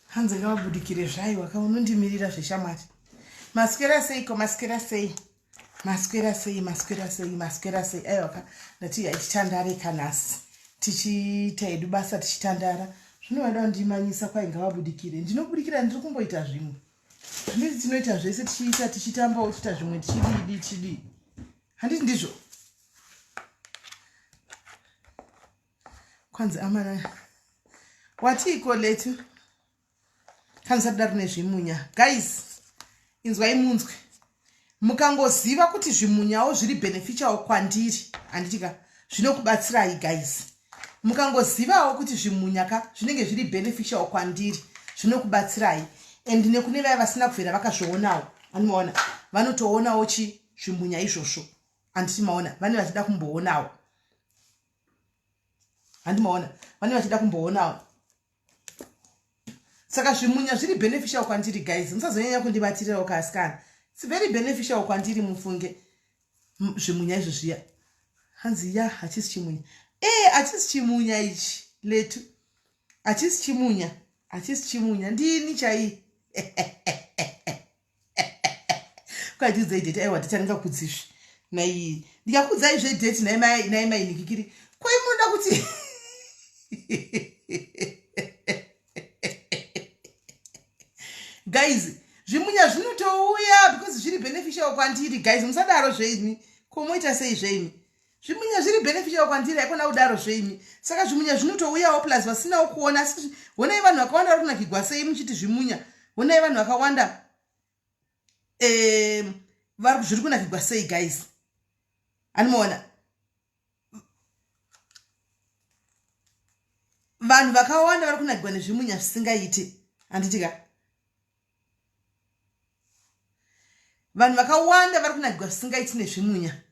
Hanzi ngavabudikire zvaiwa ka unondimirira zveshamwari. Maswera seiko maswera sei? Maswera sei maswera sei maswera sei? Aiwa ka ndati haititandare kanhasi. Tichiita hedu basa tichitandara. Zvino vada kundimanyisa kwai ngavabudikire. Ndinobudikira ndiri kumboita zvimwe. Zvimwe tinoita zvese tichiita tichitambawo tichiita zvimwe tichidii tichidii. Handiti ndizvo? Kwanzi amana watiiko letu kanzi sadaro nezvimunya guys inzwai munzwe mukangoziva kuti zvimunyawo zviri beneficial kwandiri handiti ka zvinokubatsirai guys mukangozivawo kuti zvimunya ka zvinenge zviri beneficial kwandiri zvinokubatsirai and nekune vaya vasina kubvira vakazvionawo anomaona vanotoonawo chi zvimunya izvozvo handiti maona vane vachida kumboonawo handi maona vane vachida kumboonawo saka zvimunya zviri beneficial kwandiri guys musazonyanya kundibatirirawo kaasikana its very beneficial kwandiri mufunge zvimunya izvo zviya hanzi ya hachisi chimunya e hachisi chimunya ichi letu hachisi chimunya hachisi chimunya ndini chaiyi kwatiudzai date aiwa date andingakudzizve nai ndikakudzai zve date nai mai nikikiri koi munoda kuti guys zvimunya zvinotouya because zviri beneficial kwandiri guys musadaro zveimi ko moita sei zveimi zvimunya zviri beneficial kwandiri haikona kudaro zveimi saka zvimunya zvinotouyawo plus vasinawo kuona asi honai vanhu vakawanda vari kunakigwa sei muchiti zvimunya honai vanhu vakawanda vari zviri kunakigwa sei guys animoona vanhu vakawanda vari kunakigwa nezvimunya zvisingaiti handiti ka vanhu vakawanda vari kunakigwa zvisingaiti nezvimunya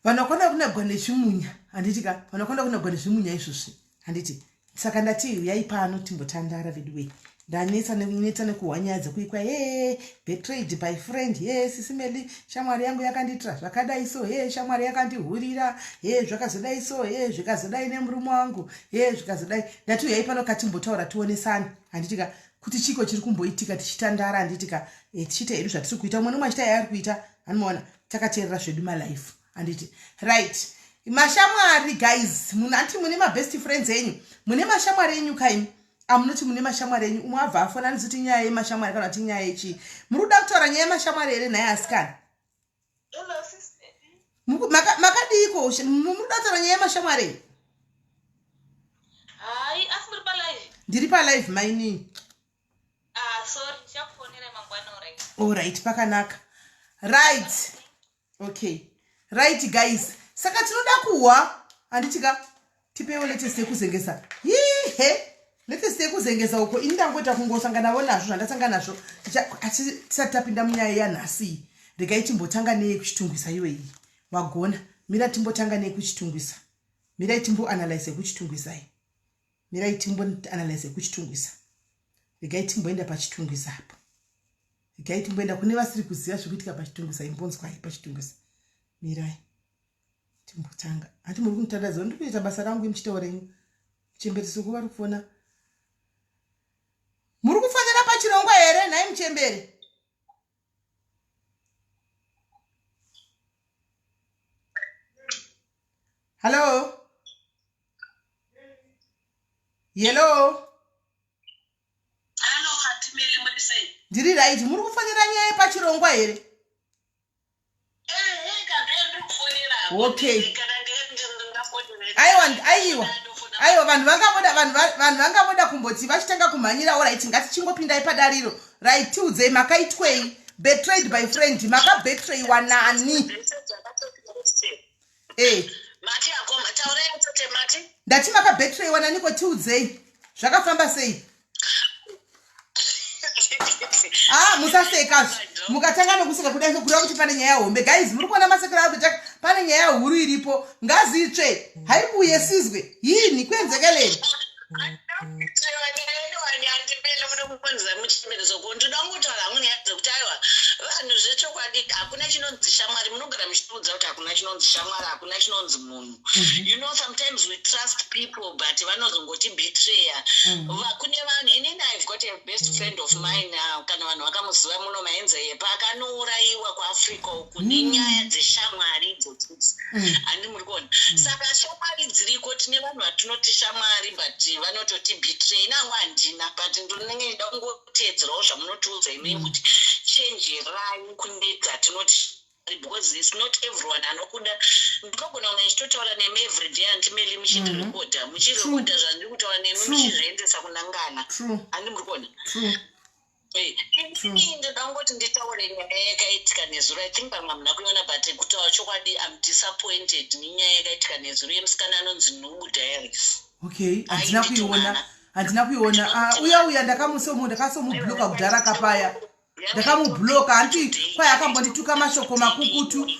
Vanhu vakawanda kunagwa nezvimunya handiti ka vanhu vakawanda kunagwa nezvimunya izvozvi handiti saka ndati uyai pano timbotandara veduwei ndanetsa neta nekuhwa nyaya dzekuikwa he betrayed by friend he sisimeli shamwari yangu yakandiitira zvakadai so he shamwari yakandihurira he zvakazodai so he zvikazodai nemurume wangu he zvikazodai ndati uyai pano katimbotaura tionesane handiti ka kuti chiko chiri kumboitika tichitandara handiti ka e, tichiita hedu zvatiri kuita umwe nomwe achiita yaari kuita anomaona takateerera zvedu malife handiti right mashamwari guys munhu anti mune mabest friends enyu mune mashamwari enyu kaimi amunoti mune mashamwari enyu umwe abva afona anozoti nyaya yemashamwari kana kuti nyaya yechii muri kuda kutaura nyaya yemashamwari here nhai asikana makadiiko muri kuda kutaura nyaya yemashamwari here ndiri palive mainini Ah, sorry, ndichakufonera mangwana alright. Alright, pakanaka. Right. Okay. Right guys. Saka tinoda kuhwa handiti ka tipewo latest yekuzengesa. Hihe. Latest yekuzengesa uko ini ndangoita kungosangana nazvo zvandasangana nazvo. Tisati tapinda munyaya yanhasi. Regai timbotanga neye kuchitungwisa iwe iyi. Wagona. Mira timbotanga neye kuchitungwisa. Mirai timbo analyze kuchitungwisa iyi. Mirai timbo analyze kuchitungwiza. Regai timboenda pachitungwiza apo. Regai timboenda kune vasiri kuziva zviri kuitika pachitungwiza imbonzwai pachitungwiza. Mirai timbotanga. Hanti muri kunditandadza ndiri kuita basa rangu muchitaura renyu. Muchembere soko vari kufona. Muri kufonera pachirongwa here nhai muchembere? Hello? Hello? Ndiri right. Muri kufonera nyaya yepachirongwa here? Okay, aiwa, aiwa, aiwa. Vanhu vangangoda kumboti vachitanga kumhanyira. Alright, ngatichingopindai padariro. Right, tiudzei, makaitwei? Betrayed by friend, makabetrayiwa nani? Ndati makabetrayiwa naniko? Tiudzei, zvakafamba sei? Ah, musaseka. Mukatanga nokuseka kudai, kureva kuti pane nyaya hombe. Guys, muri kuona masekero ari kuita? Pane nyaya huru iripo. Ngazitsve, haibuye sizwe yini kwenzekeleni. Ndoda kungotaura hangu nyaya dzekuti, aiwa, vanhu, zvechokwadi hakuna chinonzi shamwari. Munogara muchitiudza kuti hakuna chinonzi shamwari, hakuna chinonzi munhu. Sometimes we trust people, but vanozongoti betray. Kune vanhu, inini I've got a best friend of mine, kana vanhu vakamuziva muno, Maenzeyepa, akanourayiwa kuAfrica uku nenyaya dzeshamwari idzodzi. Handi muri kuona? Saka shamwari dziriko. Tine vanhu vatinoti shamwari, but vanototi betray. Inangu handina, but ndinenge ndida kungoteedzerawo zvamunotiudza imei kuti chenjerai kune dzatinoti, because it's not everyone anokuda. Ndinogona kunge ndichitotaura nemi everyday, Auntie Melly, muchindirekodha, muchirekodha zvandiri kutaura nemi, muchizviendesa kunangana. Handi muri kuona? Inini ndoda kungoti nditaure nyaya yakaitika nezuro. I think pamwe hamuna kuiona, but kutaura chokwadi, I'm disappointed nenyaya yakaitika nezuro yemusikana anonzi Nhubu Diaries. Okay, handina kuiona, handina kuiona. Ah, uya uya ndakasomubloka kudhara kapaya. Ndakamubloka hanti kwai akambondituka mashoko makukutu,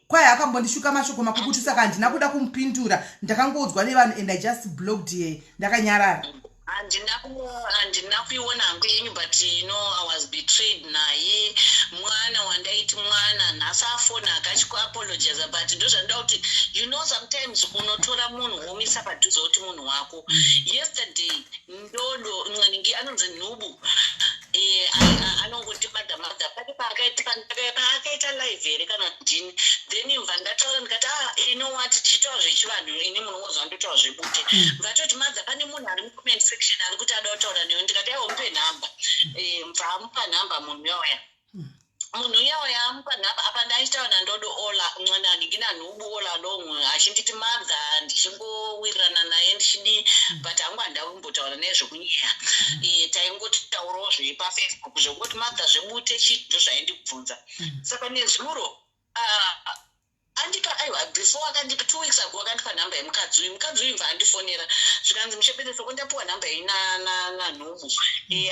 kwai akambondishuka mashoko makukutu, saka handina kuda kumupindura. Ndakangoudzwa nevanhu and I just blocked her, ndakanyarara. Handina kuiona hangu yenyu, but I was betrayed naye. Mwana wandaiti mwana, nhasi afona akachikuapologiza, but ndozvandoda kuti, sometimes unotora munhu womisa padhuze kuti munhu wako. Yesterday ndodo mwaningi anonzi Nhubu, anongoti madha madha pake paakaita live here kana ndini, then mva ndataura ndikati, "Ah, you know what, tichitaura zvechivanhu, ini munongozva ndotaura zvebute." Mvatoti, "Madha, pane munhu ari mucomment section ari kuti ada kutaura newe." Ndikati, "Aiwa, mupe nhamba." Mva amupa nhamba munhu uyoya. Munhu uyoya amupa nhamba apa, ndaichitaura nandodo ola mwananhingi naNhubu all along, achinditi madha, ndichingowirirana naye ndichidii, but hangu handida kumbotaura naye zvekunyeya. Taingotaurawo zvepaFacebook, zvekungoti madha, zvebute chii, ndozvaindibvunza. Saka nezuro, ah, andipa, aiwa, before akandipa, 2 weeks ago, akandipa nhamba yemukadzi uyu. Mukadzi uyu mva andifonera, zvikanzi, "Muchepereso, ko ndapiwa nhamba iyi naNhubu.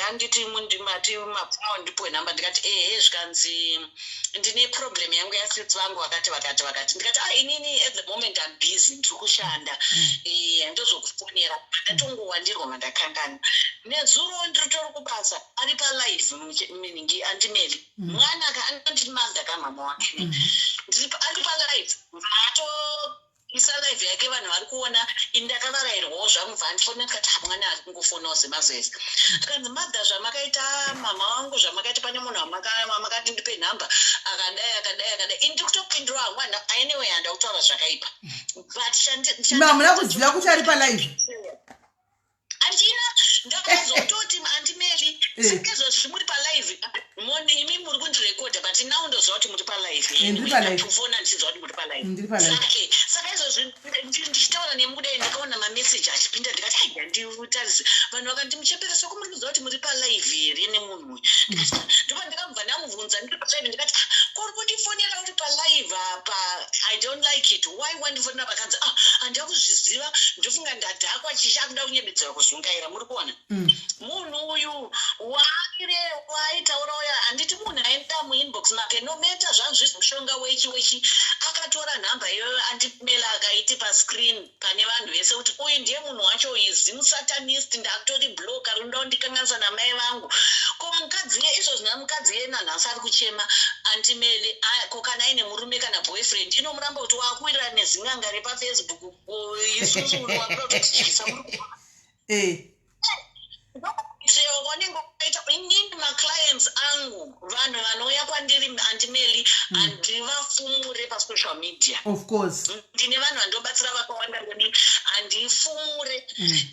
Anditi mati mapfuma ndipiwe nhamba." Ndikati, "Ehe." Zvikanzi, "Ndine problem yangu yasitsi vangu vakati, vakati, vakati." Ndikati, "Ah, inini at the moment I'm busy, ndiri kushanda, ndozokufonera." Ndatongowandirwa, mandakangana. Nezuro ndiritori kubasa, ari palive, meaning Auntie Melly, mwana ka anonditi madha kamama wake. Ari palive, atoisa live yake, vanhu vari kuona. Ini ndakavarayirwawo zvangu. Bva andifonera, ndikati, "Ah, mwana ari kungofonawo semazezi." Tikanzi, "Madha, zvamakaita mama wangu, zvamakaita, pane munhu wamakati ndipe nhamba, akadai, akadai, akadai." Ini ndiri kutopindura hangu. Anyway, handa kutaura zvakaipa, but Imi hamuna kuziva kuti ari palive? Handina. Ndakazototi, "Auntie Melly, sezvo muri palive, moni imi muri kundirekodha, but now ndoziva kuti muri palive." Ndiri palive. Kufona ndichiziva kuti muri palive. Ndiri palive. Saka izvozvi ndichitaura nemi kudai, ndakaona mameseji achipinda, ndikati, "Aiga, nditarise." Vanhu vakandi, "Muchepere soko, muri kuziva kuti muri palive here nemunhu uyu?" Ndikati, "Ah." Ndobva ndakabva ndamubvunza ndiri palive, ndikati, "Ah, ko uri kundifonera uri palive apa? I don't like it. Why wandifonera?" Vakanzi, "Ah, handina kuzviziva, ndofunga ndadhakwa." Chichakuda kunyebedzera kuzungaira, muri kuona? Munhu uyu waire waaitaura uya, handiti munhu aenda muinbox make, no matter zvangu mushonga wechi wechi, akatora nhamba iyoyo, Auntie Melly, akaiti pascreen pane vanhu vese kuti uyu ndiye munhu wacho, uyu zimusatanist, ndakutori block, ari kuda kundikanganisa namai vangu. Ko mukadzi ye izvozvi, namukadzi ye nanhasi ari kuchema, Auntie Melly. Ko kana aine murume kana boyfriend, inomuramba kuti wakuwirirana nezing'anga repaFacebook, isusu wakuda kutotityisa, muri kuona? Chero vanenge vaita, inini maclients angu, vanhu vanouya kwandiri, Auntie Melly, handivafumure pasocial media. Of course. Ndine vanhu vandobatsira vakawanda kudi, handifumure.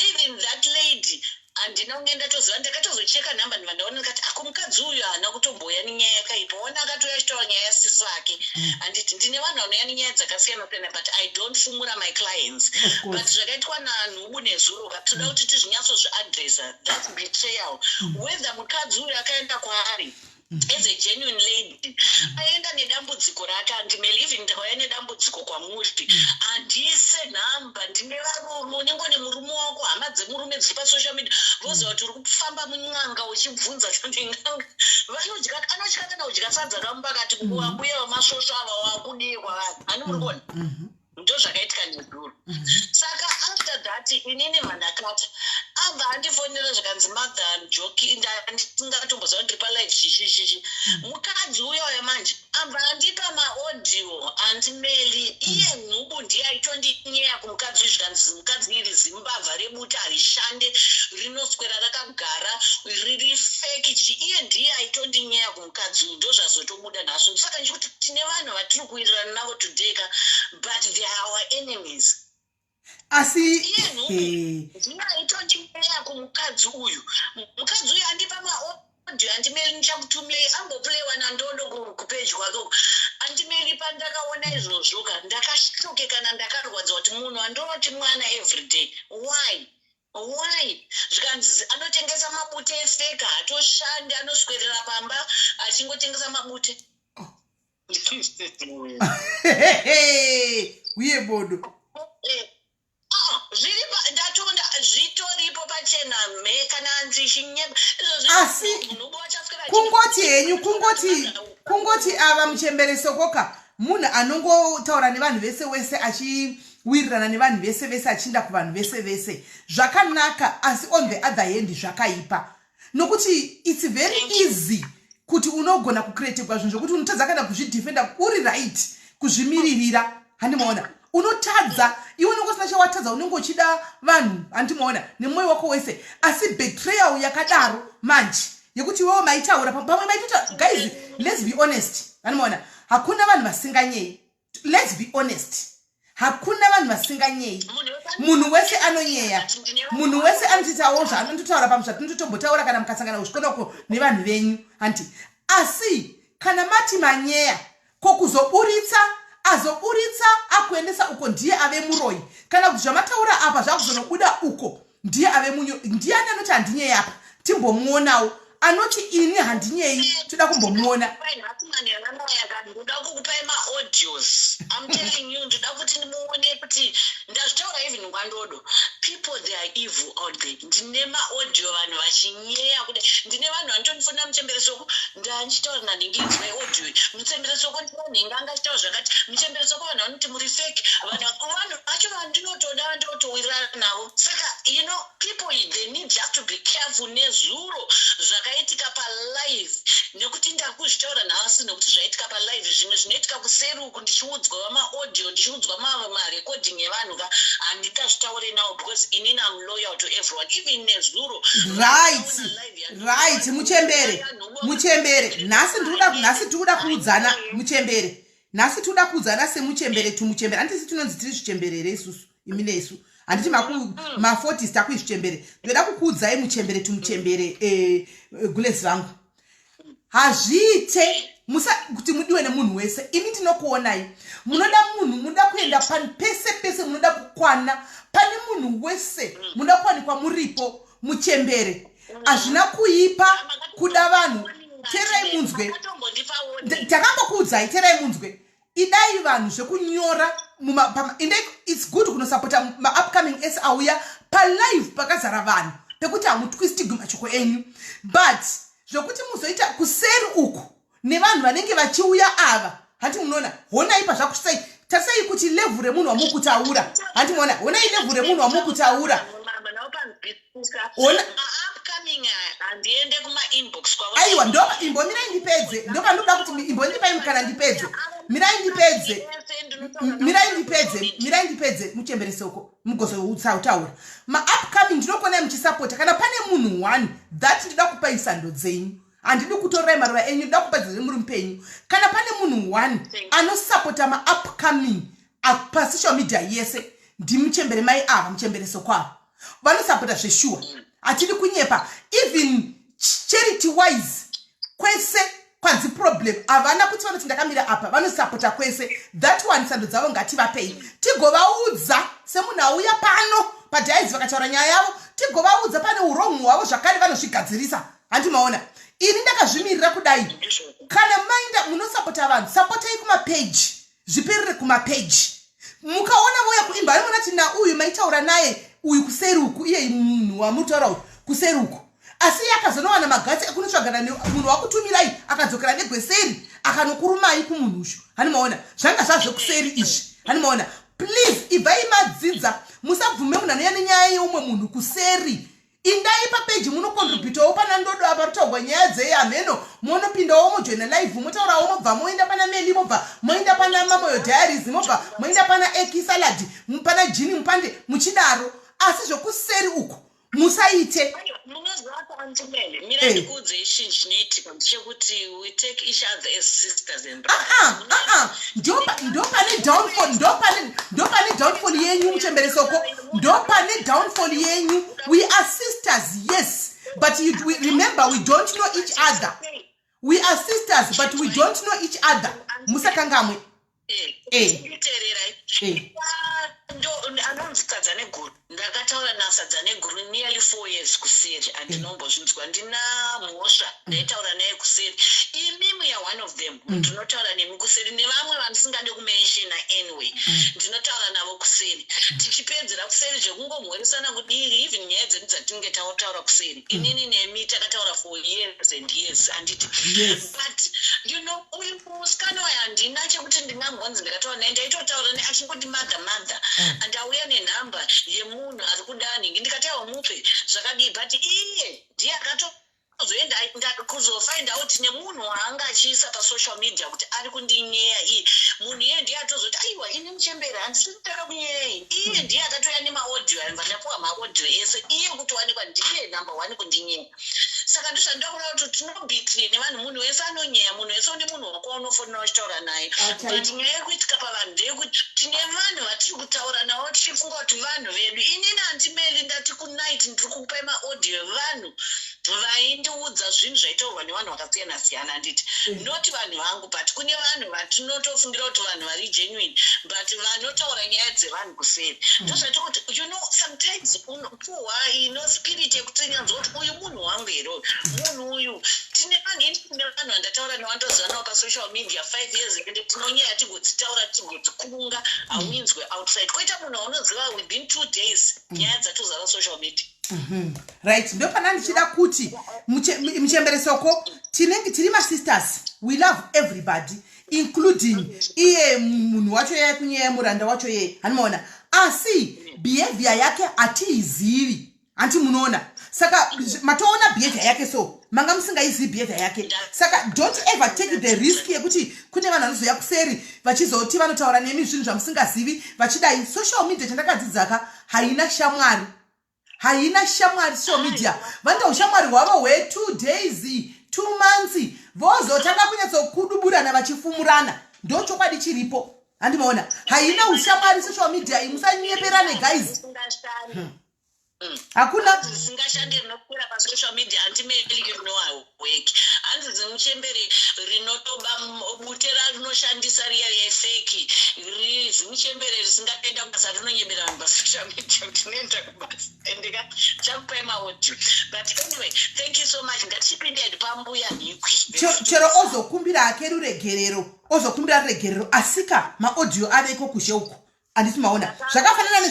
Even that lady handina. Handina kunge ndatoziva, ndakatozocheka nhamba, ndibva ndaona, ndikati, "Ako mukadzi uyu haana kutomboya nenyaya yakaipa." Ona, akatouya achitaura nyaya yasisi vake. Handiti ndine vanhu vanouya nenyaya dzakasiyana siyana, but I don't fumura my clients. Of course. But zvakaitwa nanhubu nezuro, toda kuti tizvinyatsozviadressa. That's betrayal. Whether mukadzi uyu akaenda kwaari as a genuine lady, aenda nedambudziko rake, andimeli, even ndikauya nedambudziko kwamuri, handise nhamba. Ndine varume, unenge une murume wako, hama dzemurume dziri pasocial media, voziva kuti uri kufamba mun'anga uchibvunza kuti n'anga vanodya, anotya kana kudya sadza kamupakati, kuambuya vamasvosvo ava wakudii kwavari. Hani muri kuona? Ndo zvakaitika nezuro. Saka after that, inini vandakata abva andifonera, zvikanzi, "Mother, joki, ndingatomboziva kuti ndiri palive chichi chichi." Mukadzi uyoyo manje abva andipa maaudio andimeli. Iye nhubu ndiye aitondinyeya kumukadzi uyu, zvikanzi mukadzi iri zimbavha rebuta, harishande, rinoswera rakagara, riri fake chi. Iye ndiye aitondinyeya kumukadzi uyu. Ndo zvazotobuda nhasi. Saka ndichikuti tine vanhu vatiri kuwirirana navo today ka, but they are our enemies. Asi Iye nhubu ndiye aitondinyeya kumukadzi uyu. Mukadzi uyu andipa maaudio andimeli, ndichakutumei, ambopulewa nandondo kupeji kwake uku. Andimeli, pandakaona izvozvo ka, ndakashokekana, ndakarwadziwa kuti munhu andoroti mwana everyday, why? Zvikanzi anotengesa mabute efake, hatoshandi, anoswerera pamba achingotengesa mabute. Uye bodo. Ah, zviri ndatonda, zvitoripo pachena mhe kana ndichinyepa. Asi, kungoti henyu, kungoti ava muchembere Sokoka munhu anongotaura nevanhu vese wese, achiwirirana nevanhu vese vese, achiinda kuvanhu vese vese, zvakanaka. Asi on the other hand zvakaipa, nokuti it's very easy kuti unogona kucreategwa zvinhu zvokuti unotadza kana kuzvidefenda, uri right kuzvimiririra. Handimaona, unotadza iwe, unenge usina chawatadza, unenge uchida vanhu, handimaona, nemwoyo wako wese. Asi betrayal yakadaro manje, yekuti iwewo maitaura pamwe maitota, guys, let's be honest, handimaona, hakuna vanhu vasinganyei. Let's be honest, hakuna vanhu vasinganyei. Munhu wese anonyeya, munhu wese anotoitawo zvaanototaura pamwe zvatinototombotaura kana mukasangana kuzvikonoko nevanhu venyu, hanti? Asi kana mati manyeya, ko kuzoburitsa, azoburitsa akuendesa uko, ndiye ave muroyi? Kana kuti zvamataura apa zvakuzonobuda uko, ndiye ave munyo? Ndiani anoti handinyei apa? Timbomuonawo anoti ini handinyei, toda kumbomuona. Ndoda kukupai maaudios. I'm telling you, ndoda kuti muone kuti ndazvitaura even kwandodo. People, they are evil out there. Ndine maaudio, vanhu vachinyeya kudai. Ndine vanhu vanotondifonera, "Muchembere Soko, ndanchitaura nanhingi, inzwai audio. Muchembere Soko, ndinanhingi angachitaura zvakati. Muchembere Soko, vanhu vanoti muri fake." Vanhu vacho vandinotoda, ndotowirirana navo. Saka people, they need just to be careful. Nezuro zvakaitika palive, nekuti ndakuzvitaura nhasi nekuti zvaitika palive, zvimwe zvinoitika kuseri uku, ndichiudzwa maaudio, ndichiudzwa marecording evanhu ka, handingazvitaure now because inini am loyal to everyone, even nezuro. Right, muchembere, muchembere, nhasi tikuda kuudzana, muchembere, nhasi tikuda kuudzana semuchembere tumuchembere. Handisi tinonzi tiri zvichemberere isusu, imi nesu, handiti? Ma40s takuizvichembere. Ndoda kukuudzai, muchembere tumuchembere, gulesi vangu, hazviite musa kuti mudiwe nemunhu wese. Imi ndinokuonai munoda munhu, munoda kuenda pese pese, munoda kukwana pane munhu wese, munoda kuwanikwa muripo. Muchembere, hazvina kuipa kuda vanhu. Terai munzwe, takambokuudzai, terai munzwe. Idai vanhu zvekunyora, it's good kunosapota maupcoming ese auya palive pakazara vanhu, pekuti hamutwistigwi mashoko enyu. But zvokuti muzoita kuseri uku nevanhu vanenge vachiuya ava, handi munoona? Honai pazvakusai, tarisai kuti level remunhu wamukutaura, handi muona? Honai level remunhu wamukutaura. Ona handiende kumainbox kwavo. Aiwa, ndo imbomirai ndipedze. Ndopandinoda kuti imbondipai mukana ndipedze. Mirai ndipedze, mirai ndipedze, mirai ndipedze, muchembere Soko, mugozoutaura. Maupcoming ndinokuonai muchisapota. Kana pane munhu one that ndinoda kupai sando dzenyu, handidi kutorai maruva enyu, ndoda kupai dziri muri mupenyu. Kana pane munhu one anosapota maupcoming pasocial media yese, ndimuchembere mai ava, muchembere Soko ava vanosapota zveshuwa. Hatidi kunyepa. Even charity wise, kwese kwanzi problem havana kuti vanoti ndakamira apa, vanosapota kwese. That one, sando dzavo, ngativapei. Tigovaudza semunhu auya pano padhaizi, vakataura nyaya yavo, tigovaudza pane urongu hwavo zvakare, vanozvigadzirisa. Handimaona ini ndakazvimirira kudai. Kana mainda munosapota vanhu, sapotai kumapeji, zviperere kumapeji. Mukaona voya kuimba, anoona ti nauyu maitaura naye uyu kuseri uku, iye munhu wamutaura uyu kuseri uku, asi iye akazonowana magatsi ekunotsvagana munhu wakutumirai, akadzokera negweseri, akanokurumai kumunhu ushu. Hanimaona zvanga zvazvekuseri izvi. Hanimaona, please, ibvai madzidza, musabvume munhu anouya nenyaya yeumwe munhu kuseri. Indai papeji, munocontributawo pana Ndodo apa rutaurwa nyaya dzei hameno, monopindawo, mojoina live, motaurawo, mobva moenda pana Meli, mobva moenda pana Mamoyo Diaries, mobva moenda pana Eki Salad, pana Jini Mupande, muchidaro. Asi zvokuseri uku musaite. Munoziva kuti, Auntie Meli, mira ndikuudzei chinhu chinoitika ndechekuti we take each other as sisters and brothers. Ndo pane downfall, ndo pane downfall yenyu, muchemberesoko, ndo pane downfall yenyu. We are sisters, yes, but remember, we don't know each other. We are sisters, but we don't know each other. Musakangamwe. Teererai. Anonzi Sadza Neguru, ndakataura naSadza Neguru nearly 4 years kuseri. Handinombozvinzwa, ndina mhosva. Ndaitaura naye kuseri. Imimi ya one of them, ndinotaura nemi kuseri, nevamwe vandisingade kumentiona. Anyway, ndinotaura navo kuseri, tichipedzera kuseri zvekungomhoresana kudiri. Even nyaya dzedu dzatinenge tautaura kuseri, inini nemi takataura for years and years, handiti? Yes. But uyu musikana uyu, handina chekuti ndingambonzi ndakataura naye. Ndaitotaura naye achingoti, "Mother, mother." Ndauya nenhamba yemunhu ari kuda nhingi, ndikati, "Aiwa, mupe zvakadii." But iye ndiye akatozoenda kuzofind out nemunhu waanga achiisa pasocial media kuti ari kundinyeya. Iye munhu iye ndiye atozoti, "Aiwa, ini muchembere handisi kutaka kunyeyai." Iye ndiye akatouya nemaaudio, aibva ndapuwa maaudio ese. Iye kutowanikwa ndiye number one kundinyeya. Saka ndozvandoda kuda kuti tinobhitire nevanhu. Munhu wese anonyeya, munhu wese une munhu wako waunofonera uchitaura naye. But nyaya iri kuitika pavanhu ndeyekuti tine vanhu vatiri kutaura navo tichifunga kuti vanhu vedu. Inini, Auntie Meli, ndati kunight ndiri kukupai maaudio evanhu vaindiudza zvinhu zvaitaurwa nevanhu vakasiyana siyana, handiti? Not vanhu vangu, but kune vanhu vatinotofungira kuti vanhu vari genuine, but vanotaura nyaya dzevanhu kuseri. Ndozvatiri kuti, sometimes unopuhwa ino spirit yekuti nyanzwa kuti uyu munhu wangu here uyu munhu uyu. Tine vanhu, ini tine vanhu vandataura nevandoziva navo pasocial media 5 years, ende tinonyaya tigodzitaura, tigodzikunga, hauinzwe outside. Koita munhu waunoziva within 2 days nyaya dzatozara social media. Right, ndopana ndichida kuti muchemberesoko, tinenge tiri masisters. We love everybody, including iye munhu wacho yeye kunyeya, muranda wacho yeye, hanimaona? Asi behavior yake hatiizivi, hanti munoona? Saka matoona behavior yake, so manga musingaizivi behavior yake. Saka don't ever take the risk yekuti kune vanhu vanozoya kuseri vachizoti vanotaura nemi zvinhu zvamusingazivi vachidai. Social media, chandakadzidzaka, haina shamwari, haina shamwari. Social media vanoita ushamwari hwavo hwe2 days, 2 months, vozotanga kunyatsokuduburana vachifumurana. Ndo chokwadi chiripo, handimaona? Haina ushamwari social media iyi, musanyeperane, guys. Hakuna. Zvisingashandi rinopera pasocial media. Auntie Meli, you know I work. Hanzi zimuchembere rinotoba bute rarinoshandisa riya refake. Zimuchembere risingatoenda kubasa rinonyebera vanhu pasocial media kuti noenda kubasa. Endeka chakupai maaudio. But anyway, thank you so much. Ngatichipinde hedu pambuya Nhikwi. Chero ozokumbira hake ruregerero, ozokumbira ruregerero, asika maaudio aveko kuzhe uko, handiti maona? Zvakangofananawo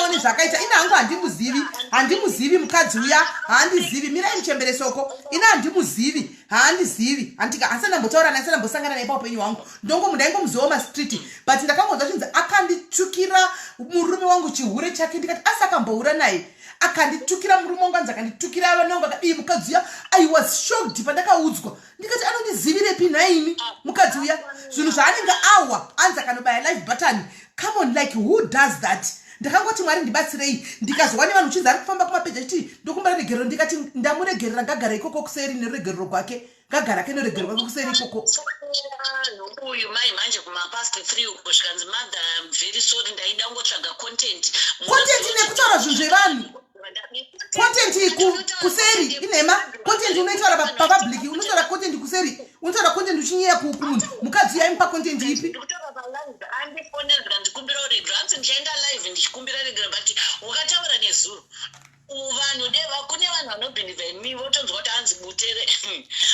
nezvakaita ina hangu. Handimuzivi, handimuzivi mukadzi uya, haandizivi. Mirai, muchemberesoko, ina handimuzivi, haandizivi, handika handisati ndambotaura naye, handisati ndambosangana naye paupenyu hwangu. Ndongomundaingomuzivawo mastreet, but ndakangonzwa chinzi akanditukira murume wangu, chihure chake. Ndikati, asi akamboura naye? Akanditukira murume wangu, anzi akanditukira vana vangu, akadii mukadzi uya. I was shocked pandakaudzwa. Ndikati, anondizivirepi nhaimi mukadzi uya? Zvinhu zvaanenge awa, anzi akanobaya live button. Come on, like, who does that? Ndakangoti, "Mwari, ndibatsirei." Ndikazwa nevanhu uchinzi ari kufamba kumapeji achiti, "Ndokumbira regerero." Ndikati, "Ndamuregerera, ngagara ikoko kuseri neruregerero gwake, ngagara ke neruregerero gwake kuseri ikoko." Vanhu uyu mai manje kumapast 3 uko zvikanzi, "Mother, I'm very sorry, ndaida kungotsvaga content." Content nekutaura zvinhu zvevanhu. Content kuseri inhema. Content unoitaura papublic, unotaura content kuseri, unotaura content uchinyeya kumunhu. Mukadzi yaimupa content ipi? Andifonera, ndikumbira uregero. Hanzi ndichaenda live ndichikumbira regero, but ukataura nezuro vanhu deva kune vanhu vanobhilivha in me, votonzwa kuti hanzi butere.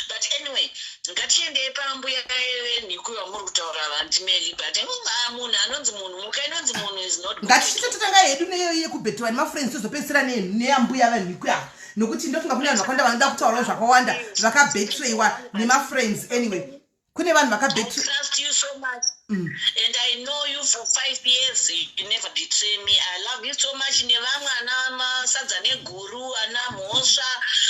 But anyway, ngatiendei pambuya venhiku vamuri kutaura, vandimeli. But munhu anonzi munhu, muka inonzi munhu is not. Ngatichitototanga hedu neyo yekubhetiwa nemafriends, tozopedzisira neyambuya vanhiku ava, nokuti ndofunga kune vanhu vakawanda vanoda kutaurawo zvakawanda vakabetreyiwa nemafriends. Anyway, kune vanhu vakabetray. Trust you so much. And I know you for 5 years. You never betray me. I love you so much. Nevamwe ana masadza neguru, ana mhosva,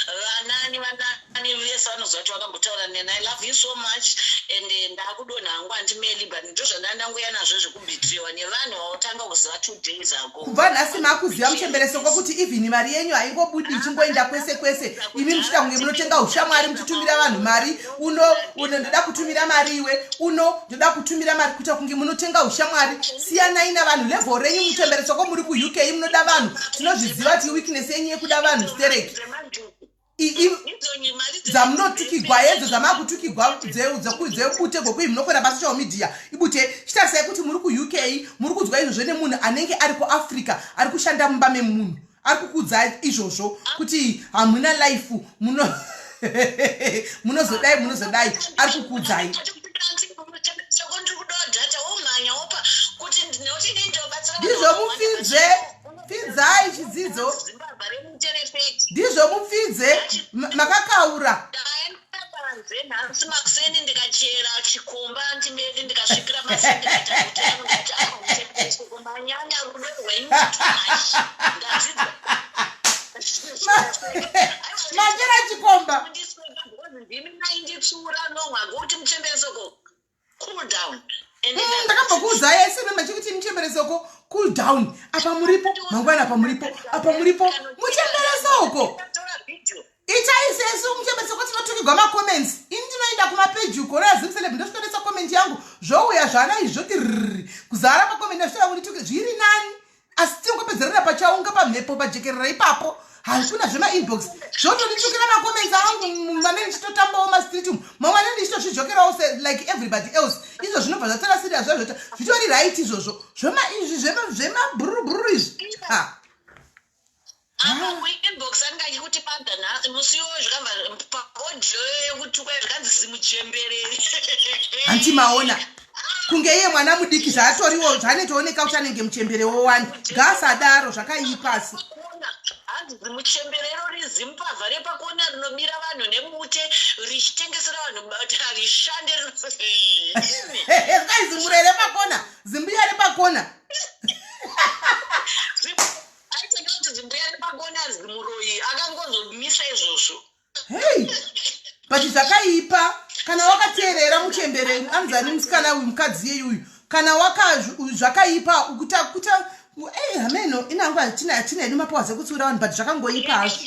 vanani vanani vese vanoziva kuti vakambotaura neni. I love you so much. And ndakudonha hangu, handimeli, but ndo zvandandanguya nazvo zvekubetreyiwa nevanhu vautanga kuziva 2 days ago. Kubva nhasi maakuziva, muchemberesoko, kuti even mari yenyu haingobudi ichingoenda kwese kwese. Imi muchiita kunge munotenga ushamwari, muchitumira vanhu mari. Uno uno ndoda kutumira mari, iwe uno ndoda kutumira mari, kuita kunge munotenga ushamwari. Siyanai navanhu level renyu, muchemberesoko. Muri kuUK, munoda vanhu, tinozviziva kuti weakness yenyu yekuda vanhu stereki. Dzamunotukigwa yedzo, dzamakutukigwa dzebute gwekui munokwera pasocial media ibute. Chitarisai kuti muri kuUK, muri kunzwa izvozvo nemunhu anenge ari kuAfrica, ari kushanda mumba memunhu, ari kukudza izvozvo kuti hamuna life, munozodai, munozodai, ari kukudzai. Soko ndiri kudawo data, womhanya wopa kuti nekuti inini ndobatsira. Ndizvo, mupfidze, pfidzai chidzidzo. Zimbabwe remuterefeki. Ndizvo, mupfidze, makakaura. Ndaenda panze nhasi makuseni, ndikachera chikomba ndimeri, ndikasvikira masendikaita manyanya. Rudo rwenyu too much, ndadzidza. Machera chikomba. Ndimi mainditsura nomwako kuti muchemberesoko cool down. Ndakambokuudzai aiseme chekuti muchemberesoko cool down. Apa muripo mangwana, apa muripo, apa muripo, muchemberesoko. Tora video. Itai sesu, muchemberesoko, tinotukigwa macomments. Ini ndinoenda kumapeji uko raZimceleb, ndosvitonoisa comment yangu, zvouya zvana izvi zvoti rrr kuzara macomment, azvitora kundituke. Zviri nani, asi tingopedzerana pachaunga, pamhepo, pajekerera ipapo. Hazvikuna zvemainbox, zvotonditukira macomments angu mane ndichitotambawo mastreet umu, mamwe ane ndichitozvijokerawo like everybody else. Izvo zvinobva zvatora serious zvazvota, zvitori right izvozvo. Zvema izvi zvemabhurubhururu izvi, ha. Apa kuinbox anga achikuti pada nhasi musi iwoyo, zvikabva paaudio yekutukwa, zvikanzi zimuchembereri. Hanti maona kunge iye mwana mudiki zvaatoriwo, zvaanetooneka kuti anenge muchembere wowani. Ngaasadaro, zvakaipa asi. Hanzi zimuchemberero rizimupavha repakona rinomira vanhu nebute, richitengesera vanhu, harishande. Zvikai zimure repakona, zimbuya repakona. Aitoda kuti zimbuya repakona zimuroyi, akangozomisa izvozvo. Hei, but zvakaipa kana wakateerera muchembere anzani musikana uyu, mukadzi yeyu uyu, kana waka zvakaipa kuta kuta. Ei, hameno, inangu hatina hedu mapawa dzekutsiura vanhu, but zvakangoipa hazvo.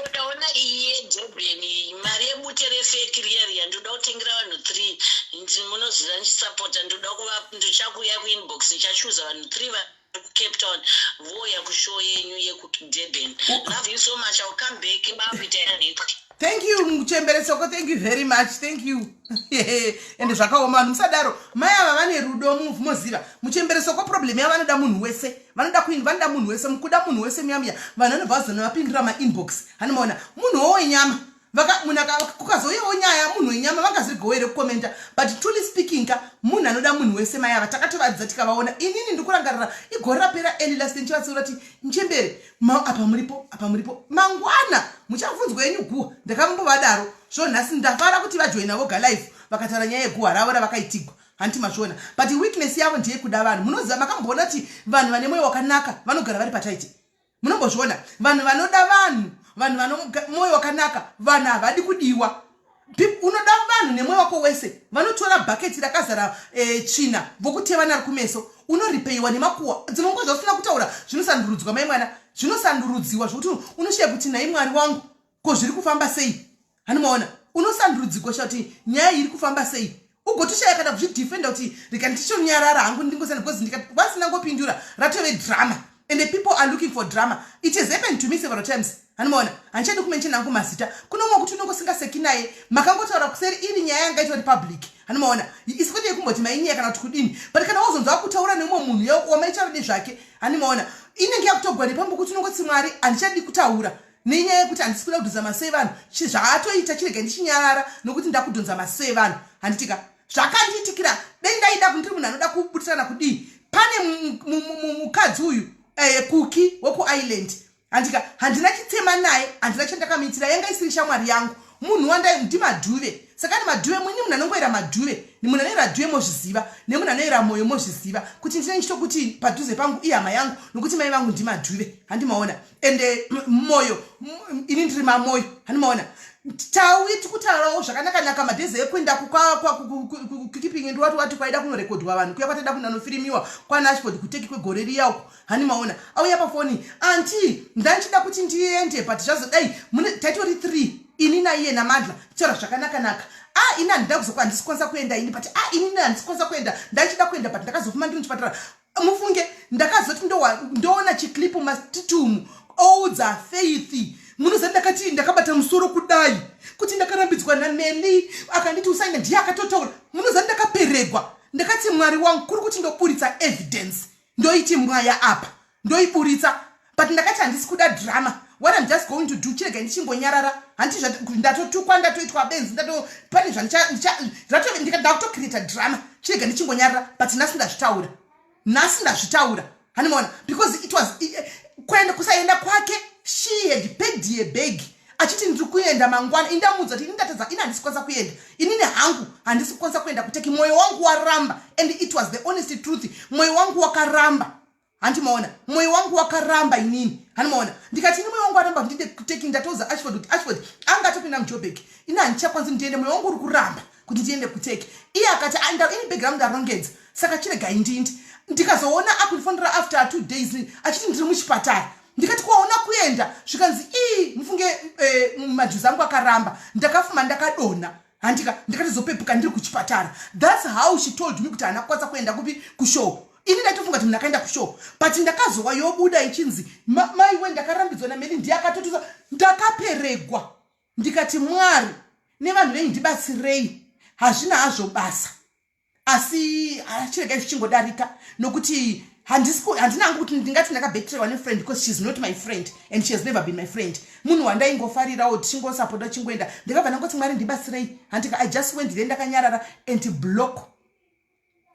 Ndaona iyi yeDurban iyi, mari yebute refake riya riya, ndoda kutengera vanhu three. Munoziva ndichisapota, ndoda kuva ndichakuya kuinbox, ndichachuza vanhu three vari kuCape Town voya kushow yenyu yekuDurban. Love you so much. I'll come back makuita yanhekwe. Thank you, muchembere soko. Thank you very much, thank you. Ende zvakaoma, vanhu musadaro. Mai ava vane rudo, moziva muchembere soko, problem yavo vanoda munhu wese, vanoda kuini, vanoda munhu wese. Mukuda munhu wese muya muya, vanhu vanobva vazona vapindura mainbox. Hanomaona munhuwo wenyama, munhu kukazouyawo nyaya, munhu wenyama vangazigowo here kukomenta? But truly speaking ka, munhu anoda munhu wese mai ava. Takatovadzidza tikavaona. Inini ndikurangarira igore rapera, early last, ndichivatsiura kuti muchembere, apa muripo, apa muripo, mangwana muchabvunzwa yenyu guhwa. Ndakambovadaro. So nhasi ndafara kuti vajoina voga live, vakataura nyaya yeguhwa ravo ravakaitigwa. Hanti mazviona? But weakness yavo ndeyekuda vanhu. Munoziva, makamboona kuti vanhu vane mwoyo wakanaka vanogara vari pataiti? Munombozviona? Vanhu vanoda vanhu, vanhu vano mwoyo wakanaka, vanhu havadi kudiwa. Unoda vanhu nemwoyo wako wese, vanotora bhaketi rakazara tsvina vokuteva naro kumeso. Unoripeiwa nemakuwa. Dzimwe nguva zvausina kutaura zvinosandurudzwa, mai mwana, zvinosandurudziwa zvokuti unoshiya kuti nhai Mwari wangu, ko zviri kufamba sei? Hanimaona, unosandurudzigwa kuti nyaya iri kufamba sei, ugotoshaya kana kuzvidefenda kuti rega ndichitonyarara hangu ndingosana, because vasina ngopindura ratove drama. And the people are looking for drama. It has happened to me several times. Hanimaona, handichadi kumention angu mazita. Kune umwe kuti unenge usingaseki naye, makangotaura kuseri, iri nyaya yanga itori public. Hanimaona, isi kwete yekumboti mainyaya kana kuti kudini, but kana wazonzwa kutaura neumwe munhu wamaitaura nezvake, hanimaona, inenge yakutogwa nepambo kuti unongoti, "Mwari, handichadi kutaura nenyaya yekuti handisi kuda kudhonza maso evanhu. Zvaatoita, chirega ndichinyarara nokuti ndakudhonza maso evanhu." Handitika zvakandiitikira. Dei ndaida kundiri munhu anoda kubutirana kudii, pane mukadzi uyu Kuki wekuIreland. Handika, handina chitsema naye, handina chandakamuitira. Yanga isiri shamwari yangu, munhu wandai ndimadhuve. Saka ni madhuve mwini, munhu anongoera madhuve, munhu anoera dhuve mozviziva, nemunhu anoera mwoyo mozviziva kuti ndine ndichitokuti padhuze pangu ihama yangu, nokuti mai vangu ndimadhuve. Handimaona, ende mwoyo, ini ndiri mamwoyo. Handimaona, tauyi tikutaurawo zvakanaka-naka madhezi ekuenda kukiping ndiwati wati kwaida kunorekodwa vanhu kuya kwataida kunanofirimiwa kwaNashford kuTurkey kwegore riya uko. Hani maona, auya pafoni, "Auntie, ndanchida kuti ndiende, but zvazodai." Taitori three, ini naiye naMandla, tichaura zvakanaka-naka. A ah, ini handida kuzoka, handisi kukwanisa kuenda ini, but a ah, inini handisi kukwanisa kuenda, ndachida kuenda, but ndakazofuma ndiri muchipatara. Mufunge, ndakazoti ndoona chiclip mastitumu oudza Faith. Munoziva, ndakati ndakabata musoro kudai kuti ndakarambidzwa naMeli, akanditi usaenda, ndiye akatotaura. Munoziva, ndakaperegwa. Ndakati, "Mwari wangu, kuri kuti ndoburitsa evidence, ndoiti mwaya apa, ndoiburitsa." But ndakati handisi kuda drama. What I'm just going to do, chirega ndichimbonyarara. Handi ndatotukwa, ndatoitwa benzi, ndato pane zvandakutocreata drama. Chirega ndichimbonyarara. But nhasi ndazvitaura, nhasi ndazvitaura. Handimaona, because it was kuenda kusaenda kwake, she had packed a bag achiti, "Ndiri kuenda mangwana." Indamuudza kuti ini ndatadza, ini handisi kukwanisa kuenda, inini hangu handisi kukwanisa kuenda kuTurkey, mwoyo wangu waramba. And it was the honest truth, mwoyo wangu wakaramba. Handimaona, mwoyo wangu wakaramba inini. Handimaona, ndikati ini mwoyo wangu waramba, ndide kuTurkey. Ndatoudza Ashford kuti Ashford anga atopinda muJobek, ini handichakwanisi ndiende, mwoyo wangu uri kuramba kuti ndiende kuTurkey. Iye akati, "Ini bhegi rangu ndarongedza, saka chiregai ndindi." Ndikazoona akundifonera after 2 days achiti, "Ndiri muchipatara." Ndikati, "Kwaona kuenda?" Zvikanzi, "Ii, mufunge madhuzi angu akaramba, ndakafuma ndakadonha." Handika, ndikatizopepuka ndiri kuchipatara. That's how she told me kuti haana kukwanisa kuenda kupi, kushow. Ini ndaitofunga kuti munhu akaenda kushow, but ndakazowa yobuda ichinzi, "Maiwe, ndakarambidzwa naMeli, ndiye akatotusa." Ndakaperegwa. Ndikati, "Mwari nevanhu venyu, ndibatsirei." Hazvina hazvo basa, asi chiregai zvichingodarika, nokuti handina hangu kuti ndingati ndakabetrewa nefriend, because she's not my friend and she has never been my friend. Munhu wandaingofarirawo, tichingosapota, tichingoenda. Ndakabva ndangoti, "Mwari, ndibatsirei." Handika, I just went there, ndakanyarara and block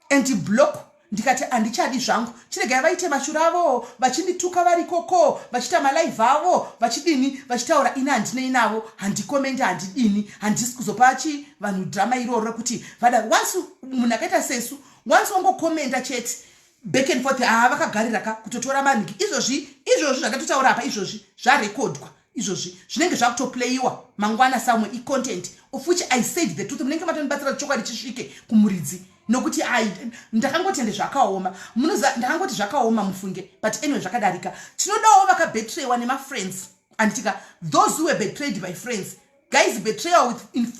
and block. Ndikati handichadi zvangu, chiregai vaite mashura avo, vachindituka varikoko, vachiita malive avo, vachidini, vachitaura. Ini handinei navo, handikomende, handidini, handisi kuzopa chi vanhu drama iroro rekuti vada. Once munhu akaita sesu, once wangokomenda chete, back and forth, haa, vakagarira ka kutotora manhiki. Izvozvi, izvozvi zvakatotaura apa, izvozvi zvarekodwa, izvozvi zvinenge zvakutoplayiwa mangwana samwe icontent, of which I said the truth. Munenge matondibatsira chokwadi chisvike kumuridzi, nokuti ai, ndakangoti ende zvakaoma. Munoziva, ndakangoti zvakaoma, mufunge. But anyway, zvakadarika. Tinodawo vakabetrewa nemafriends, anditika, those who were betrayed by friends. Guys, betrayal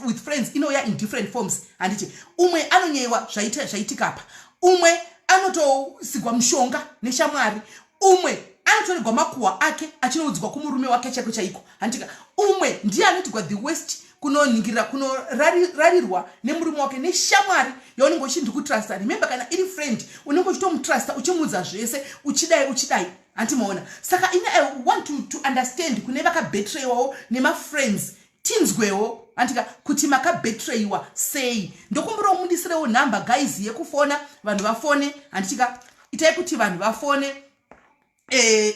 with friends inouya in different forms. Handiti umwe anonyeyiwa, zvaitika apa, umwe anotosigwa mushonga neshamwari, umwe anotorerwa makuhwa ake achinoudzwa kumurume wake chaiko chaiko. Handika, umwe ndiye anoitigwa the worst, kunoningirira, kunorarirwa nemurume wake neshamwari yaunenge uchindi kutrusta. Remember, kana iri friend, unenge uchitomutrusta, uchimuudza zvese, uchidai, uchidai. Handimaona, saka ini I want to understand kune vakabetreyiwawo nemafriends, tinzwewo, andika, kuti makabetreyiwa sei. Ndokumbirawo mundisirewo nhamba, guys, yekufona, vanhu vafone. Handitika, itai kuti vanhu vafone.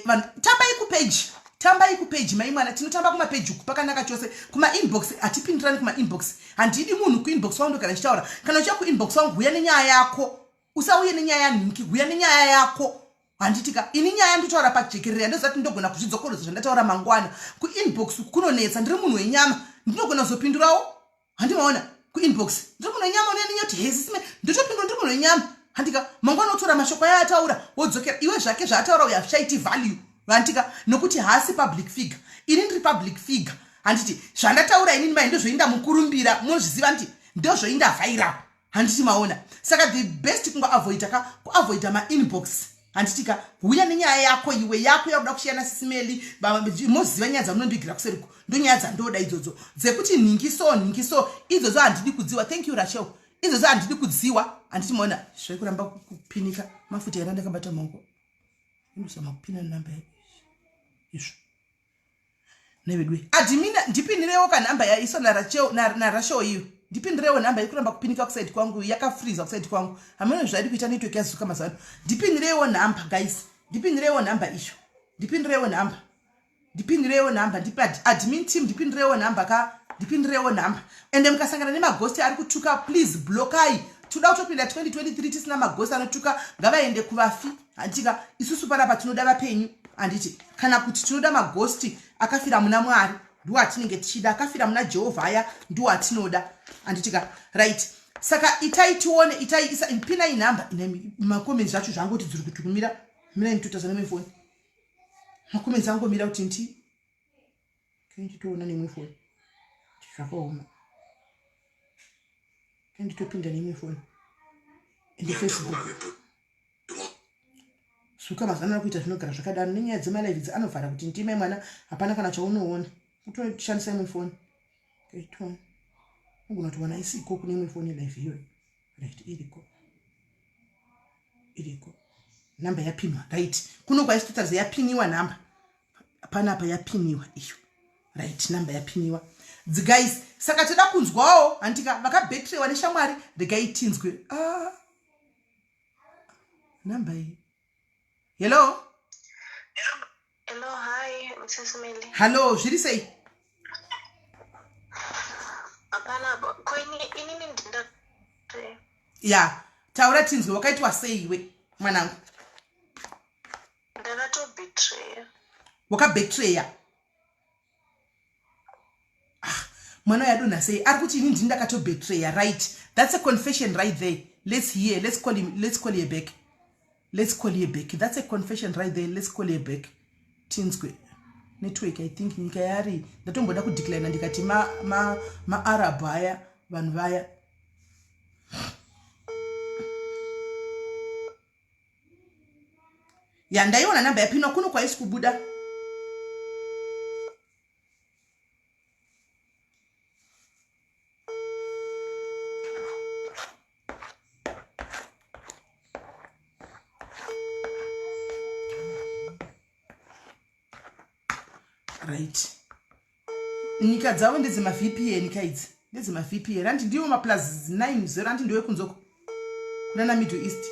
Vanhu tambai kupeji, tambai kupeji. Mai mwana, tinotamba kumapeji uku, pakanaka chose. Kumainbox hatipindirani, kumainbox handidi munhu kuinbox wangu. Ndogara ndichitaura, kana uchiya kuinbox wangu, huya nenyaya yako, usauye nenyaya yanhingi, huya nenyaya yako. Handitika, ini nyaya nditaura pajekerere, yandoziva kuti ndogona kuzvidzokorodza zvandataura mangwana. Kuinbox kunonetsa, ndiri munhu wenyama, ndinogona kuzopindurawo. Handimaona, kuinbox ndiri munhu wenyama, uneninyoti hesisime, ndotopindura, ndiri munhu wenyama. Handika, mangwana otora mashoko aya ataura, wodzokera iwe zvake zvaataura uyo hazvichaiti value. Handika, nokuti haasi public figure, ini ndiri public figure. Handiti zvandataura inini mai ndozvoinda mukurumbira, munozviziva, nditi ndozvoinda viral. Handiti maona, saka the best kungoavoida ka, kuavoida mainbox. Handitika huya nenyaya yako iwe yako yakuda kushiyana sisimeli moziva nyaya dzamunondigira kuseriko ndonyaya dzandoda idzodzo dzekuti nhingi so nhingi so idzodzo handidi kudziwa. Thank you Rachel, idzodzo handidi kudziwa. Handiti maona zvaikuramba kupinika mafuta here andakabata maoko indozama kupina namba izvo neveduwe admina ndipinirewo kanhamba yaiswa narachel narachel iyo ndipinirewo nhamba yekuramba kupinika kusaidi kwangu yakafreeza kusaidi kwangu hameno zvaidi kuita network yazuka mazuva ano ndipinirewo nhamba guys ndipinirewo nhamba iyo ndipinirewo nhamba ndipinirewo nhamba ndipe admin team ndipinirewo nhamba ka ndipinirewo nhamba ende mukasangana nemagosti ari kutuka please blokai toda kutopinda 2023 tisina magosti anotuka ngavaende kuvafi handitika isusu panapa tinoda vapenyu handiti kana kuti tinoda magosti akafira muna mwari ndiwo atinenge tichida akafira muna jehovha aya ndiwo atinoda handitika right saka itai tione itai isa pinai nhamba ine macomments zvacho zvangoti dziri kuti kumira mirai nditotaza nemwe foni macomments angomira kuti nti nditoona nemwe foni zvakaoma nditopinda nemwe foni ende facebook Suka mazano ari kuita zvinogara zvakadaro nenyaya dzemalive idzi anovhara kuti ndime mwana hapana kana chaunoona kutoshandisa imwe foni kaitona unogona kutowana isiko kune imwe foni live iyoyo right iriko iriko namba yapinwa right kuno kwaisitotaridza yapiniwa namba panapa yapiniwa iyo right namba yapiniwa guys saka toda kunzwawo handika vakabetrewa neshamwari regai tinzwe ah. Number iyi. Hello. Hello, hi, Mrs. Meli. Hello, zviri sei? Hapana, ko ini inini ndinda Ya, taura tinzwe wakaitwa sei iwe mwanangu? Ndakatobetreya. Wakabetreya? Ah, mwana uyo adonha sei ari kuti ini ndini ndakatobetreya right that's a confession right there let's hear let's call him let's call her back let's call her back that's a confession right there let's call her back tinzwe network i think nyika yari ndatomboda kudeclina ndikati maarab ma, ma aya vanhu vaya ya ndaiona namba yapinwa kuno kwaisi kubuda right nyika dzavo ndedzemavpn ka idzi ndedzemavpn anti ndiwo maplus 9 0 anti ndiwe kunzoko kunana middle east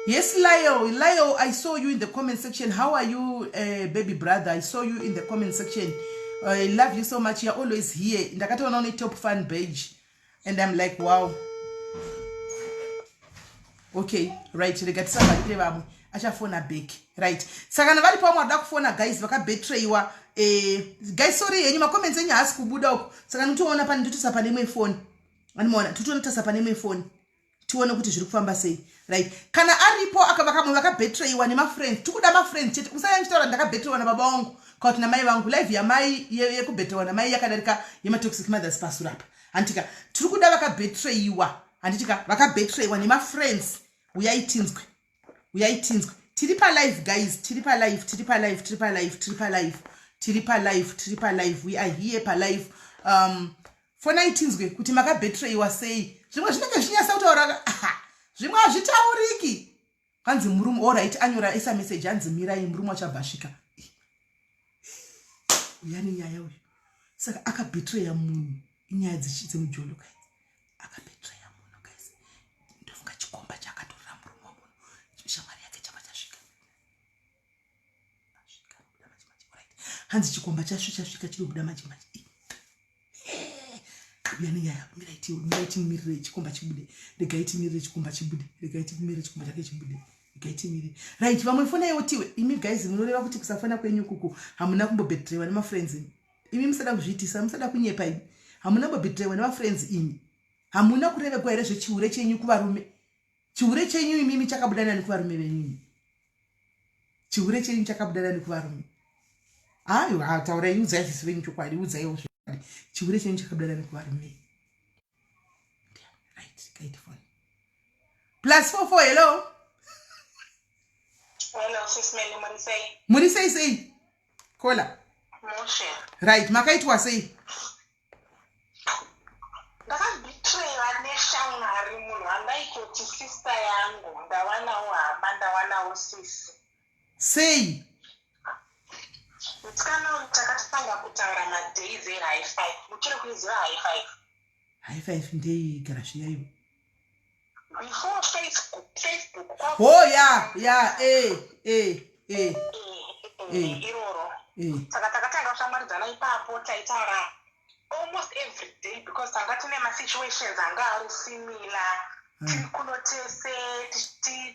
Yes, Lyle, Lyle, I saw you in the comment section. How are you, baby brother? I saw you in the comment section. I love you so much. You're always here. Ndakatoona une top fan page. And I'm like, wow. Okay, right. Rega tisavharire vamwe. Achafona back. Right. Saka kana vari pamwe vanoda kufona guys vakabetrayiwa. Eh, guys sorry henyu macomments enyu haasi kubuda uko. Saka nditoona pane ndotoisa pane imwe phone. Anomaona totonotarisa pane imwe phone. Tione kuti zviri kufamba sei. Right. Kana aripo akabakamwe vakabetrayiwa nemafriends. Tikuda mafriends chete. Usaya ndichitaura ndakabetrayiwa nababa vangu kana kuti namai vangu. Live yamai yekubetrayiwa namai yakadarika yematoxic mothers pasurapa. Handitika tiri kuda vakabetrayiwa. Handitika vakabetrayiwa nemafriends. Uyai tinzwe. Uyai tinzwe. Tiri pa live guys, tiri pa live, tiri pa live, tiri pa live, tiri pa live. Tiri pa live, tiri pa live. We are here pa live. Fonai tinzwe kuti makabetrayiwa sei. Zvimwe zvinenge zvichinyasa kutaura. Zvimwe hazvitauriki. Hanzi murume, all right, anyora isa message hanzi mirai murume achabva asvika. Uya nenyaya uyu. Saka akabetreya munhu. Inyaya dzemujolo guys. Akabetreya munhu guys. Ndofunga chikomba chaakatorera murume wemunhu. Shamwari yake chabva chasvika. Hanzi chikomba chasvika chasvika chinobuda manje manje. Uya nenyaya mirai mirai timirire chikomba chibude. Regai timirire chikomba chibude. Regai timirire chikomba chake chibude. Regai timirire. Right, vamwe fonaiwo tiwe. Imi guys munoreva kuti kusafona kwenyu kuku hamuna kumbobetrewa nemafriends imi. Imi musada kuzviitisa, musada kunyepa imi. Hamuna kumbobetrewa nemafriends imi. Hamuna kurevegwa here zvechihure chenyu kuvarume? Chihure chenyu imimi chakabuda nani kuvarume venyu imi? Chihure chenyu chakabuda nani kuvarume? Aiwa, taurai, udzai sisi venyu chokwadi, udzaiwo zvokwadi. Chihure chenyu chakabuda nani kuvarume? Right. Ndikaite foni. +44, hello. Hello, Sis Melly, muri sei? Muri sei sei, caller? Mushe. Right, makaitwa sei? Ndakabetraywa neshamwari, munhu wandaitoti sister yangu. Ndawanawo hama, ndawanawo sisi. Sei? Musikana uyu takatanga kutaura madays eHi5. Muchiri kuiziva Hi5? Hi5 ndeigara zviyaivo. Before Facebook, Facebook. Oh ya, e e e. Iroro. Saka takatanga kushamwaridzana ipapo. Taitaura almost every day because tanga tine masituations anga ari similar. Tiri kuno tese,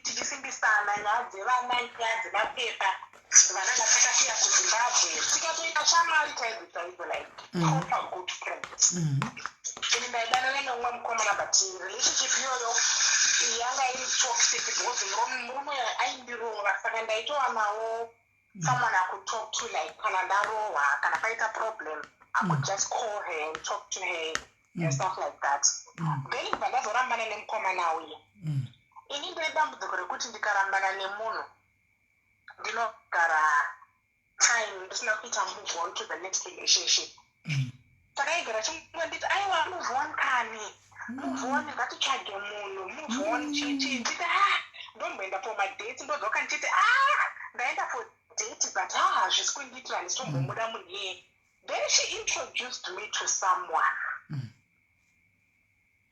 tichisimbisana nyaya dzevana, nyaya dzemapepa, vana vatakasiya kuZimbabwe. Tikatoita shamwari chaidzo chaidzo, like proper good friends. Ini ndaidanana neumwe mukomana, but relationship iyoyo yanga iri toxic because murume uyo aindirova. Saka ndaitowanawo someone I could talk to, like kana ndarohwa, kana paita problem, I could just call her and talk to her and stuff like that. Then bva ndazorambana nemukomana uyu. Ini ndine dambudziko rekuti ndikarambana nemunhu, ndinogara time ndisina kuita move on to the next relationship. Saka aigara chingonditi, "Aiwa, move on kani, move on, ngatitsvage munhu, move on," chichi. Nditi, "Ah, ndomboenda for madates." Ndodzoka ndichiti, "Ah, ndaenda for date, but ah, hazvisi kundiitira, handisitombomuda munhu iyeye." Then she introduced me to someone.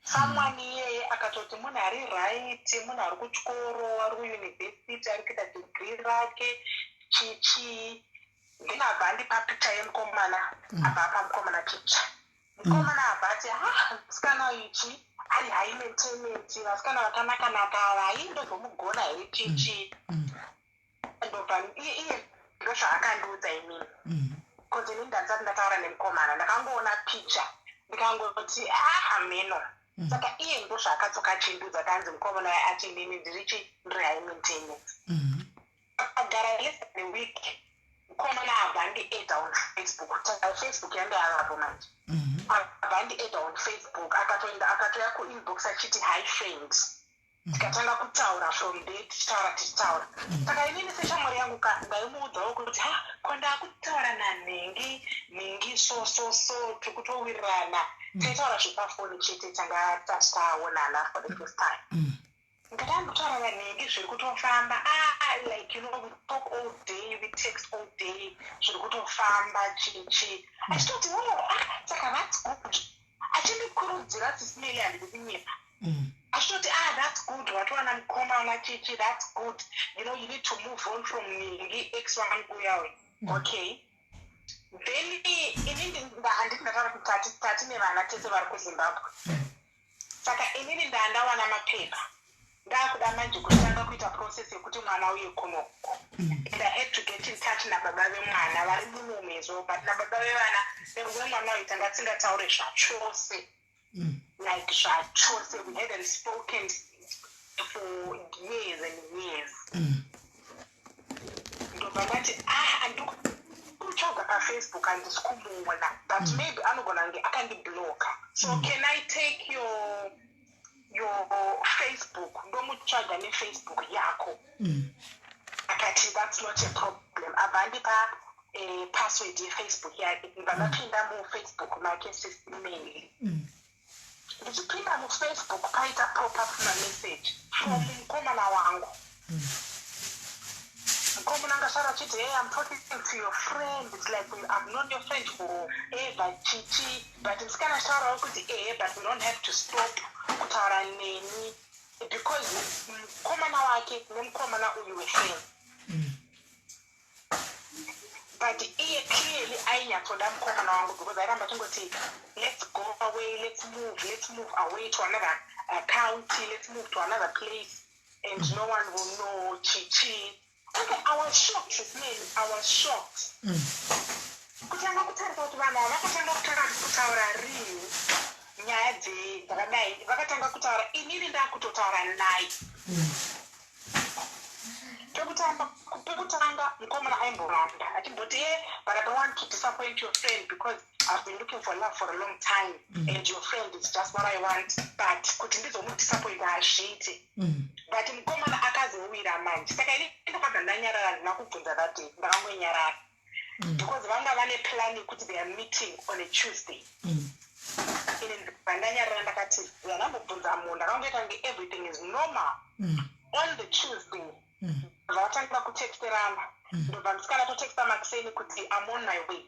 Someone iyeye akatoti munhu ari right, munhu ari kuchikoro, ari kuyunivhesiti, ari kuita degree rake, chichii. Then abva andipa picha yemukomana. Abva apa mukomana picha. Mukomana abva ati, "Ha, musikana ichi ari high maintenance, vasikana vakanaka-naka ava, hai, ndozomugona here?" Chichi. Ndobva iye ndozvaakandiudza inini, kuti ini ndandisati ndataura nemukomana, ndakangoona picha, ndikangoti, "Ah, hameno." Saka iye ndozvaakatsoka achindiudza, kanzi mukomana ati inini ndirichi, ndiri high maintenance. Agara less than a week, mukomana abva andiadda on Facebook. Facebook yange yavapo manje. Abva andiadda on Facebook, akatoenda, akatoya kuinbox achiti, "Hi friend." Tikatanga kutaura from there, tichitaura, tichitaura. Saka inini seshamwari yangu ka, ndaimuudzawo kuti, "Ha, ko ndakutaura nanhingi nhingi, so so so, tiri kutowirirana." Taitaura zvepafoni chete, tanga tati taonana for the first time. Ndikati, "Andikutaura nanhingi, zviri kutofamba." Ah, like, we talk all day, we text all day, zviri kutofamba, chichi. Achitoti, "Oh, ah, saka that's good." Achindikurudzira, Sis Melly, handidi kunyepa. Achitoti, "Ah, that's good, watowana mukomana, chichi, that's good. You need to move on from ningi, ex wangu uyawe." Okay, then inini handiti ndataura kuti tatine vana tese vari kuZimbabwe. Saka inini ndandawana mapepa, ndakuda manje kutanga kuita process yekuti mwana uye kunoko. And I had to get in touch nababa vemwana vari munomu as well, but nababa vevana vemwana uyu tanga tisingataure zvachose. Like zvachose, we hadn't spoken for years and years. Ndobva ndati, "Ah, andikutsvaga paFacebook, handisi kumuona, but maybe anogona kunge akandibloka. So can I take your Facebook, ndomutsvaga neFacebook yako?" Akati, "That's not a problem." Abva andipa password yeFacebook yake. Ndibva ndapinda muFacebook make, Sis Melly. Ndichipinda muFacebook, paita pop up mamessage from mukomana wangu. Mukomana angasara achiti, "Hey, I'm talking to your friend. It's like I've known your friend for ever," chichi. But musikana achitaurawo kuti, "Ehe, but we don't have to stop kutaura neni," because mukomana wake nemukomana uyu wefriend. But iye clearly ainyatsoda mukomana wangu because airamba achingoti, "Let's go away, let's move, let's move away to another county, let's move to another place and no one will know," chichi. Okay, I was shocked, man, I was shocked. Kutanga kutarisa kuti vanhu ava vakatanga kutaura rini nyaya dzakadai. Vakatanga kutaura inini ndakutotaura naye. Pekutanga mukomana aimboramba achimboti, "Ye, but I don't want to disappoint your friend because I've been looking for love for a long time and your friend is just what I want, but kuti ndizomudisappointa hazviiti. But mukomana akazowira manje, saka ini ndakabva ndanyarara, handina kubvunza that day, ndakangonyarara because vanga vane plan yekuti they are meeting on a Tuesday. Ini ndibva ndanyarara, ndakati handambobvunza munhu, ndakangoita kunge everything is normal. On the Tuesday vatanga kutexterana, ndobva musikana totexta makuseni kuti, "I'm on my way."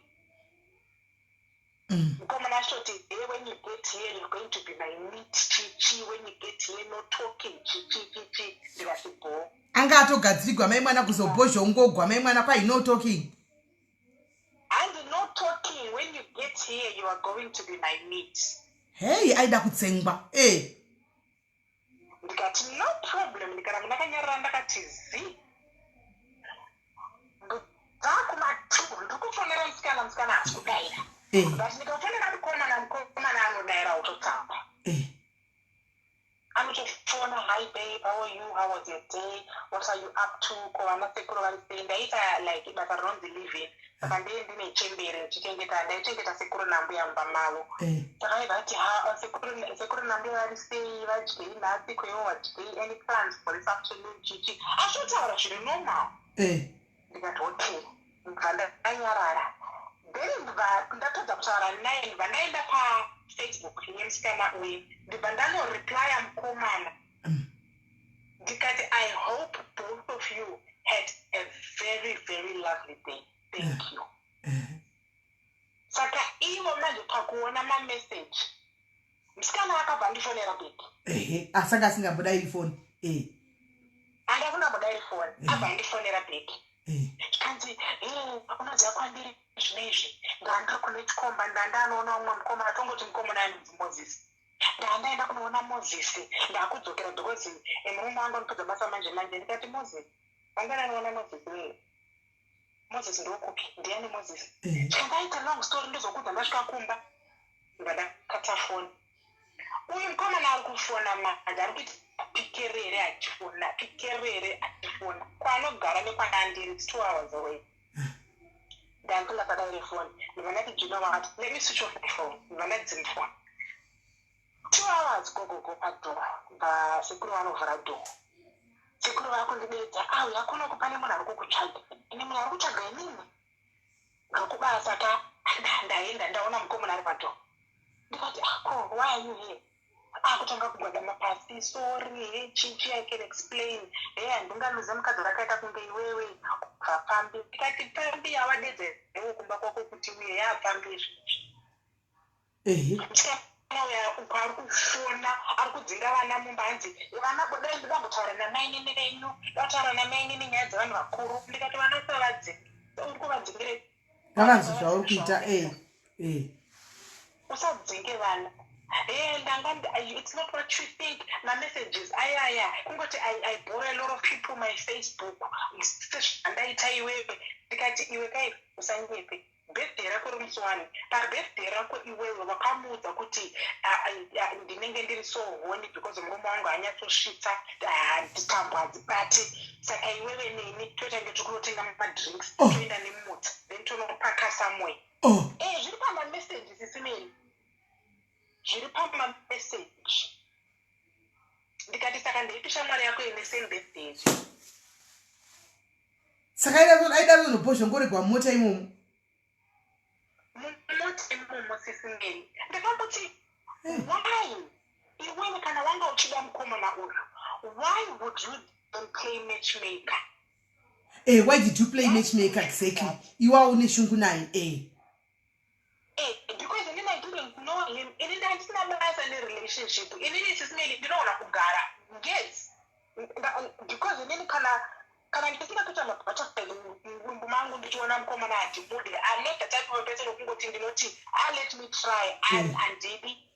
Mukomana achitoti, "Hey, when you get here you're going to be my meat, chichi. When you get here, no talking, chichi chichi." Ndikati bho. Anga atogadzirirwa mai mwana kuzobhozhongogwa mai mwana kwai no talking. And no talking, when you get here you are going to be my meat. Hei, aida kutsengwa e. Ndikati no problem, ndikaramba ndakanyarara, ndakati zi. Dzakuma2 ndiri kufonera musikana, musikana haasi kudaira. But ndikafonera mukomana, mukomana anodaira, utotsamba. Anotofona, "Hi babe, how are you? How was your day? What are you up to? Ko vana sekuru vari sei?" Ndaita like basa rinonzi living, saka ndee ndine chembere ndichichengeta, ndaichengeta sekuru nambuya mumba mavo. Saka aibva ati, "Ha, sekuru nambuya vari sei? Vadyei nhasi? Kweiwo vadyei? Any plans for this afternoon?" Chichi, achitotaura zviri normal. Ndikati okay, ndibva ndanyarara. Then ndibva ndatadza kutaura naye, ndibva ndaenda paFacebook yemusikana uyu, ndibva ndanoreplya mukomana, ndikati, "I hope both of you had a very very lovely day, thank you." Saka ivo manje pakuona mameseji, musikana akabva andifonera back. Ehe, asanga asingambodairi foni e. Andasingambodayiri foni. Abva andifonera back, kanzi, "He, unoziva kwandiri zvino izvi? Ndandiri kune chikomba, ndandanoona umwe mukomana, tongoti mukomana anonzi Moses. Ndandaenda kunoona Moses, ndakudzokera because murume wangu anopedza basa manje manje." Ndikati, "Moses? Wanga Moses wewe? Moses ndokupi? Ndiani Moses?" Chandaita long story, ndozokudza ndasvika kumba. Ndakata foni. Uyu mukomana ari kufona manje, ari kuita pikerere achifona, pikerere achifona. Kwaanogara nekwandandiri, it's 2 hours away. Ndandingasadaire foni. Ndibva ndati, "Do you know what? Let me switch off my phone." Ndibva ndadzima foni. 2 hours, gogogo padoor. Bva sekuru vanovhura door. Sekuru vakundidedza, "Auya kunoku, pane munhu ari kukutsvaga." Ine munhu ari kutsvaga inini ngakubasa ka. Ndaenda, ndaona mukomana ari padoor. Ndikati, "Ako, why are you here?" Akutanga kugwadama pasi, "Sorry, he chichi, I can explain. He, handingaluze mukadzi rakaita kunge iwewe kubva pambi." Ndikati, "Pambi yawadedza iwe kumba kwako kuti uye yaapambi izvizvi?" Musikana uya uko ari kufona, ari kudzinga vana mumba, hanzi, "Vana budai, ndidambotaura namainini venyu, ndataura namainini nyaya dzevanhu vakuru." Ndikati, "Vana usavadzinge, uri kuvadzingire." Ngavanzwe zvauri kuita e e. Usadzinge vana. Hey, ndanga it's not what you think, mamessages ayaya kungoti I bore a lot of people my Facebook sezvandaita iwewe. Ndikati, "Iwe kai, usanyepe. Birthday rako rimusi wani? Pabirthday rako iwewe wakamuudza kuti ndinenge ndiri so horny because murume wangu anyatsosvitsa tambo hadzibati, saka iwewe neni toita nge tiri kunotenga madrinks." Toenda nemota, then tonopaka somewhere. Zviri pamameseji, sisimeni, zviri pamameseji. Ndikati, "Saka ndeipi shamwari yako ine same birthday?" Saka aida kuzonobhozhongoregwa mumota imomo? Mumota imomo, sisimeni. Ndikamuti, "Why iwewe, kana wanga uchida mukomana uyu, why would you then play matchmaker?" Why did you play matchmaker exactly? Iwa une shungu naye. Because inini I didn't know him. Inini handisina basa nerelationship. Inini, sisimeli, ndinoona kugara, yes, because inini kana ndisina kuita mabutterfly mudumbu mangu ndichiona mukomana, handimude. I'm not the type of person wekungoti ndinoti, "Ah, let me try." Handidi.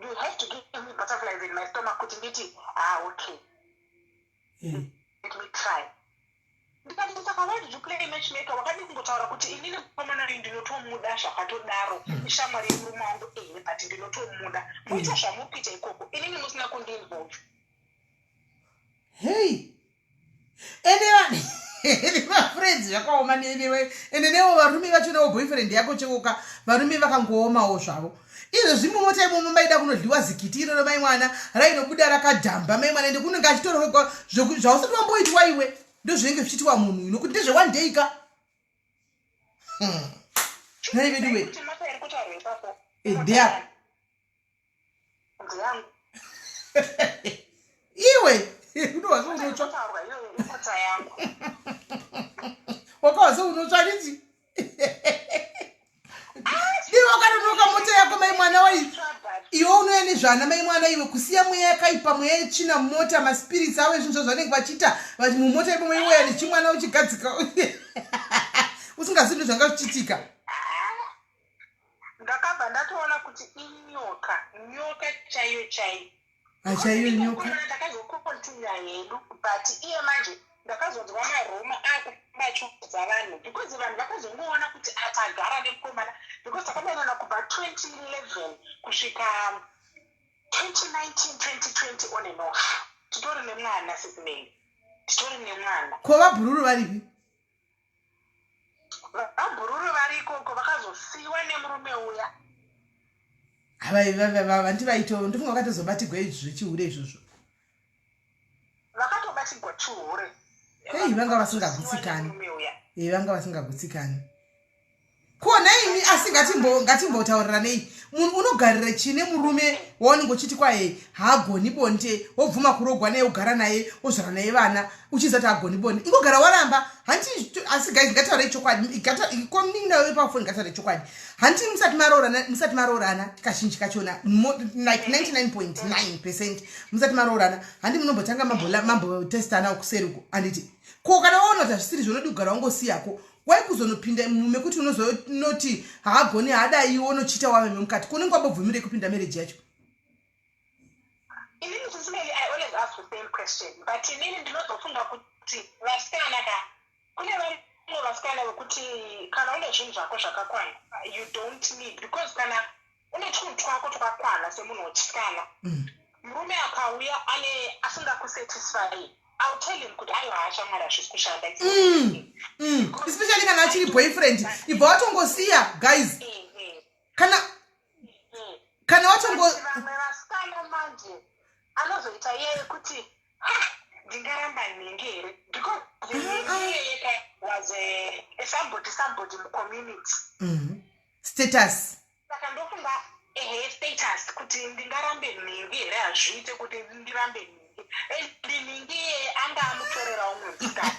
You have to give me butterflies in my stomach kuti nditi, "Ah, okay, let me try." Ndikati, "Saka why did you play matchmaker? Wakadi kungotaura kuti inini mukomana uyu ndinotomuda zvakatodaro, ishamwari yemurume wangu ehe, but ndinotomuda. Moita zvamuri kuita ikoko, inini musina kundiinvolve." Hei, ende vanhu, mafriends. Guys, zvakaoma nenewe. Ende newo varume vacho newo boyfriend yako chekoka varume vakangoomawo zvavo. Izvezvi mumota imomo maida kunodliwa zikiti iroro mai mwana rainobuda rakadhamba mai mwana ende kunenge achitorogwa zvausati wamboitwa iwe. Ndozvinenge zvichiitwa munhu nokuti ndezve one day ka. Nhai vedu we. Eh, ndeyako. Iwe unowa seunotsva. Wakawa seunotsva nditi. Iwe wakanonoka mota yako mai mwana wai. Iwe unouya nezvana mai mwana iwe kusiya mweya yakaipa mweya yetsvina mumota maspirits avo ezvinhu zvavanenge vachiita mumota imomo iweya nechimwana uchigadzika usingazivi zvanga zvichiitika. Ndakabva ndatoona kuti inyoka, nyoka chaiyo chaiyo. Achaiyo nyoka. Takazokontinya hedu but iye manje ndakazonzwa maroma akubachiudza vanhu because vanhu vakazongoona kuti atagara nemukomana because takadanana kubva 2011 kusvika 2019 2020 on and off titori nemwana sisimei titori nemwana. Ko vabhururu varipi? Vabhururu vari ikoko vakazosiiwa nemurume uya. Vanti vaito ndofunga vakatozobatigwa izvi zvechihure izvozvo. Vakatobatigwa chihure. Hei vanga vasingagutsikani. Hei vanga vasingagutsikani. Ko nhaimi asi ngatimbo ngatimbotauriranei munhu unogarira chii nemurume waunenge uchiti kwaye haagoni bonde wobvuma kurogwa naye wogara naye wozvara naye vana uchiziva kuti haagoni bonde ingogara waramba hanti asi guys ngataurei chokwadi komunin'ina wewe pafoni ngataurei chokwadi hanti musati maroorana musati maroorana kazhinji kachona like 99.9 percent musati maroorana hanti munombotanga mambotestana kuseri uko handiti ko kana waona kuti hazvisiri zvaunodi kugara wangosiyako wai kuzonopinda mekuti unozonoti haagoni haadai wonochita wave memukati ko unenge wambobvumirei kupinda marriage yacho inini sisimeli i always ask the same question but inini ndinozofunga kuti vasikana ka kune vamwe vasikana vekuti kana une zvinhu zvako zvakakwana you don't need because kana une twunhu twako twakakwana semunhu wechisikana murume akauya ane asingakusatisfy I'll tell him kuti aiwa hashamwari hazvisi kushanda Especially kana achiri boyfriend ibva watongosiya guys kana kana watongo vamwe vasikana manje anozoita iye yekuti ha ndingaramba nhingi here because nhingi iyeye was a somebody somebody mucommunity Status. Saka ndofunga ehe status kuti ndingarambe nhingi here hazviite kuti ndirambe nhingi and nhingi iyeye anga amutorera umwe musikana.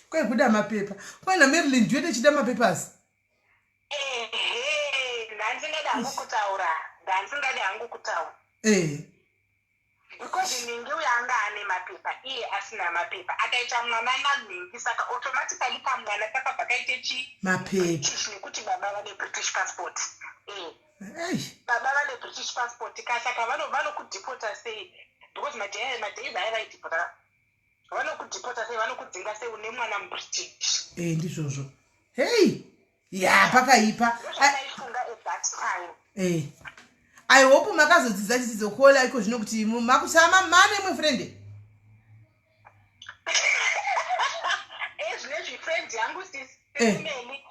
Kwekuda mapepa kwana Marilyn ndiyo techida mapapers. Ehe ndandisingadi hangu kutaura ndandisingadi hangu kutaura. Eh. Because nhingi uyo anga ane mapepa iye asina mapepa akaita mwana nanhingi saka automatically kamwana kakabva kaite chi mapepa British nekuti baba vane British passport eh. Baba vane British passport ka saka vanokudhipota sei because madays aya vaidhipota vanokudhipota sei vanokudzinga sei une mwana muBritish eh ndizvozvo hei ya pakaipa eh. I hope makazodzidza chidzidzo kola iko zvino kuti makusama mane imwe friend ezvinezvi friend yangu sisi eh,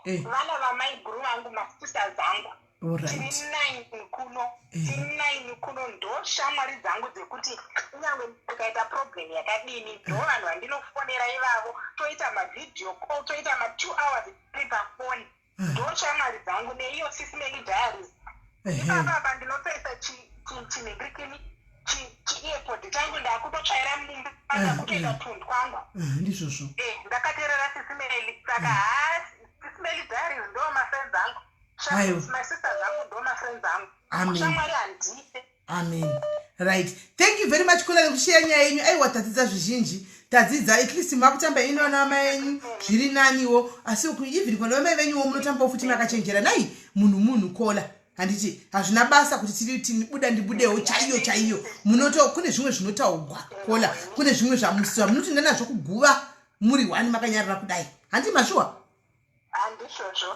eh. vana vamaiguru vangu masisters angu tiri nine kuno tiri nine kuno ndo shamwari dzangu dzekuti kunyange ndikaita problem yakadini ndo vanhu vandinofonera ivavo toita mavideo call toita ma2 hours tiri pafoni ndo shamwari dzangu neiyo Sisi Melly Diaries ipapa apa ndinotoisa chinhingirikini chiearpod changu ndakutotsvaira mumba ndakutoita tunhu twangu ndizvozvo ndakateerera Sisi Melly saka haa Sisi Melly Diaries ndo mafriends angu my sisters angu ndo mafriends angu shamwari handiite. Amen. Right, thank you very much kula nekusheya nyaya yenyu. Aiwa tadzidza zvizhinji, tadzidza at least makutamba ino ana amai enyu zviri naniwo, asi even kwana vamai venyuwo munotambawo futi makachenjera. Nai munhu munhu kola handiti hazvina basa kuti tiri tinibuda ndibudewo chaiyo chaiyo munoto kune zvimwe zvinotaugwa kola kune zvimwe zvamunotoenda nazvo kuguva muri one makanyarara kudai handi mashuwa.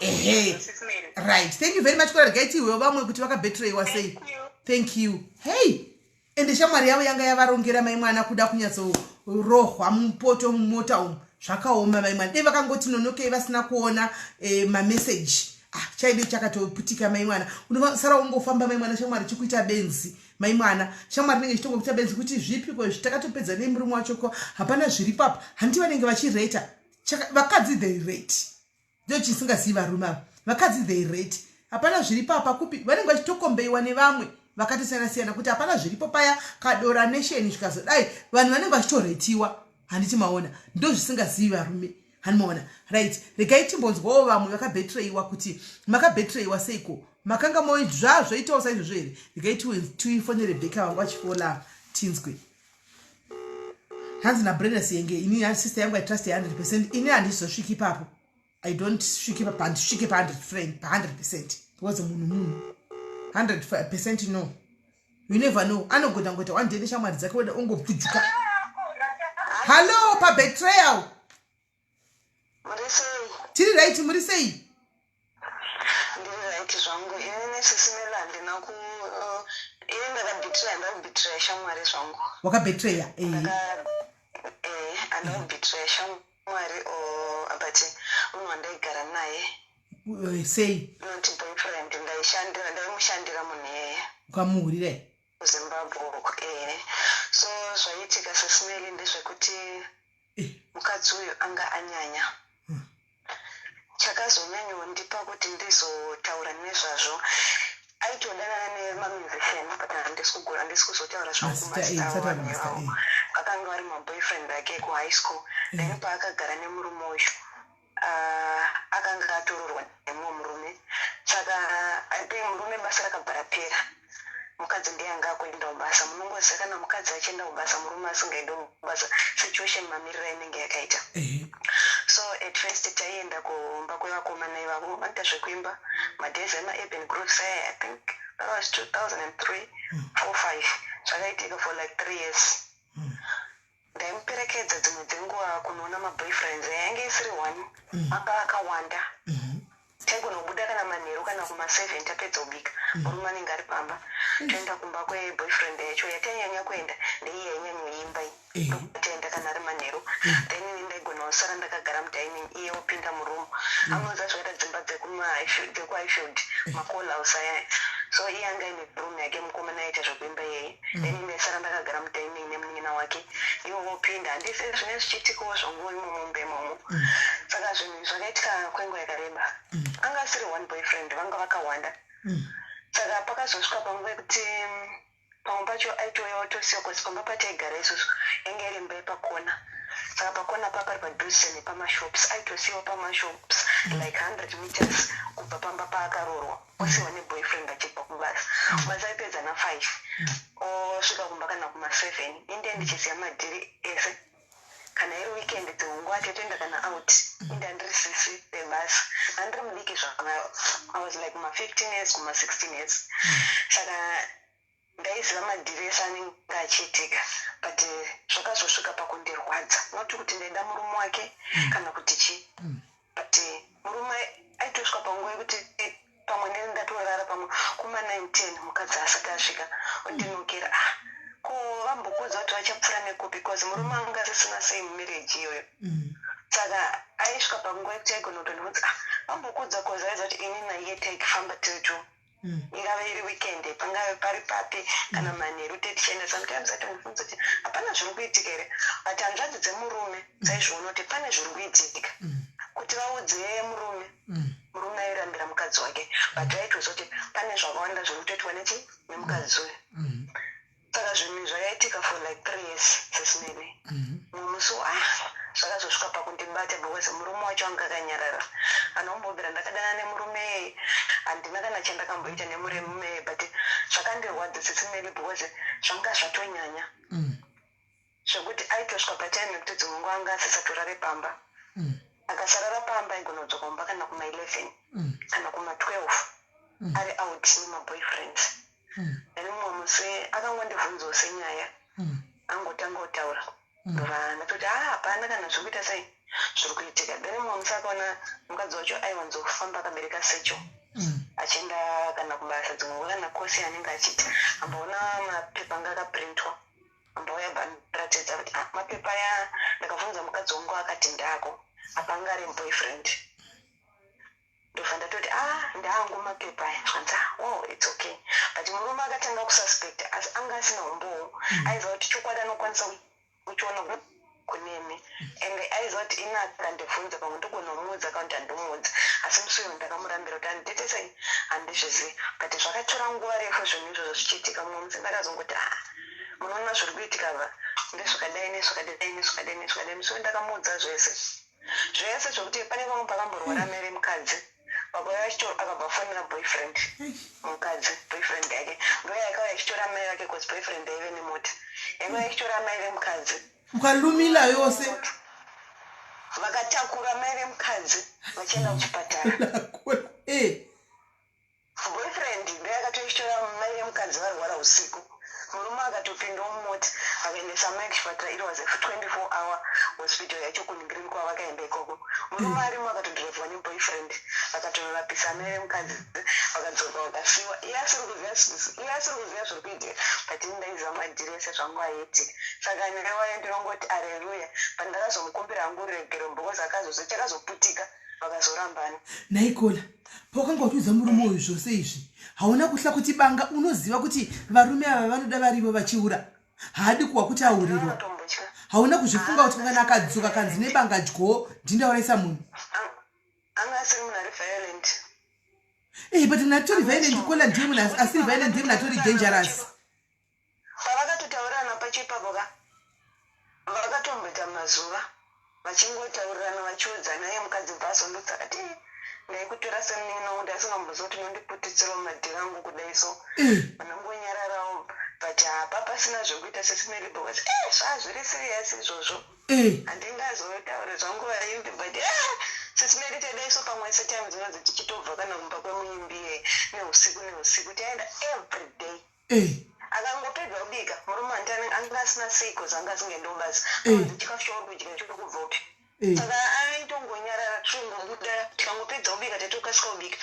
Ehe, right, thank you very much kora regai tihwewo vamwe kuti vakabetreyiwa sei. Thank you. Hey, ende shamwari yavo yanga yavarongera mai mwana kuda kunyatsorohwa mupoto mumota umu. Zvakaoma mai mwana, dei vakangoti nonokei vasina kuona mameseji. Ah, chaide chakatoputika mai mwana. Unosara ungofamba mai mwana, shamwari chikuita benzi mai mwana, shamwari inenge ichitongokuita benzi kuti zvipiko izvi, takatopedza nemurume wacho ko hapana zviri papa. Hanti vanenge vachireta vakadzi, they rate, ndo chisingazivi varume ava. Vakadzi they rate, hapana zviri papa kupi, vanenge vachitokombeiwa nevamwe vakatosiyana siyana kuti hapana zviripo paya kadora nation zvikazodai, vanhu vanenge vachitoretiwa. Handiti maona? Ndo zvisingazivi varume, hanimaona? Right, regai timbonzwawo vamwe vakabetreyiwa kuti makabetreyiwa seiko, makanga zvazvoitawo saizvozvo here. Regai tifonere Beka vanga vachifola, tinzwe. Hanzi naBrenda Siyenge, ini sister yangu I trust 100%. Ini handizosviki ipapo, I don't svike pa, handisvike pa100 pa100%, because munhu 100%, no, you never know. Anogona ngoita one day neshamwari dzake weda ongopfujuka. Hallo, pabetrayal. Muri sei? Tiri right, muri sei? Ndiri right zvangu. Ini nesisi Melo handina ku ini ndakabetreya, ndakubetreya shamwari zvangu. Wakabetreya? Handakubetreya shamwari o, but munhu wandaigara naye. Sei? Not boyfriend, ndaishandira, ndaimushandira munhu iyeye. Ukamuhurira? KuZimbabwe uko, So zvaiitika, Sisi Meli, ndezvekuti mukadzi uyu anga anyanya. Chakazonyanyondipa kuti ndizotaura nezvazvo, aitodanana nemamusician, but handisi kugura, handisi kuzotaura zvangu Mazita, mazita avo. Usataura Vanhu mazita, ivavo vakanga vari maboyfriend ake kuhigh school. Then paakagara nemurume uyu, akanga atororwa nemumwe murume, saka I think murume basa rakabva rapera, mukadzi ndiye anga akuenda kubasa. Munongoziva kana mukadzi achienda kubasa, murume asingaendi kubasa, situation mamiriro ainenge yakaita. So at first taienda kumba kwevakomana ivavo vanoita zvekuimba, madays emaurban grooves aya. I think that was 2003, 4, 5. Zvakaitika for like 3 years. Ndaimuperekedza dzimwe dzenguva kunoona maboyfriends. Yainge isiri one, anga akawanda. Taigona kubuda kana manheru, kana kuma7 tapedza kubika, murume anenge ari pamba, toenda kumba kweboyfriend yacho. Yatainyanya kuenda ndeiyi yainyanyoimba iyi. Ndokwataenda kana ari manheru. Then ini ndaigona kusara ndakagara mudining, iye opinda muroom. Anoziva zvakaita dzimba dzekuHighfield, macool house aya. So iye anga aine room yake, mukomana aiita zvekuimba iyeye. Then ini ndaisara ndakagara mudining nemunin'ina wake, ivo vopinda. Handisi zvine zvichiitikawo zvangu imomo mumba imomo. Saka zvinhu izvi zvakaitika kwenguva yakareba. Anga asiri one boyfriend, vanga vakawanda. Saka pakazosvika panguva yekuti pamwe pacho aitouya otosiya, cause pamba pataigara isusu yange iri imba yepakona. Saka pakona pa pari padhuze nepamashops, aitosiyiwa pamashops like 100 meters kubva pamba paakaroorwa, osiyiwa neboyfriend achibva kubasa. Basa aipedza na5, osvika kumba kana kuma7. Inde ndichiziva madhiri ese. Kana iri weekend, dzimwe tetoenda kana out. Inde handiri sisi vebasa, handiri mudiki zvaka, I was like kuma15 years, kuma16 years. Saka ndaiziva madhiri ese anenge achiitika, but zvakazosvika pakundirwadza, not kuti ndaida murume wake kana kuti chii, but murume aitosvika panguva yekuti pamwe ndini ndatorara pamwe kuma9, 10, mukadzi asati asvika, ondinokera. Ah, ko vambokudza kuti vachapfuura nekupi? Because murume anga asisina sei mumarriage iyoyo. Saka aisvika panguva yekuti aigona kutondibvunza, ah, vambokudza? Cause aiziva kuti ini naiye taifamba tiri two. Ingave iri weekend, pangave pari papi, kana manheru tetichienda, sometimes aitondibvunza kuti hapana zviri kuitika here. But hanzvadzi dzemurume dzaizviona kuti pane zviri kuitika. Kuti vaudze murume, murume airambira mukadzi wake, but aitoziva kuti pane zvakawanda zviri kutoitwa nechi nemukadzi uyu. Saka zvinhu zvakaitika for like 3 years, Sisi Meli. Mumwe musi, ah, zvakazosvika pakundibata because murume wacho anga akanyarara. Anombobvira ndakadana nemurume, handina kana chandakamboita nemurume, but zvakandirwadza, Sisi Meli, because zvanga zvatonyanya zvekuti aitosvika patime yekuti dzimwe nguva anga asisatorare pamba. Akasarara pamba, aigona kudzoka kumba kana kuma11 kana kuma12, ari out nemaboyfriends. Then mumwe musi akangondibvunzawo senyaya, angotanga kutaura, ndobva ndatoti, ah, hapana kana zviri kuita sei, zviri kuitika. Then mumwe musi akaona mukadzi wacho aiwanzofamba akabereka satchel achienda kana kubasa, dzimwe nguva kana kosi yaanenge achiita. Amboona mapepa anga akaprintwa, ambouya bandiratidza kuti, ah, mapepa aya. Ndakabvunza. Ndabvunza mukadzi wangu akati ndako, apa anga ari boyfriend. Ndobva ndatoti, "Ah, ndaangu mapepa aya." Zvanzi, "Oh, it's okay." But murume akatanga kususpecta, asi anga asina umbowo. Aiziva kuti chokwadi anokwanisa kuchiona kunemi, ende aiziva kuti ini akandibvunza pamwe ndogona kumuudza kana kuti handimuudza. Asi musi uyu ndakamurambira kuti handitete handizvizivi. But zvakatora nguva refu zvinhu izvozvo zvichiitika. Mumwe musi ndakazongoti, "Ah, munoona zviri kuitika va ndezvakadai, nezvakadai, nezvakadai, nezvakadai." Musi uyu ndakamuudza zvese zvese, zvokuti pane pamwe pakamborwara mai vemukadzi, vakauya akabva afonera boyfriend, mukadzi boyfriend yake ndoya yakauya ichitora mai vake, cause boyfriend aive nemota, yakauya ichitora mai vemukadzi. Ukalumila yose. Vakatakura mai vemukadzi vachienda kuchipatara. Boyfriend ndo yakatoichitora mai vemukadzi varwara usiku. Murume akatopindawo mumota, akaendesa mai kuchipatara. It was a 24 hour hospital yacho kuningirini kwavakaenda ikoko. Murume arimo akatodhiraivhwa neboyfriend, vakatorapisa mai vemukadzi, vakadzoka, vakasiwa. Iye asiri kuziva, iye asiri kuziva zviri kuitika, but ini ndaiziva madhiri ese zvangu aiitika. Saka newayo ndinongoti areruya. But ndakazomukumbira hangu ruregero because akazozo chakazoputika, vakazorambana. Naikola, pawakanga uchiudza murume uyu zvose izvi, hauna kuhla kuti banga? Unoziva kuti varume ava vanoda varivo vachiura, haadi kuwa kuti ahurirwa. Ndinotombotya. Hauna kuzvifunga kuti kana akadzoka kanzi nebanga dyo, ndindauraisa munhu? Anga asiri munhu ari violent. Eh, but munhu atori violent, Kola, ndiye munhu asiri violent, ndiye munhu atori dangerous. Pavakatotaurirana pacho ipapo ka, vakatomboita mazuva vachingotaurirana, vachiudzana. Iye mukadzi bva azondudza akati, "Eh, ndaikutora semunin'ina wangu, ndasingamboziva kuti unondiputitsirawo madhiri angu kudai." So vanongonyararawo, but hapa pasina zvekuita sesimeli, because zvazviri serious izvozvo. Handingazotaure zvangu vaimbi, but sesimeli tadai so pamwe setime dzinonzi tichitobva kana kumba kwemuimbi iyeye neusiku neusiku, taenda every day. Akangopedza kubika murume, handani anga asina sei, cause anga asingaendiwo basa. Chikafu chauri kudya chiri kubva upi? Saka aitongonyarara, titongobuda, tikangopedza kubika, tatokasika kubika,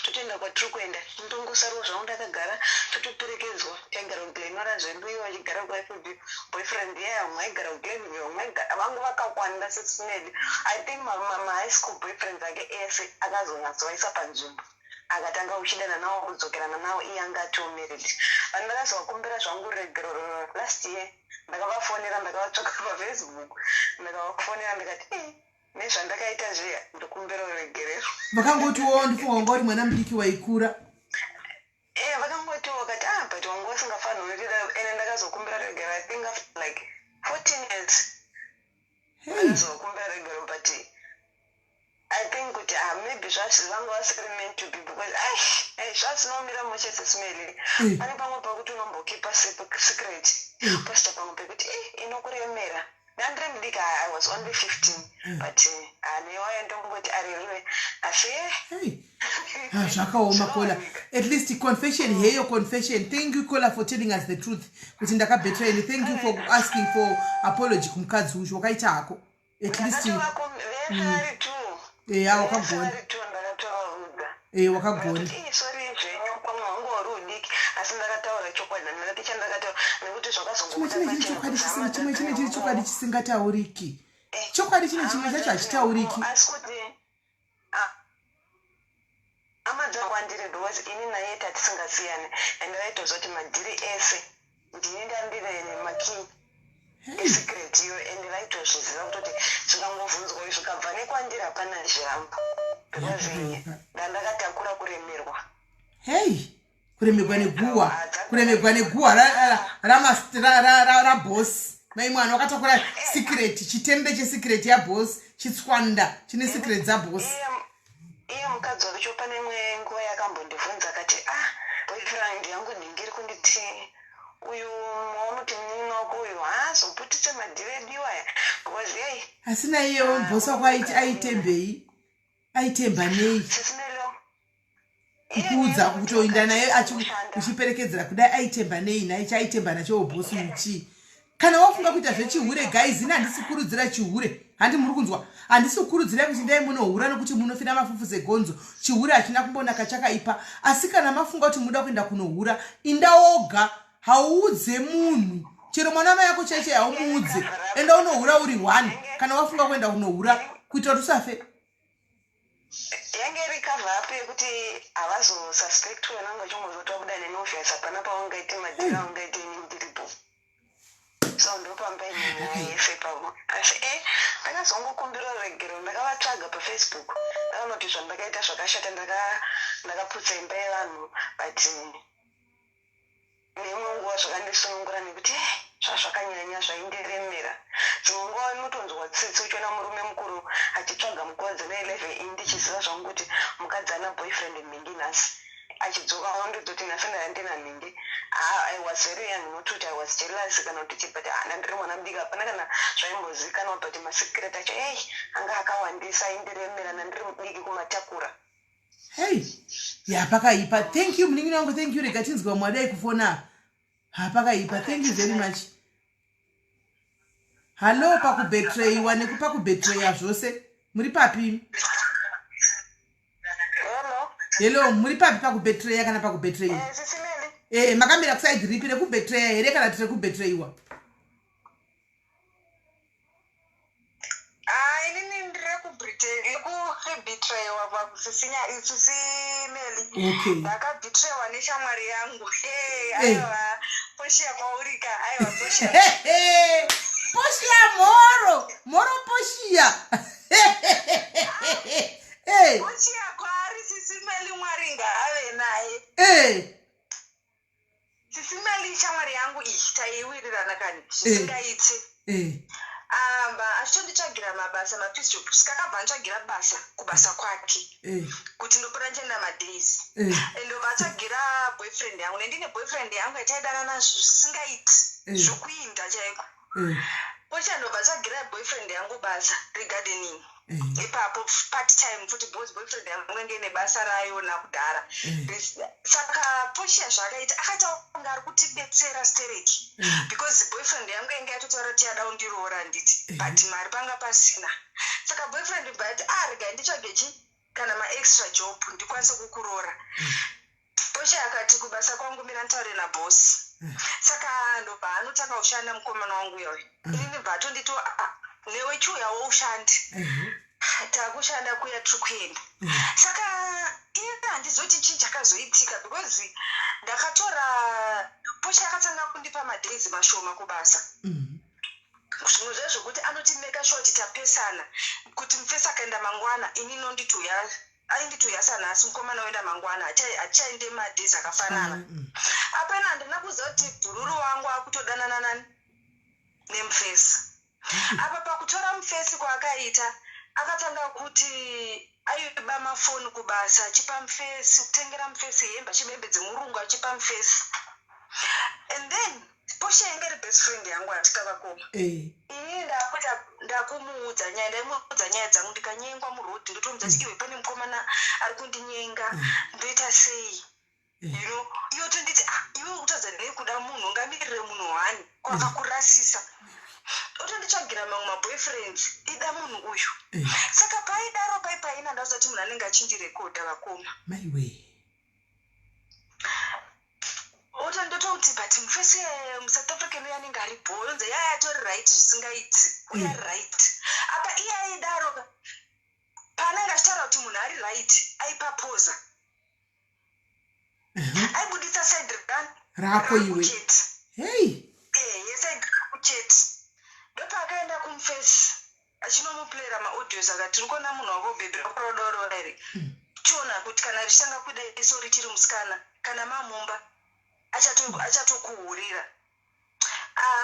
totoenda kwatiri kuenda. Ndongosariwo zvangu ndakagara, totoperekedzwa. Taigara kuGlen Norah zvedu, ivo vachigara kuFB. Boyfriend iye vamwe aigara kuGlenview, vamwe aigara, vangu vakawanda sesinedi. I think mahigh school boyfriends ake ese akazonyatsovaisa panzvimbo, akatanga kuchidana nawo, kudzokerana nawo. Iye anga atoo married. Vanhu ndakazovakumbira zvangu regero last year. Ndakavafonera, ndakavatsvaka paFacebook, ndakavafonera, ndikati, "Eh, nezvandakaita zviya, ndokumbira ruregerero." Vakangotiwo, ndifunga wanga uri mwana mudiki waikura. Eh, vakangotiwo, vakati, "Ah, but wanga usingafaniri kundida." Ende ndakazokumbira regero, I think after like 14 years. Ndakazokumbira regero, but I think kuti, ah, maybe vanga vasiri meant to be, because ai zvasinomira mushe sesimeli. Pane pamwe pekuti unombokipa secret, pasita pamwe pekuti inokuremera. Ndandiri mudiki, I was only 15, but newayo ndongoti areruwe, asi Hey. Ah, zvakaoma Kola. At least confession heyo, confession. Thank you, Kola, for telling us the truth kuti ndakabetray. Thank you for asking for apology kumukadzi uyu. Wakaita hako, at least. Vese vari two. Eya, wakagona. Vari two, ndakatovaudza. E, wakagona. Ndakati, "Sorry zvenyu, pamwe wangu wari udiki, asi ndakataura chokwadi." Ndakati chandakataura nekuti chimwe zvakazongobuda chine chiri pachena chokwadi kuti chisina hama chimwe chine chiri dzadzine chokwadi chisingatauriki. Chokwadi chine chimwe chacho hachitauriki. Asi kuti hama dzakwandiri, because ini naye tatisingasiyani, and vaitozoti madhiri ese ndini ndandine nemakey esecret iyo, and vaitozviziva kutoti zvikangobvunzwa zvikabva nekwandiri hapana zviramba, because ndandakatakura kuremerwa. Hei, kuremegwa neguhwa, kuremegwa neguhwa raboss. Mai mwana wakatakura secret, chitembe chesecret yaboss, chitswanda chine secret dzaboss. Iye mukadzi wacho pane imwe nguva yakambondibvunza akati, "Ah, boyfriend yangu nhingi iri kunditi uyu waunoti munin'ina wako uyu haazoputitse madhiri edu aya?" Because yei Asi naiyewo boss wako aiti aitembei, aitemba nei? Sisimelo. Kukuudza kutoinda naye uchiperekedzera kudai, aitemba nei naye? Chaaitemba nachowo boss uchi kana wafunga kuita zvechihure? Guys, ini handisi kukurudzira chihure, handi muri kunzwa? Handisi kukurudzirai kuti ndai munohura, nokuti munofira mafufu segonzo. Chihure hachina kumbonaka, chakaipa. Asi kana mafunga kuti muda kuenda kunohura, inda woga, hauudze munhu. Chero mwana wamai yako chaiche haumuudze. Enda unohura uri one kana wafunga kuenda kunohura kuitira kuti usafe. Yange iri cover up yekuti havazosuspect wena unga chingozoti wabuda neni, obvious hapana paungaite madhira aungaite ini ndiripo. So ndopamba imwe nyaya yese ipapo. Asi ndakazongokumbira regero, ndakavatsvaga paFacebook, ndakaona kuti zvandakaita zvakashata, ndakaputsa imba yevanhu, but neimwe nguva zvakandisunungura nekuti zvazvakanyanya zvaindiremera. Dzimwe nguva unotonzwa tsitsi uchiona murume mukuru achitsvaga mukadzi ne11, ini ndichiziva zvangu kuti mukadzi ana boyfriend mhingi, nhasi achidzoka ondidzoti nhasi ndandina mhingi. Ah, I was very young, not kuti I was jealous kana kuti chii, but ndandiri mwana mudiki, hapana kana zvaimbozikanwa, but masecret acho ei anga akawandisa, aindiremera, nandiri mudiki kumatakura. Hei, ya, pakaipa. Thank you, munin'ina wangu, thank you. Rega tinzwa vamwe vadai kufona. Hapakaipa. Thank you very much. Hallo, pakubetreyiwa nekupakubetraya zvose, muri papi? Hello. Hello, muri papi pakubetreya kana pakubetreyiwa? Sisi Meli. Makamira kuside ripi, rekubetreya here kana kuti rekubetreyiwa? Ah, inini ndiri kubetreyiwa sisi Meli. Ndakabetreyiwa neshamwari yangu. Hey, aiwa, Poshia kwaurika, aiwa Poshia. Poshia, mhoro mhoro Poshia. Hey. Poshia kwaari, sisi Meli, Mwari ngaave naye. Sisi Meli, shamwari yangu iyi taiwirirana kani zvisingaiti. Amba achitonditsvagira mabasa, mapiece job, kakabva antsvagira basa kubasa kwake kuti ndopota ndichienda madays. Ndobva atsvagira boyfriend yangu, nendine boyfriend yangu yataidanana zvisingaiti, zvokuinda chaiko. Pocha ndobva atsvagira boyfriend yangu basa regardening ipapo, part time futi, because boyfriend yangu yange ine basa rayo nakudhara. Saka Poshia zvaakaita, akaita kunge ari kutibetsera stereki, because boyfriend yangu yange yatotaura kuti yada kundiroora, handiti? But mari panga pasina. Saka boyfriend bva ati, "Ah, regai nditsvage chi kana maextra job ndikwanise kukuroora." Posha akati, "Kubasa kwangu, mira nditaure nabhosi." Saka ndobva anotanga kushanda mukomana wangu iyoyo. Inini bva atonditi, "Ah, newe chiuyawo ushande." Takushanda kuya, tiri kuenda. Saka ini handizoti chii chakazoitika, because ndakatora Posha akatanga kundipa madays mashoma kubasa, zvimwe zvezvokuti anoti make sure kuti tapesana, kuti mufesi akaenda mangwana, ini nonditi uya, ainditi uya sanhasi, mukomana oenda mangwana, hachaende madays akafanana. Apena handina kuziva kuti bhururu wangu akutodanana nani nemufesi. Apa pakutora mufesi kwaakaita, akatanga kuti aiba mafoni kubasa achipa mufesi, kutengera mufesi hembe, achiba hembe dzemurungu achipa mufesi. And then Posha yange iri best friend yangu, atikavakoma. Inini ndakuita ndakumuudza nyaya, ndaimuudza nyaya dzangu, ndikanyengwa muroad ndotomudza kuti, "Iwe, pane mukomana ari kundinyenga, ndoita sei?" Iwe tonditi, "Ah, iwe kutadza nei kuda munhu? Ungamirire munhu one kwakakurasisa, otonditsvagira mamwe maboyfriends, ida munhu uyu." Saka paidaro pai paina ndaziva kuti munhu anenge achindirekodha, vakoma. Maiwe. Otondototi, but mufesi muSouth African uyo anenge ari bho, yonzi yaya atori right zvisingaiti, uyo ari right. Apa iye aidaro ka, paanenge achitaura kuti munhu ari right, aipapoza, aibuditsa side rako iwe. Chete. Hei. Yeside rako chete. Ndopaakaenda kumufesi achinomuplayera maaudios, akati, "Tiri kuona munhu wako bhebhi rako rodoro here, chiona kuti kana richitanga kuda iso richiri musikana, kana mamumba achatokuhurira."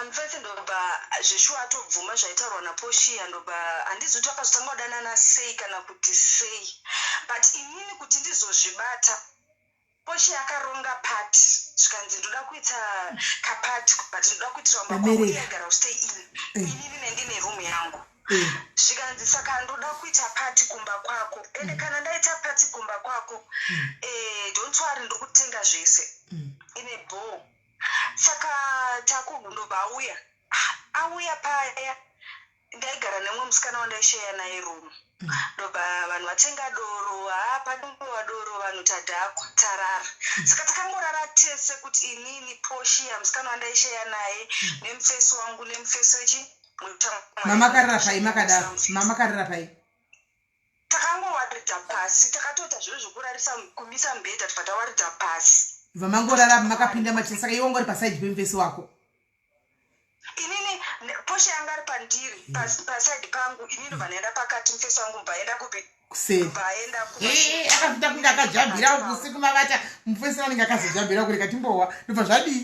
Mufesi ndobva zveshuwa atobvuma zvaitaurwa naPoshia. Ndobva handizi kuti vakazotanga kudanana sei kana kuti sei, but inini kuti ndizozvibata, Poshia akaronga party, zvikanzi, "Ndoda kuita kaparty, but ndoda kuitira mumba kwangu." America. Iye aigara kustay in, inini nendine room yangu. Zvikanzi, "Saka ndoda kuita party kumba kwako, ende kana ndaita party kumba kwako, don't worry, ndiri kutenga zvese." Ine bho. Saka takundobva auya. Ah, auya paya. Ndaigara nemumwe musikana wandaisheya naye room. Ndobva vanhu vatenga doro. Haa, panongova doro, vanhu tadhakwa, tarara. Saka takangorara tese, kuti inini, Poshia, musikana wandaisheya naye, nemufesi wangu, nemufesi wechi. Mamakarara pai makadaro? Mamakarara pai? Takangowaridza pasi. Takatoita zviro zvokurarisa, kumisa mubhedha, tibva tawaridza pasi. Bva mangorara makapinda machira. Saka iwe wanga uri pasaidi pemufesi wako? Inini, Posha yanga ari pandiri, pasaidi pangu. Inini ndobva ndaenda pakati, mufesi wangu mbva aenda kupi? Kuseri. Mbva aenda. Akazvita kunge akajambira usiku mavata. Mufesi anenge akazojambira kureka timbohwa. Ndobva zvadii?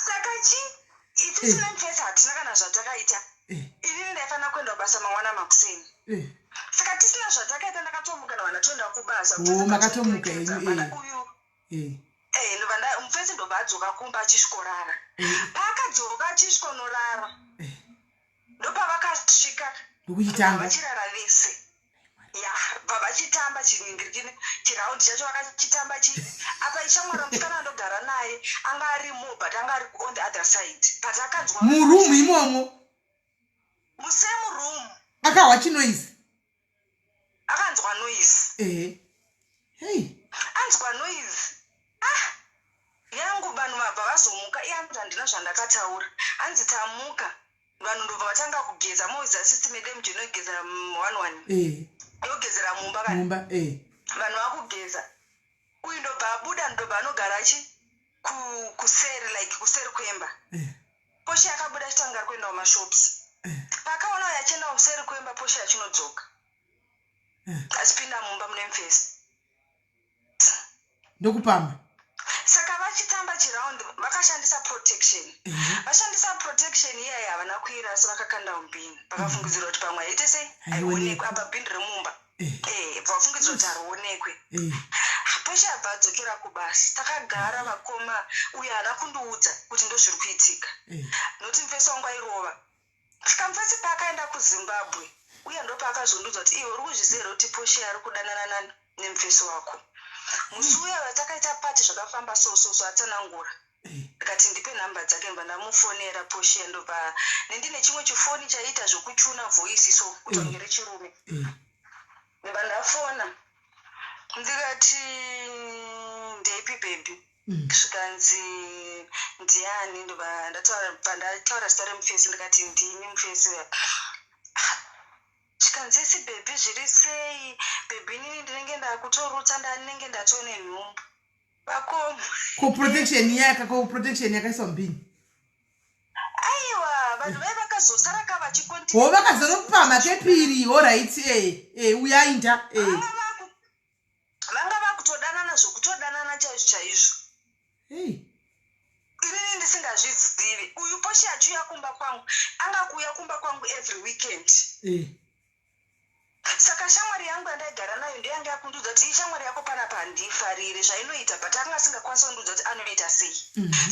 Saka chi isusu nemufesi hatina kana zvatakaita. Inini ndaifanira kuenda kubasa mangwana makuseni. Saka tisina zvatakaita, ndakatomuka, ndobva ndatoenda kubasa. Oh, makatomuka henyu. Uyu ndobva mufesi ndobva adzoka kumba achisvikorara. Paakadzoka achisvikonorara, ndopavakasvika. Ndokuchitanga. Vachirara vese ya, bva vachitamba chiningirikini, chiraundi chacho vakachitamba chi. Apa ishamwari, musikana andogara naye, anga arimo, but anga ari on the other side, but akanzwa. Murumu imomo? Musame room. Akahwa chinoise? Akanzwa noise. Ehe, hei. Anzwa noise, ah, yangu vanhu vabva vazomuka. Iye anzi, "Handina zvandakataura." Hanzi, "Tamuka, vanhu ndobva vatanga kugeza." Moziva system yedu yemujenogeza one one. Yogezera mumba kana Mumba. Vanhu vakugeza, uyu ndobva abuda, ndobva anogara chi kuseri, like kuseri kwemba. Posha akabuda achitanga ari kuenda kumashops. Paakaona uyo achienda kuseri kwemba, Posha achinodzoka, achipinda mumba mune mufesi. Ndokupamba. Saka vachitamba chiraundi, vakashandisa protection. Vashandisa protection iyai, havana kuirasa, vakakanda mubhini. Vakafungidzira kuti pamwe aite sei? Haionekwi. Haionekwi. Apa bhini remumba. Vafungidzira kuti harionekwe. Posha abva adzokera kubasa. Takagara, vakoma, uyo haana kundiudza kuti ndozviri kuitika, nokuti mufesi wangu airova. Saka mufesi paakaenda kuZimbabwe uye, ndopaakazondiudza kuti, "Iwe uri kuzviziva here kuti Posha ari kudanana nani nemufesi wako? Musi uya watakaita pati zvakafamba so so so." Atsanangura, ndikati, "Ndipe nhamba dzake." Ndobva ndamufonera Posha, ndobva nendine chimwe chifoni chaiita zvokuchuna voice so, kuti kunge rechirume. Ndobva ndafona, ndikati, "Ndeipi, baby?" Zvikanzi, "Ndiani?" Ndobva ndataura, bva ndataura zita remufesi, ndikati, "Ndini mufesi uya." Zvikanzi, "Esi baby, zviri sei baby? Inini ndinenge ndakutorutsa, ndinenge ndatone nhumbu, vakoma." Ko protection yaka, ko protection yakaiswa mubhini? Aiwa, vanhu vai vakazosara ka. Ho, vakazonopama kepiri. Alright, uyainda. Vanga vakutodanana, zvokutodanana chaizvo chaizvo. Hey. Inini ndisingazvizivi. Uyu Posha achiuya kumba kwangu, anga kuuya kumba kwangu every weekend. Saka shamwari yangu yandaigara nayo ndoyanga yakundiudza kuti, "Iyi shamwari yako panapa handiifarire zvainoita," but anga asingakwanisa kundiudza kuti anoita sei.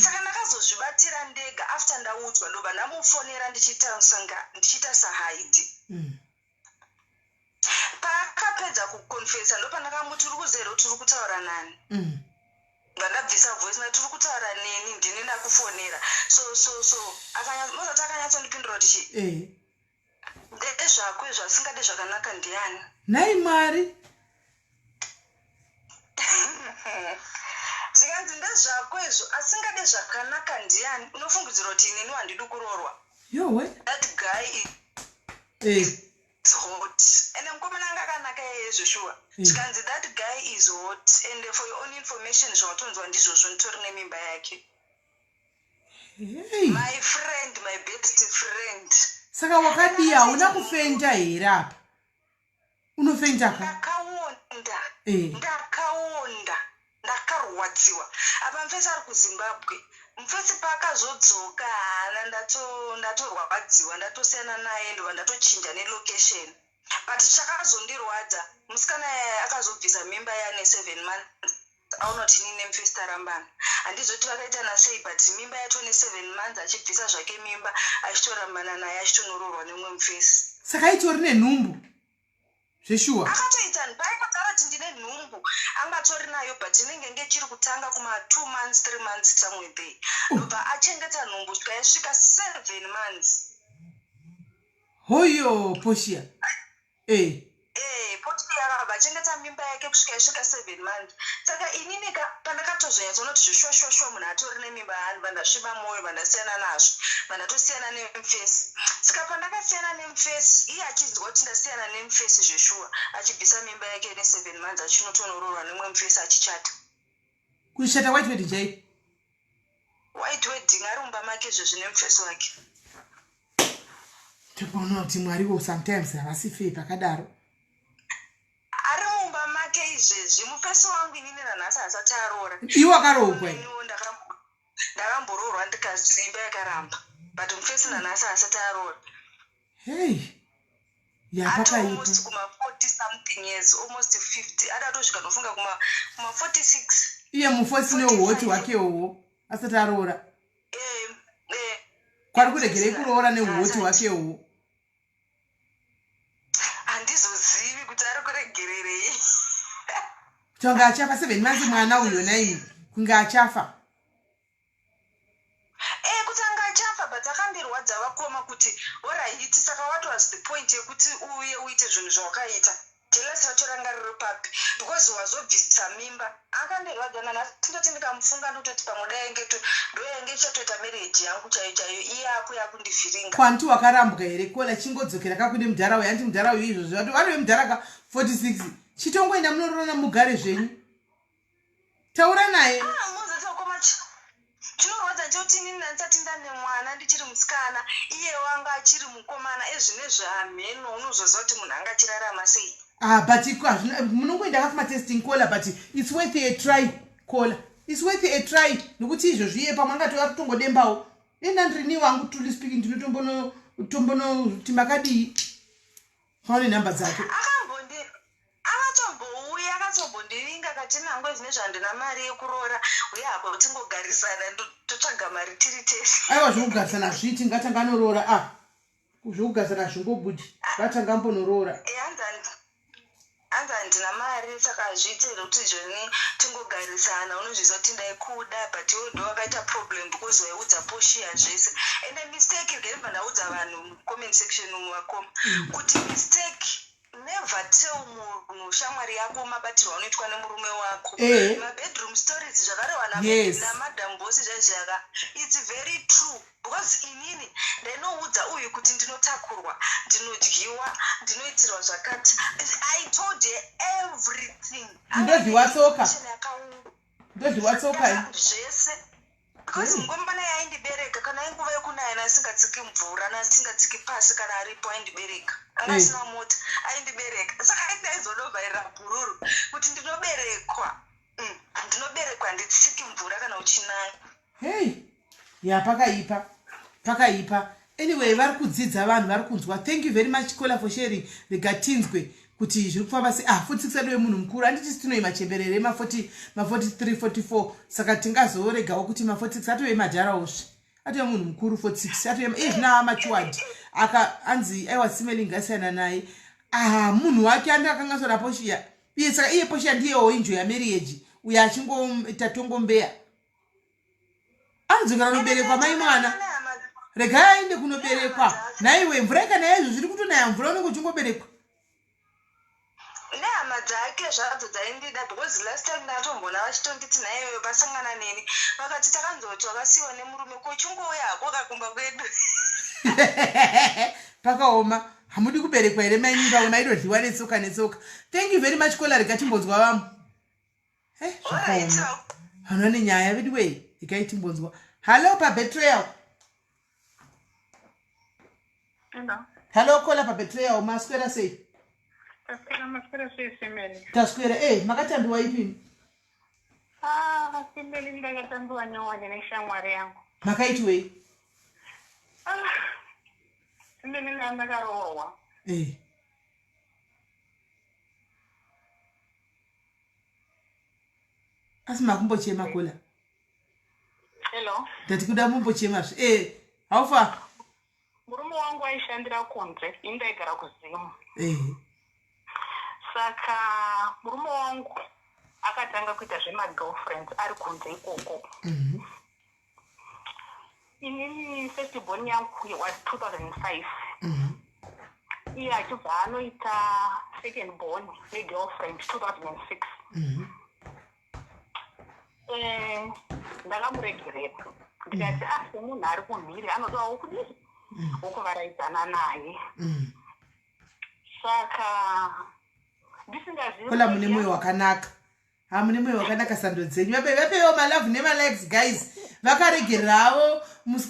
Saka ndakazozvibatira ndega after ndaudzwa. Ndobva ndamufonera ndichiita sahaidi. Paakapedza kuconfessa, ndopandakamuti, "Uri kuziva here kuti uri kutaura nani?" Ndandabvisa voice na, "Tiri kutaura neni, ndini ndakufonera." So so so mozati akanyatsondipindura kuti chi, "Ndezvako izvo, asingadi zvakanaka ndiani?" Nhai Mwari. Zvikanzi, "Ndezvako izvo, asingade zvakanaka ndiani? Unofungidzira kuti inini handidi kuroorwa?" Yowe. That guy is hot, ende mukomana anga akanaka iyeye shuwa. Zvikanzi, "That guy is hot, and for your own information, zvawatonzwa ndizvozvo, nditori nemimba yake." Hey. My friend, my best friend. Saka wakadii? Hauna kufenda here apa? Unofenda ka? Ndakaonda. Ndakaonda, ndakarwadziwa. Apa mufesi ari kuZimbabwe. Mufesi paakazodzoka, hana ndatorwadziwa, ndatosiyana naye, ndobva ndatochinja nelocation. But chakazondirwadza, musikana yaya akazobvisa mimba yane 7 months. Aona kuti inini nemufesi tarambana, handizoti vakaita nasei, but mimba yato ne7 months, achibvisa zvake mimba, achitorambana naye, achitonoroorwa nemumwe mufesi. Saka itori nenhumbu zveshuwa? Akatoita paikataura kuti, "Ndine nhumbu," angatori nayo, but inenge ngechiri kutanga kuma 2 months, 3 months, somewhere there. Ndobva achengeta nhumbu svika yasvika 7 months. Hoyo Poshia. Eh. Eh, Poshia akabva achengeta mimba yake kusvika yasvika 7 months. Saka inini ka pandakatozonyatsoona kuti zveshuwa shuwa shuwa munhu atori nemimba yaani vandasviba mwoyo vandasiyana nazvo vandatosiyana nemufesi. Saka pandakasiyana nemufesi iye achinzwa kuti ndasiyana nemufesi zveshuwa achibvisa mimba yake ine 7 months achinotonoroorwa nemumwe mufesi achichata. Kuchata white wedding chaiyo? White wedding ari mumba make izvezvi nemufesi wake. Topaona kuti Mwariwo sometimes havasi fair pakadaro. Ari mumba make izvezvi mufesi wangu inini nanhasi asati aroora. Iwe wakaroorwa? Ndakamboroorwa ndikasimba yakaramba but mufesi nanhasi asati aroora. Hey. Yapakaipa. Almost kuma 40 something years, almost 50. Ada atosvika ndofunga kuma kuma 46. Iye mufosi neuhoti hwake uwo asati aroora. Eh, eh. Kwari kuregerei kuroora neuhoti hwake uwo? Handizozivi kuti ari kuregererei. Tonga achafa 7 months mwana uyo nai kunge achafa. Eh, kuti anga achafa but akandirwadza vakoma kuti orahiti saka what was the point yekuti uuye uite zvinhu zvawakaita jealous racho ranga riri papi because wazobvisa mimba akandirwadza nanhasi ndoti ndikamufunga ndototi pamwe dai yange ndoyange ichatoita marriage yangu chaiyo chaiyo iye akuya akundivhiringa kwanti wakarambwa here kola chingodzokera kakune mudhara uyo anti mudhara uyu izvozvo vati vari vemudhara ka 46 chitongoenda munororana mugare zvenyu taura naye ah, mozoti chinorwadza ndechekuti inini ndandisati ndane mwana ndichiri musikana iye wanga achiri mukomana ezvinezvi hamheno unozoziva kuti munhu anga achirarama sei ah but munongoenda ka kumatesting kola but it's worth a try kola it's worth a try nokuti izvozvi iye pamwe angatova kutongodembawo enda ndirini wangu truly speaking ndinotombono makadii Paone number dzake. Akambondi akatombouya akatombondivinga akati nangu zvinezvi handina mari yekuroora uye apo tingogarisana totsvaga mari tiri tese. Aiwa zvekugarisana hazviiti ngatanga anoroora ah zvekugarisana hazvingobudi ngatanga ambonoroora. Eh, hanzi handina mari saka hazviite here kuti zvoni tingogarisana unozviziva kuti ndaikuda but iwe ndo wakaita problem because waiudza poshiya zvese ende mistake ndemba ndaudza vanhu mucomment section umu vakoma mm. kuti mistake never tell munhu shamwari yako mabatirwo anoitwa nemurume wako eh. mabedroom stories zvakarehwa namadam bosi zvaizvaka its very true because inini ndainoudza uyu kuti ndinotakurwa ndinodyiwa ndinoitirwa zvakati i told her everything ndodyiwa tsoka ndodyiwa tsoka zvese because hmm. mukomana yaindibereka kana inguva yekunaya nasingatsiki mvura nasingatsiki pasi kana aripo aindibereka kana hmm. asina mota aindibereka saka aiti aizodovhairira bhururu kuti ndinoberekwa hmm, ndinoberekwa handitsiki mvura kana uchinaya hei ya pakaipa pakaipa anyway vari kudzidza vanhu vari kunzwa thank you very much cola for sharing rega tinzwe kuti zviri kufamba se ah 46 adove munhu mukuru handiti tinoyi machemberere ma40 ma43 44 saka tingazoregawo kuti ma46 atove madharaosve atove munhu mukuru 46 atove iye zvino amatured aka anzi aiwa simeling asiyana naye ah munhu wake andi akangasora poshiya iye saka iye poshiya ndiyewo injoya marriage uyo achingoita tongombeya anzi kana noberekwa mai mwana regai aende kunoberekwa nhaiwe mvura ikanaya izvo zviri kutonaya mvura unenge uchingoberekwa nehama dzake zvadzo dzaindida because last time ndakatombona vachitonditi naiweyo pasangana neni vakati takanzoti wakasiyiwa nemurume ko chingouya hako kakumba kwedu pakaoma hamudi kuberekwa here mainimba maidodliwa netsoka netsoka thank you very much kola rega timbonzwa vamwe Eh, zvakaoma vanhu vane nyaya veduwee ikai timbonzwa hallo pabetrayal hallo kola pabetrayal maswera sei taswera e eh, makatambiwa ipini ah, ndakatambiwa newane neshamwari yangu makaitiwei ah, ndakaroorwa eh. Asi makumbochema kula. Hello. Ndati kuda mumbochema zve. Eh, how far? Murume wangu aishandira kunze, ini ndaigara kuZim. Eh. Saka murume wangu akatanga kuita zvemagirlfriends ari kunze ikoko. Mm -hmm. Inini first born yangu was 2005. Mm -hmm. Iye achibva anoita second born negirlfriend 2006. Ndakamuregerera, ndikati, "Ah, semunhu ari kumhiri anodawo kudii, wokuvaraidzana naye." Saka ndisingazivi Kola, mune mwoyo wakanaka. Ha, mune mwoyo wakanaka, sando dzenyu. Vapewo malove nemalikes, guys. Vakaregererawo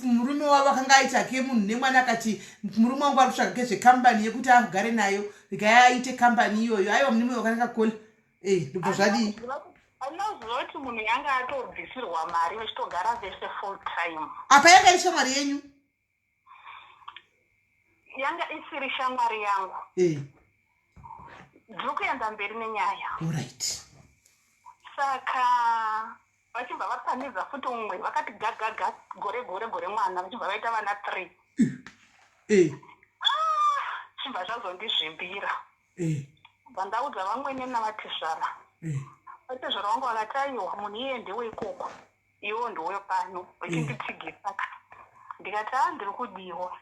murume wavo akanga aita ke munhu nemwana. Akati, "Murume wangu ari kutsvaga kezvekambani yekuti agare nayo, regai aite kambani iyoyo." Aiwa, mune mwoyo wakanaka, Kola. E, ndobva zvadii? Handina kuziva kuti munhu yanga atobvisirwa mari, vachitogara vese full time. Apa yanga iri shamwari yenyu? Yanga isiri shamwari yangu. Ndiri kuenda mberi nenyaya. Alright. Saka vachibva vapanidza futi umwe, vakati gagaga, gore gore gore, mwana, vachibva vaita vana three. Chibva zvazondizvimbira. Bva ndaudza vamwene navatezvara. Vatezvara vangu vakati, "Aiwa, munhu iye ndeweikoko, iwo ndewe pano," vachinditsigisa. Ndikati, "A, ndiri kudiwa."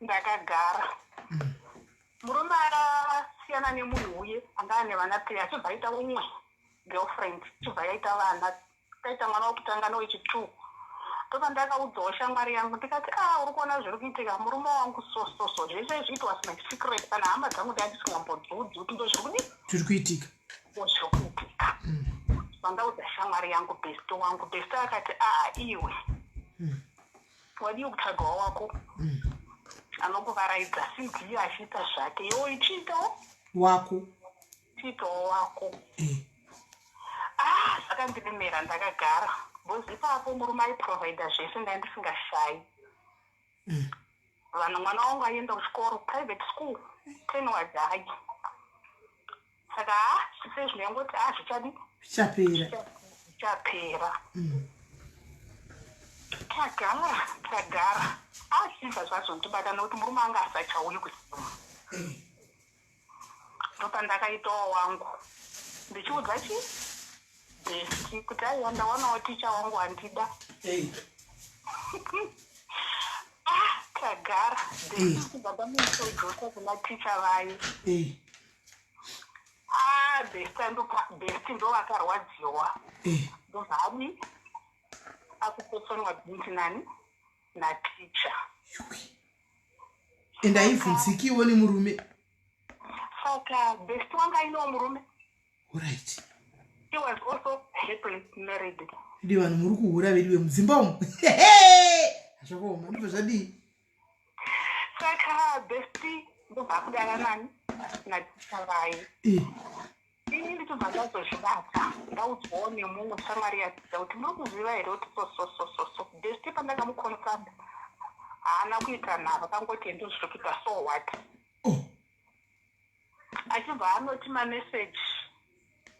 Ndakagara. Murume akasiyana nemunhu uye anga ane vana three, achibva aita umwe girlfriend, chibva yaita vana, taita mwana wekutanga newechi2. Ndopandakaudzawo shamwari yangu, ndikati, "A, uri kuona zviri kuitika, murume wangu so so so." Zvese izvi, it was my secret. Kana hama dzangu ndandisingambodziudzi kuti ndo zviri kudii. Zviri kuitika. Zviri kuitika. Vandaudza shamwari yangu, best wangu. Best akati, "Aa, iwe, wadii kutsvagawo wako anokuvaraidza, sindiye achiita zvake, iwo ichiitawo wako." Chiitawo wako. Ah, zvakandiremera. Ndakagara, because ipapo murume aiprovida zvese, ndai ndisingashayi. Vanhu, mwana wangu aienda kuchikoro, private school, 10 wajai. Saka ha, sezvinongoti, a, zvichadi? Zvichapera. Zvichapera. Tagara, tagara, achibva zvazondibata nokuti murume anga asachauyi kusimu. Ndopandakaitawo wangu, ndichiudza chi best kuti, "Aiwa, ndawanawo ticha wangu handida." Ah, tagara. Best kubva pamuintrodusa kuna ticha vayo. Ah, best andopa, best ndo vakarwadziwa. Ndobva adi akupopfonwa binti nani, naticha. Ende haibvunzikiwo nemurume. Saka best wanga ainewo murume. He was also happily married. Idi, vanhu muri kuhura vediwe mudzimba umu, zvakaoma. Ndobva zvadii? Saka best ndobva akudana nani, naticha vaye. Ini ndichibva ndazozvibata, ndaudzwawo nemumwe shamwari yaticha kuti, "Muri kuziva here kuti so so so so so?" Best pandakamuconfronta, haana kuita nharo, kangoti, "Ndo zviri kuita, so what?" Oh. Achibva anoti mameseji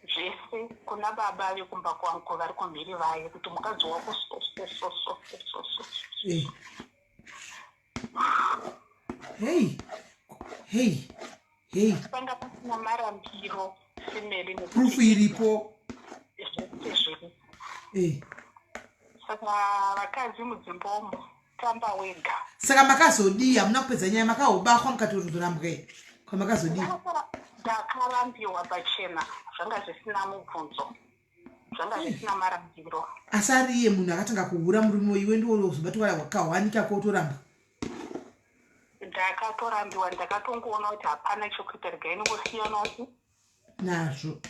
zvese kuna baba vekumba kwangu vari kumhiri vaye kuti, "Mukadzi wako so so so so so so." Hei hei hei! Panga pasina marambiro, simeri. Proof iripo. Zvese zviri. Saka vakadzi mudzimbomo, tamba wega. Saka makazodii? Hamuna kupedza nyaya, makahobahwa mukatozorambwa kwamakazodii? Ndakarambiwa pachena, zvanga zvisina mubvunzo, zvanga zvisina marambiro. Asi ari iye munhu akatanga kuhura murume, iwe ndiwo uzobatwa wakawanika kotoramba. Ndakatorambiwa. Ndakatongoona kuti hapana chokuita, regai ningosiyanawo nazvo. Nazvo.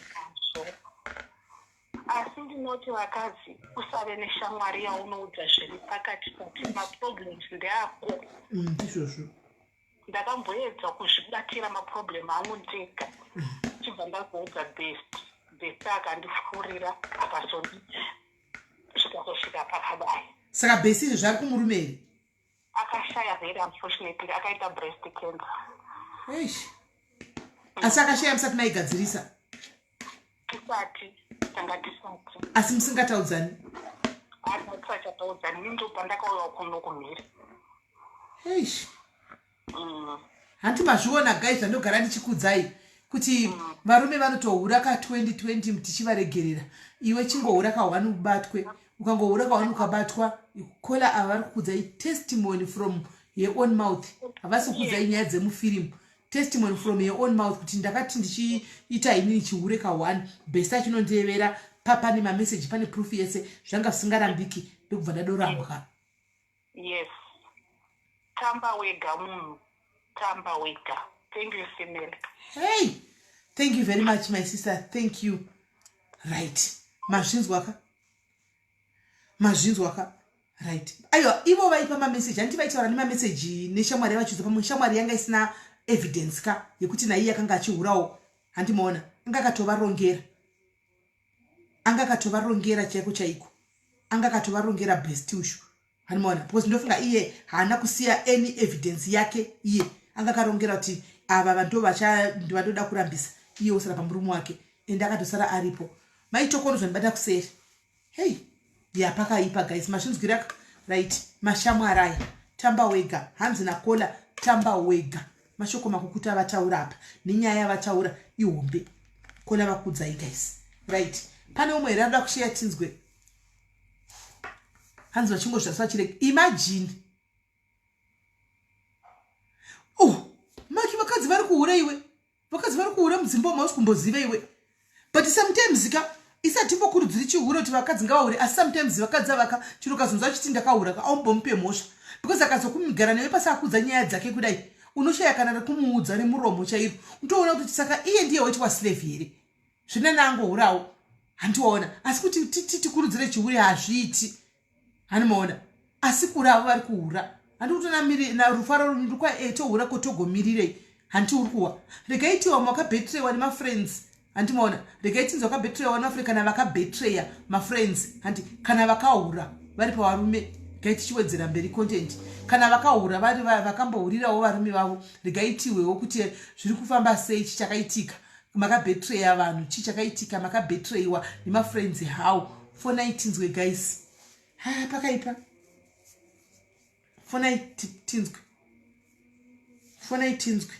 Asi ndinoti vakadzi, usave neshamwari yaunoudza zviri pakati pati. Maproblems ndeako. Ndizvozvo. Ndakamboedza kuzvibatira maproblem angu ndega, chibva ndazoudza best. Best akandifurira, akazondi zvikazosvika pakadai. Saka best izvo zvari kumurume here? Akashaya, very unfortunately, akaita breast cancer. Eish, asi akashaya musati maigadzirisa? Tisati, tanga tisati. Asi musingataudzani? Tisachataudzani. Nindobva ndakauyawo kuno kumhiri. Eish. Hanti mazviona, guys, zvandogara ndichikudzai kuti varume vanotohura ka2020 tichivaregerera. Iwe chingohura ka1 ubatwe. Ukangohura ka1 ukabatwa, kola ava vari kukudzai testimony from Her own mouth. Havasi kukudzai nyaya dzemufirimu. Testimony from her own mouth kuti ndakati ndichiita inini chihure ka one best achinondevera pa pane mameseji pane proof yese zvanga zvisingarambiki ndokubva ndadorambwa. Yes. Tamba wega munhu. Tamba wega. Thank you Simele. Hey. Thank you very much my sister. Thank you. Right. Mazvinzwa ka? Mazvinzwa ka? Right. Aiwa ivo vaipa mameseji handiti vaitaura nemameseji neshamwari yavachiudza pamwe shamwari yanga isina evidence ka yekuti naiye akanga achihurawo handimaona anga akatovarongera anga akatovarongera chaiko chaiko anga akatovarongera best ushu handimaona because ndofunga iye haana kusiya any evidence yake iye anga akarongera kuti ava vanto vandoda kurambisa iye osara pamurume wake ende akatosara aripo maitokono zvandibata kuseri hei ya pakaipa guys mazvinzwiraka right mashamwari aya tamba wega hanzi nakola tamba wega mashoko makukuta avataura apa nenyaya yavataura ihombe kola vakuudzai guys right pane umwe here anoda kusheya tinzwe hanzi vachingozvasa vachirega imagine oh maki vakadzi vari kuhura iwe vakadzi vari kuhura mudzimba umu hausi kumboziva iwe but sometimes ka isi hatimbokurudziri chihure kuti vakadzi ngavahure asi sometimes vakadzi avaka chiro kazonzwa achiti ndakahura ka aumbomupe mhosva because akazokumigara newe pasi akuudza nyaya dzake kudai unoshaya kana rekumuudza nemuromo chairo utoona kuti saka iye ndiye waitwa slave here zvinani angohurawo handiwaona asi kuti tikurudzire chihure hazviiti hanimaona asi kura avo vari kuhura handi kutona miri na rufaro rukwa e tohura ko togomirirei hanti uri kuwa regai tiwa makabetrewa nemafriends hanti maona regai tinzi vakabetrewa nemafriends kana vakabetreya mafriends hanti kana vakahura vari pavarume regai tichiwedzera mberi content kana vakahura vari vakambohurirawo varume vavo regai tiwewo kuti zviri kufamba sei chichakaitika makabetreya vanhu chii chakaitika makabetreyiwa nemafriends how fonai tinzwe guys ha pakaipa fonai tinzwe fonai tinzwe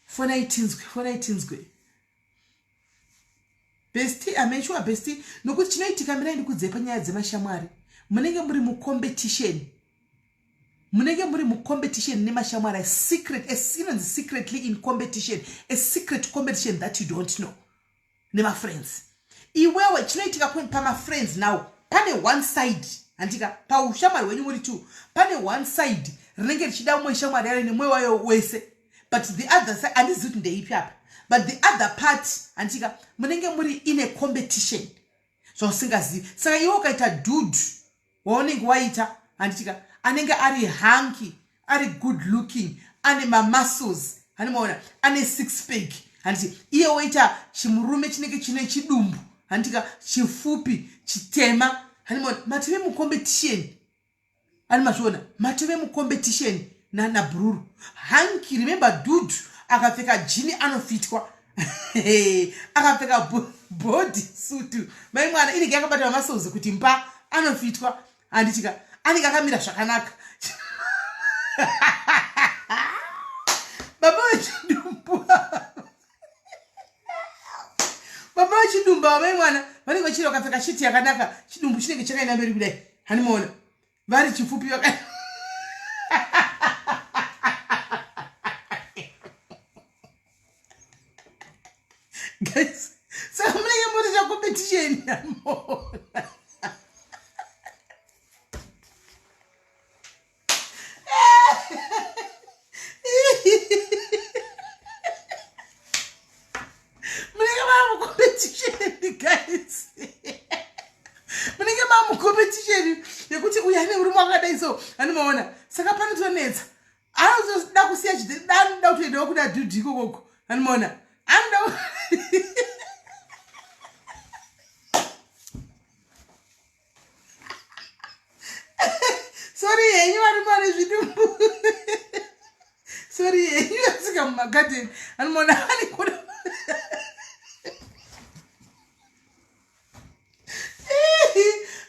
fonai tinzwe fonai tinzwe bestie ameshuwa bestie nokuti chinoitika mirai ndikudzei panyaya dzemashamwari munenge muri mucompetition munenge muri mucompetition nemashamwari secret inonzi secretly in competition a secret competition that you don't know nemafriends iwewe chinoitika pamafriends now pane one side handika paushamwari hwenyu muri two pane one side rinenge richida umwe shamwari yayo nemwoyo wayo wese but the other side handizivi kuti ndeipi apa but the other part handika munenge muri in a competition zvausingazivi saka iwe ukaita dude waunenge waita handitika anenge ari hanky ari good looking ane mamuscles handimaona ane six pack handiti iye woita chimurume chinenge chine chidumbu handitika chifupi chitema handimaona matove mucompetition ani mazviona matove mucompetition nabhururu hanky remember dude akapfeka jini anofitwa akapfeka body sutu mai mwana inenge yakabata mamasouzi kuti mba anofitwa handitika anenge akamira zvakanaka baba vechidumbu baba vechidumbu ava mai mwana vanenge vachiri vakapfeka shiti yakanaka chidumbu chinenge chakaenda mberi kudai hanimaona vari chipfupi vaka guys saka munenge muri chacompetition yamona munenge mamucompetition guys munenge mamucompetition yekuti uyu ane murume wakadai so anomaona saka panotonetsa anotoda kusiya chidanoda kutoendawo kuda dhudhi ikokoko anomaona anoda sorry henyu varume vane zvidumbu sorry henyu vatsika mumagadheni anomaona ane kuda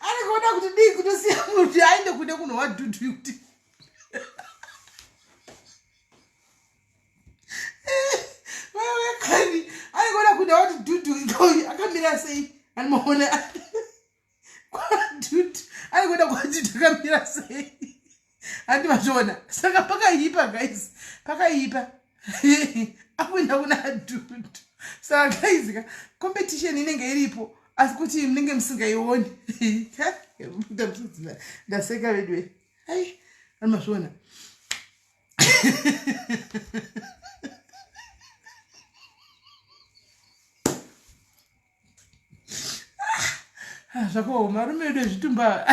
ane kuona kuti dii kutosiya munhu aende kude kunowa dhudhu kuti vaiwekani ane kuona kuda kuti dhudhu akamira sei anomaona kwadhudhu. Ari kuenda kwadhudhu akamira sei? Handi mazviona? Saka pakaipa guys, pakaipa. Akuenda kuna dhudhu. Saka guys ka competition inenge iripo asi kuti munenge musingaioni. Ndaseka veduwe. Ai, handi mazviona? Ah, zvakaoma varume vedu vezvitumba.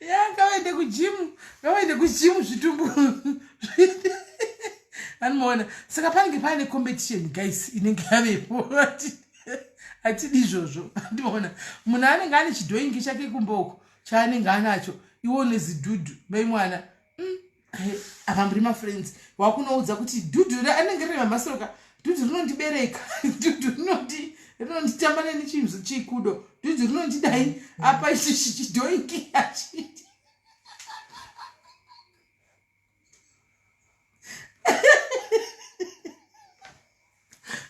Ya, ngavaende kujimu, ngavaende kujimu zvitumbu anomaona. Saka panenge pane competition guys inenge yavepo. Hatidi izvozvo. Andimaona munhu anenge ane chidhoingi chake kumboko chaanenge anacho, iwe une zidhudhu mai mwana. Apa muri mafriends, wakunoudza kuti dhudhu anenge rine mamasoka, dhudhu rinondibereka, dhudhu rinonditamba neni chikudo, dhudhu rinondidai apa ichi chidhoingi achiti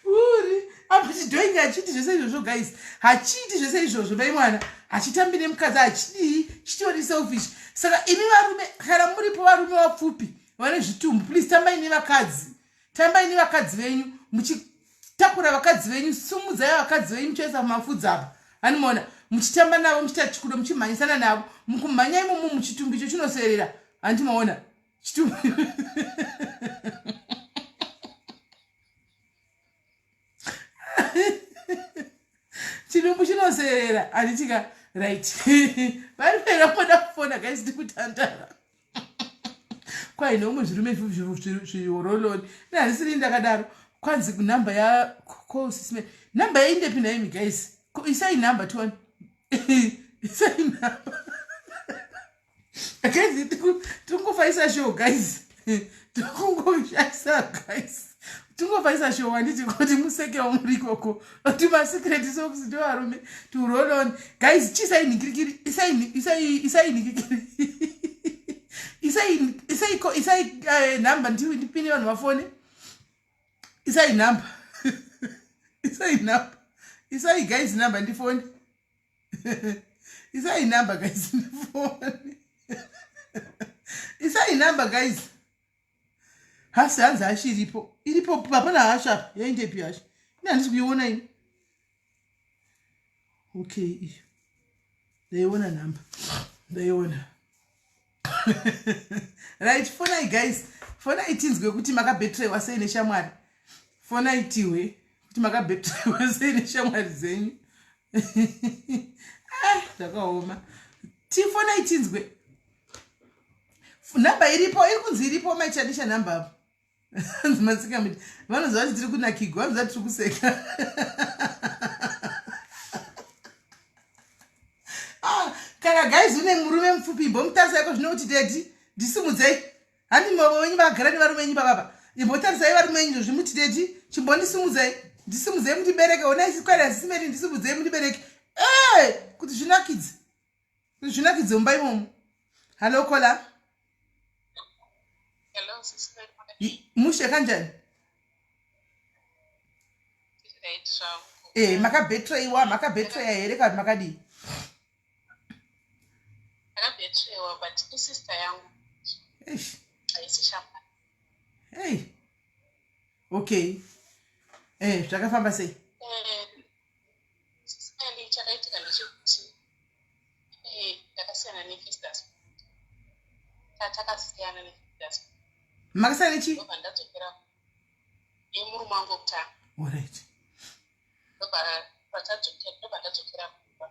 uri apa chidhoingi hachiiti zvese izvozvo guys, hachiiti zvese izvozvo mai mwana, hachitambi nemukadzi, hachidii, chitori selfish. Saka imi varume kana muripo, varume vapfupi vane zvitumbu, please tambai nevakadzi, tambai nevakadzi venyu, muchitakura vakadzi venyu, sumudzai vakadzi venyu muchaisa pamafudzi apa, handimaona, muchitamba navo, muchiita chikudo, muchimhanyisana navo. Mukumhanya imomo muchitumbu icho chinoserera, handimaona chitumbu. Chidumbu chinoserera, handitika? Right, vari pera moda kufona guys, ndikutandara kwai neumwe zvirume zvioroloni nehandisiri ndakadaro. Kwanzi kunhamba yakosisme, nhamba yaindepi naimi guys? Isai nhamba tione, isai nhamba guys, tiringofaisa show guys, tirikungoshaisa guys, tingofaisa show handiti, kuti musekewo muri ikoko. Tumasecret socks ndevarume, turolon guys, chiisai nhingirikiri, isai nhingirikiri, isai nhamba ndipine vanhu vafone. Isai nhamba, isai nhamba, isai guys nhamba ndifone, isai nhamba guys ndifone, isai nhamba guys. Hasi hanzi hashi iripo, iripo, hapana hashi apa. Yaindepi hashi? Ine handisi kuiona ini. Okay, iyo ndaiona nhamba, ndaiona. Right, fonai guys, fonai tinzwe kuti makabetrewa sei neshamwari. Fonai tihwe kuti makabetrewa sei neshamwari dzenyu. Ah, zvakaoma. Tifonai tinzwe. Nhamba iripo, iri kunzi iripo. Maichadisha nhamba apo. Hanzi matsikamiti vanoziva kuti tiri kunakigwa, vanoziva tiri kuseka. Ah, kana guys une murume mupfupi, imbomutarisa iko zvino kuti daddy ndisimudzei. Handi mavo venyu vakagara nevarume venyu bababa, imbotarisai varume venyu zvozvi, muti daddy chimbondisimudzai, ndisimudzei mundibereke. Onai sikwari asisimeri, ndisimudzei mundibereke e kuti zvinakidze, kuti zvinakidze mumba imomo. Hallo caller. Hello, sister. Mushe kanjani? Right, zvangu. E makabetreyiwa, makabetreya here kana makadii? Ndakabetrewa, but isister yangu. Eish. Haisi shamwari. Hey. Okay, zvakafamba sei? Sisali, chakaitika ndechekuti ndakasiyana nefirst, tatakasiyana nefirst. Makasiyana nechi? Ndobva ndadzokera nemurume wangu wekutanga. Alright. Ndobva patadzokera, ndobva ndadzokera kumba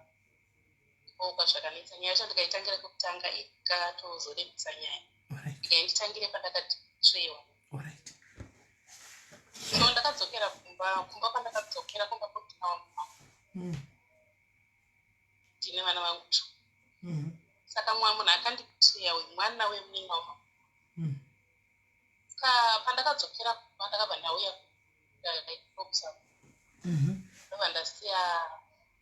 ndikouka. Zvakanetsa nyaya yacho ndikaitangira kwekutanga ikatozorembisa nyaya. Ndikainditangire pandakatrewa. Alright. So ndakadzokera kumba, kumba kwandakadzokera kumba kwekutanga wangu ndine vana vangu two. Saka mumwe munhu akanditreya uyu mwana wemunin'ina wamama. Saka pandakadzokera kumba ndakabva ndauya kuSouth, ndobva ndasiya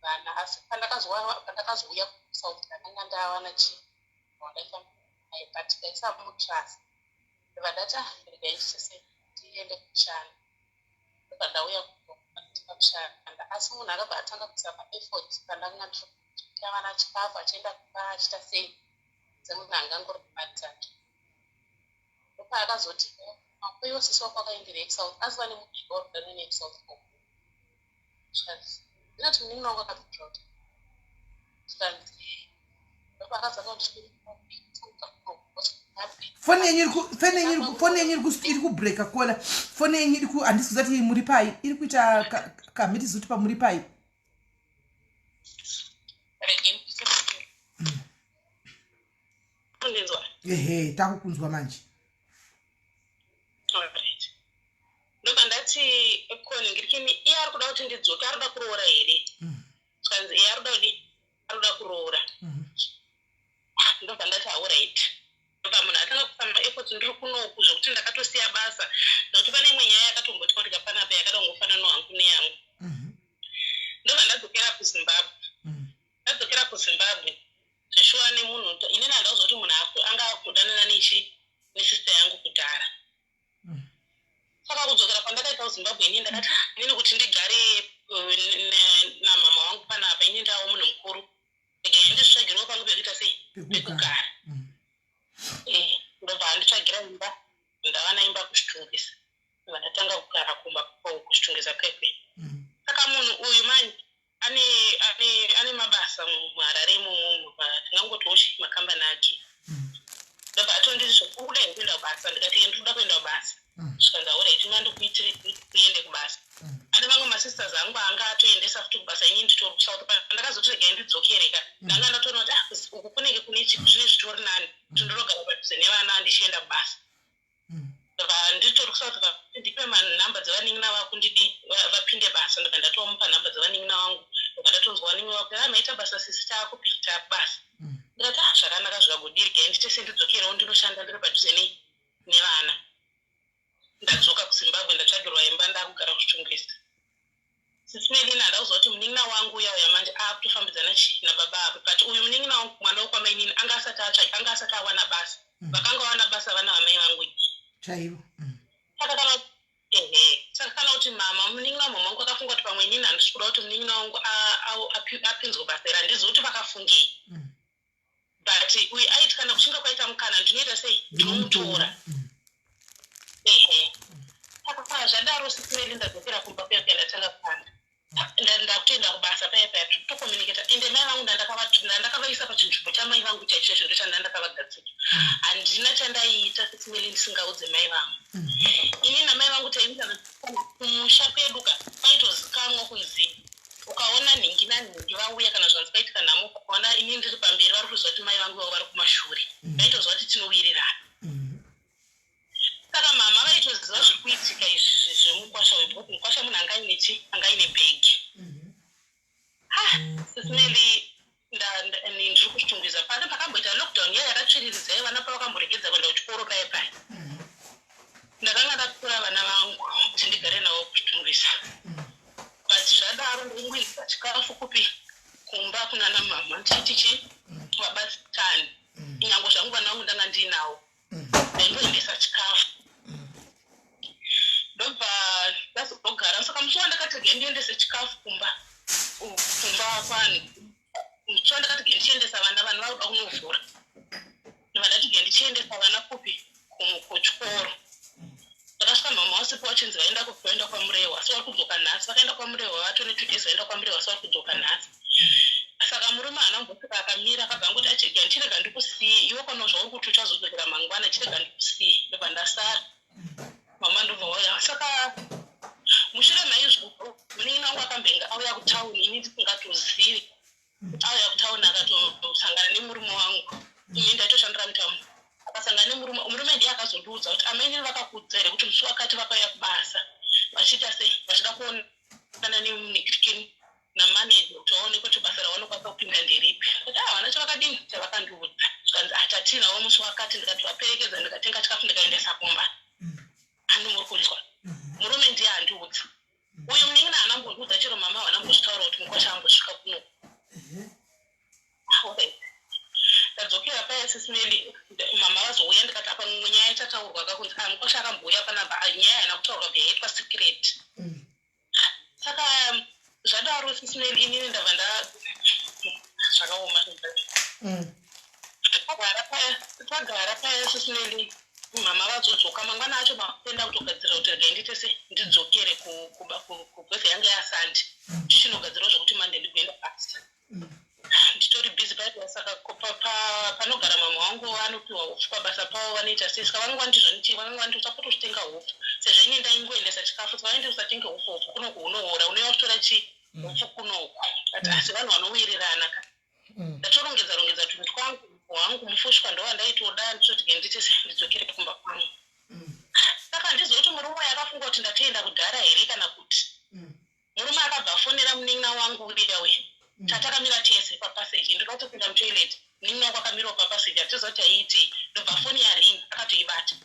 vana. Asi pandakazouya kuSouth ndakanga ndawana chii wandaifamba naye, but ndaisamutrust. Ndobva ndati, ah, regai ndichese ndiende kushanda. Ndobva ndauya kushanda. Asi munhu akabva atanga kuisa maeffort pandanga ndiri kuita vana chikafu, achienda kumba, achiita sei, semunhu angangori kumatatu. Ndopaakazoti, "Iwe sisi wako akaenderei kuSouth?" Asi vane munhu wauri nekuSouth koko. Zvikanzi, "Ndinoti munin'ina wangu akapindura kuti." Zvikanzi, ndopaakazanga kuti Foni yenyu foni yenyu iri kubreka kola. Foni yenyu iri ku, handisi kuziva kuti muri pai, iri kuita kamhitizi kuti pamuri pai. Kundinzwa? Ehe, takukunzwa manje. Alright. Ndobva ndati, "Koni ngirikini, iye ari kuda kuti ndidzoke, ari kuda kuroora here?" Zvikanzi, "Iye ari kuda kudi, ari kuda kuroora." Ndobva ndati, "Alright." Ndobva munhu atanga kuisa maefforts ndiri kunoku, zvokuti ndakatosiya basa, nokuti pane imwe nyaya yakatombotaurika panapa yakada kungofananawo hangu neyangu. Ndobva ndadzokera kuZimbabwe. Ndadzokera kuZimbabwe zveshuwa nemunhu inini handauziva kuti munhu anga akudanana nechi nesister yangu kudhara. Saka kudzokera kwandakaita kuZimbabwe, inini ndakati, "Ah, inini kuti ndigare namama wangu panapa, ini ndawo munhu mukuru, regai ndizvitsvagirewo pangu pekuita sei, pekugara." Ndobva anditsvagira imba. Ndawana imba kuChitungwiza. Ndobva ndatanga kugara kumba kuChitungwiza kwekwe. Saka munhu uyu manje ane mabasa muHarare imomo, tingangotiwo makambani ake. Ndobva atonditi, "Uri kuda here kuenda kubasa?" Ndikati, "Ndiri kuda kuenda kubasa." Zvikanzi, "Alright, mandikuitire uende kubasa." Ane mamwe masisters angu anga atoendesa futi kubasa, ini nditori kuSouth. Ndakazoti regai ndidzokereka, ndanga ndatoona kuti, ah, uku kunenge kune zvine zvitori nani, kuti ndinogara padhuze nevana ndichienda kubasa. Ndobva nditori kuSouth, "Ndipe manhamba dzevanin'ina vako, ndidi vapinde basa." Ndobva ndatomupa nhamba dzevanin'ina vangu. Ndobva ndatonzwa vanin'ina vako, "Ah, maita basa sisi, taakupi, taakubasa." Ndikati, "Ah, zvakanaka." Zvikagodi, regai nditese ndidzokerewo ndinoshanda ndiri padhuze nei nevana. Ndadzoka kuZimbabwe, ndatsvagirwa imba, ndakugara kuChitungwiza. Sisi Melina, handauziva kuti munin'ina wangu uya uya manje aakutofambidzana chi nababa avo. But uyu munin'ina wangu, mwana wekwamainini, anga asati atsvaki, anga asati awana basa. Vakanga vawana basa vana vamai vangu iyi. Chaivo. Saka kana, ehe, saka kana kuti mama, munin'ina wamama wangu akafunga kuti pamwe inini handisi kuda kuti munin'ina wangu apinzwe basa iri. Handizivi kuti vakafungei, but uyu aiti kana kuchinge kwaita mukana, ndinoita sei, ndinomutora. Ehe, saka zvadaro, Sisi Meli, ndadzokera kumba kuya kuya, ndatanga kushanda, ndakutoenda kubasa paya paya, tocommunicata. Ende mai vangu ndandakavaisa pachinzvimbo chamai vangu chaicho chaicho, ndo chandandakavagadzira. Handina chandaiita, Sisi Meli, ndisingaudze mai vangu. Ini namai vangu taiita kumusha kwedu ka, kwaitozikanwa kunzi ukaona nhingi nanhingi vauya, kana zvanzi kwaitika nhamo, ukaona ini ndiri pamberi, vari kuziva kuti mai vangu vavo vari kumashure. Vaitoziva kuti tinowirirana. Saka mama vaitoziva zviri kuitika izvi zvemukwasha uyu, because mukwasha munhu anga aine chi, anga aine bhegi. Ha, Sisi Meli, ndiri kuChitungwiza pane pakamboita lockdown iya yakatsviriridza vana, pavakamboregedza kuenda kuchikoro paya paya. Ndakanga ndatora vana vangu kuti ndigare navo kuChitungwiza, but zvadaro ndaingoisa chikafu kupi, kumba kunana mama, ndichiti chi vabatsirani. Nyange zvangu vana vangu ndanga ndiinawo, ndaingoendesa chikafu. Ndobva ndazogara. Saka musi wandakati rege ndiendese chikafu kumba, kumba kwani, musi wandakati ge ndichiendesa vana, vana vakuda kunovhura, ndobva ndati ge ndichiendesa vana kupi, kuchikoro. Ndakasvika mama wasipo, vachinzi vaenda kupi, vaenda kwaMurehwa, asi vari kudzoka nhasi. Vakaenda kwaMurehwa vatone 2 days vaenda kwaMurehwa, asi vari kudzoka nhasi. Saka murume haana kumbosvika, akamira, akabva angoti, "Achega, ndichirega ndikusiye iwe, kana zvauri kuti uchazodzokera mangwana, chirega ndikusiye." Ndobva ndasara, mama ndobva wauya. Saka mushure maizvozvo, munin'ina wangu akambenga auya kutauni, ini ndisingatozivi. Auya kutauni, akatosangana nemurume wangu. Ini ndaitoshandira mutauni. Akasangana nemurume. Murume ndiye akazondiudza kuti, "Amainini vakakuudza here kuti musi wakati vakauya kubasa vachiita sei, vachida kuonana nemunhikirikini namaneja kuti vaone kuti basa ravanokwanisa kupinda nderipi?" Kuti havana chavakadini chavakandiudza. Zvikanzi, "Atatinawo musi wakati." Ndikati vaperekedza, ndikatenga chikafu, ndikaendesa kumba. Handi muri kuriswa? Murume ndiye andiudza. Uyu munin'ina haana kumbondiudza, chero mama havana kumbozvitaura kuti mukwasha ambosvika kuno. Alright. Ndadzokera paya, Sisi Meli, mama vazouya. Ndikati, "Apa mimwe nyaya ichataurwa kakunzi, ah, mukwasha akambouya panapa." Ah, nyaya haina kutaurwa, bva yaitwa secret. Saka Zvadaro sisimeli, inini ndabva nda zvakaoma mm. Tagara paya sisimeli, mama vazodzoka mangwana acho makuenda kutogadzira kuti regai ndiite se ndidzokere kugwevhe yange yasandi mm. Ndichinogadzirawo zvekuti mande ndigoenda basa mm. Nditori busy paipa, saka panogara mama wangu vanopiwa hupfu pabasa pavo, vanoita sei, saka vanenge vandizvonichi, vanenge vanditi usapota uchitenga hupfu sezvo ini ndaingoendesa chikafu, saka vaindi usatenge hupfu, hupfu kunoku hunoora, unouya uchitora chi hupfu kunoku but asi vanhu vanowirirana ka mm. Ndatorongedza rongedza tunhu twangu hwangu, mufushwa ndowandaitoda, ndichoti ge ndite ndidzokere kumba kwangu mm. Saka handizivi kuti murume uyo akafunga kuti ndatoenda kudhara here kana kuti murume akabva afonera munin'ina wangu uya uya mm. Tatakamira tese papassage, ndoda kutopinda mutoilet, munin'ina wangu akamirawo papassage, hatiziva kuti aiitei, ndobva foni yaringa, akatoibata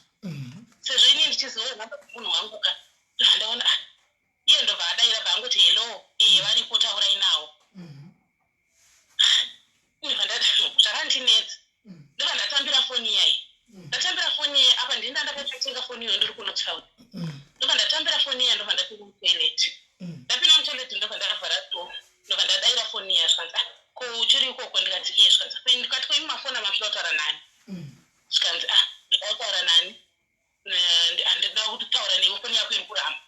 sezvo ini ndichiziva nhamba dzemunhu wangu ka. Ndobva ndaona, ah, iye ndobva adaira, bva angoti, "Hello, iye varipo, taurai nawo." Zvakandinetsa. Ndobva ndatambira foni iyai, ndatambira foni iyai, apa ndini ndandakatenga foni iyoyo, ndiri kunotown. Ndobva ndatambira foni iya, ndobva ndapinda mutoilet. Ndapinda mutoilet, ndobva ndavhara door, ndobva ndadaira foni iya. Zvikanzi, "Ah, ko uchiri ikoko?" Ndikati, "Iye." Zvikanzi, ndikati, "Ko imi mafoni amamuchida kutaura nani?" Zvikanzi, "Ah, ndoda kutaura nani? Handida kutaura newe, foni yako iri kuramba."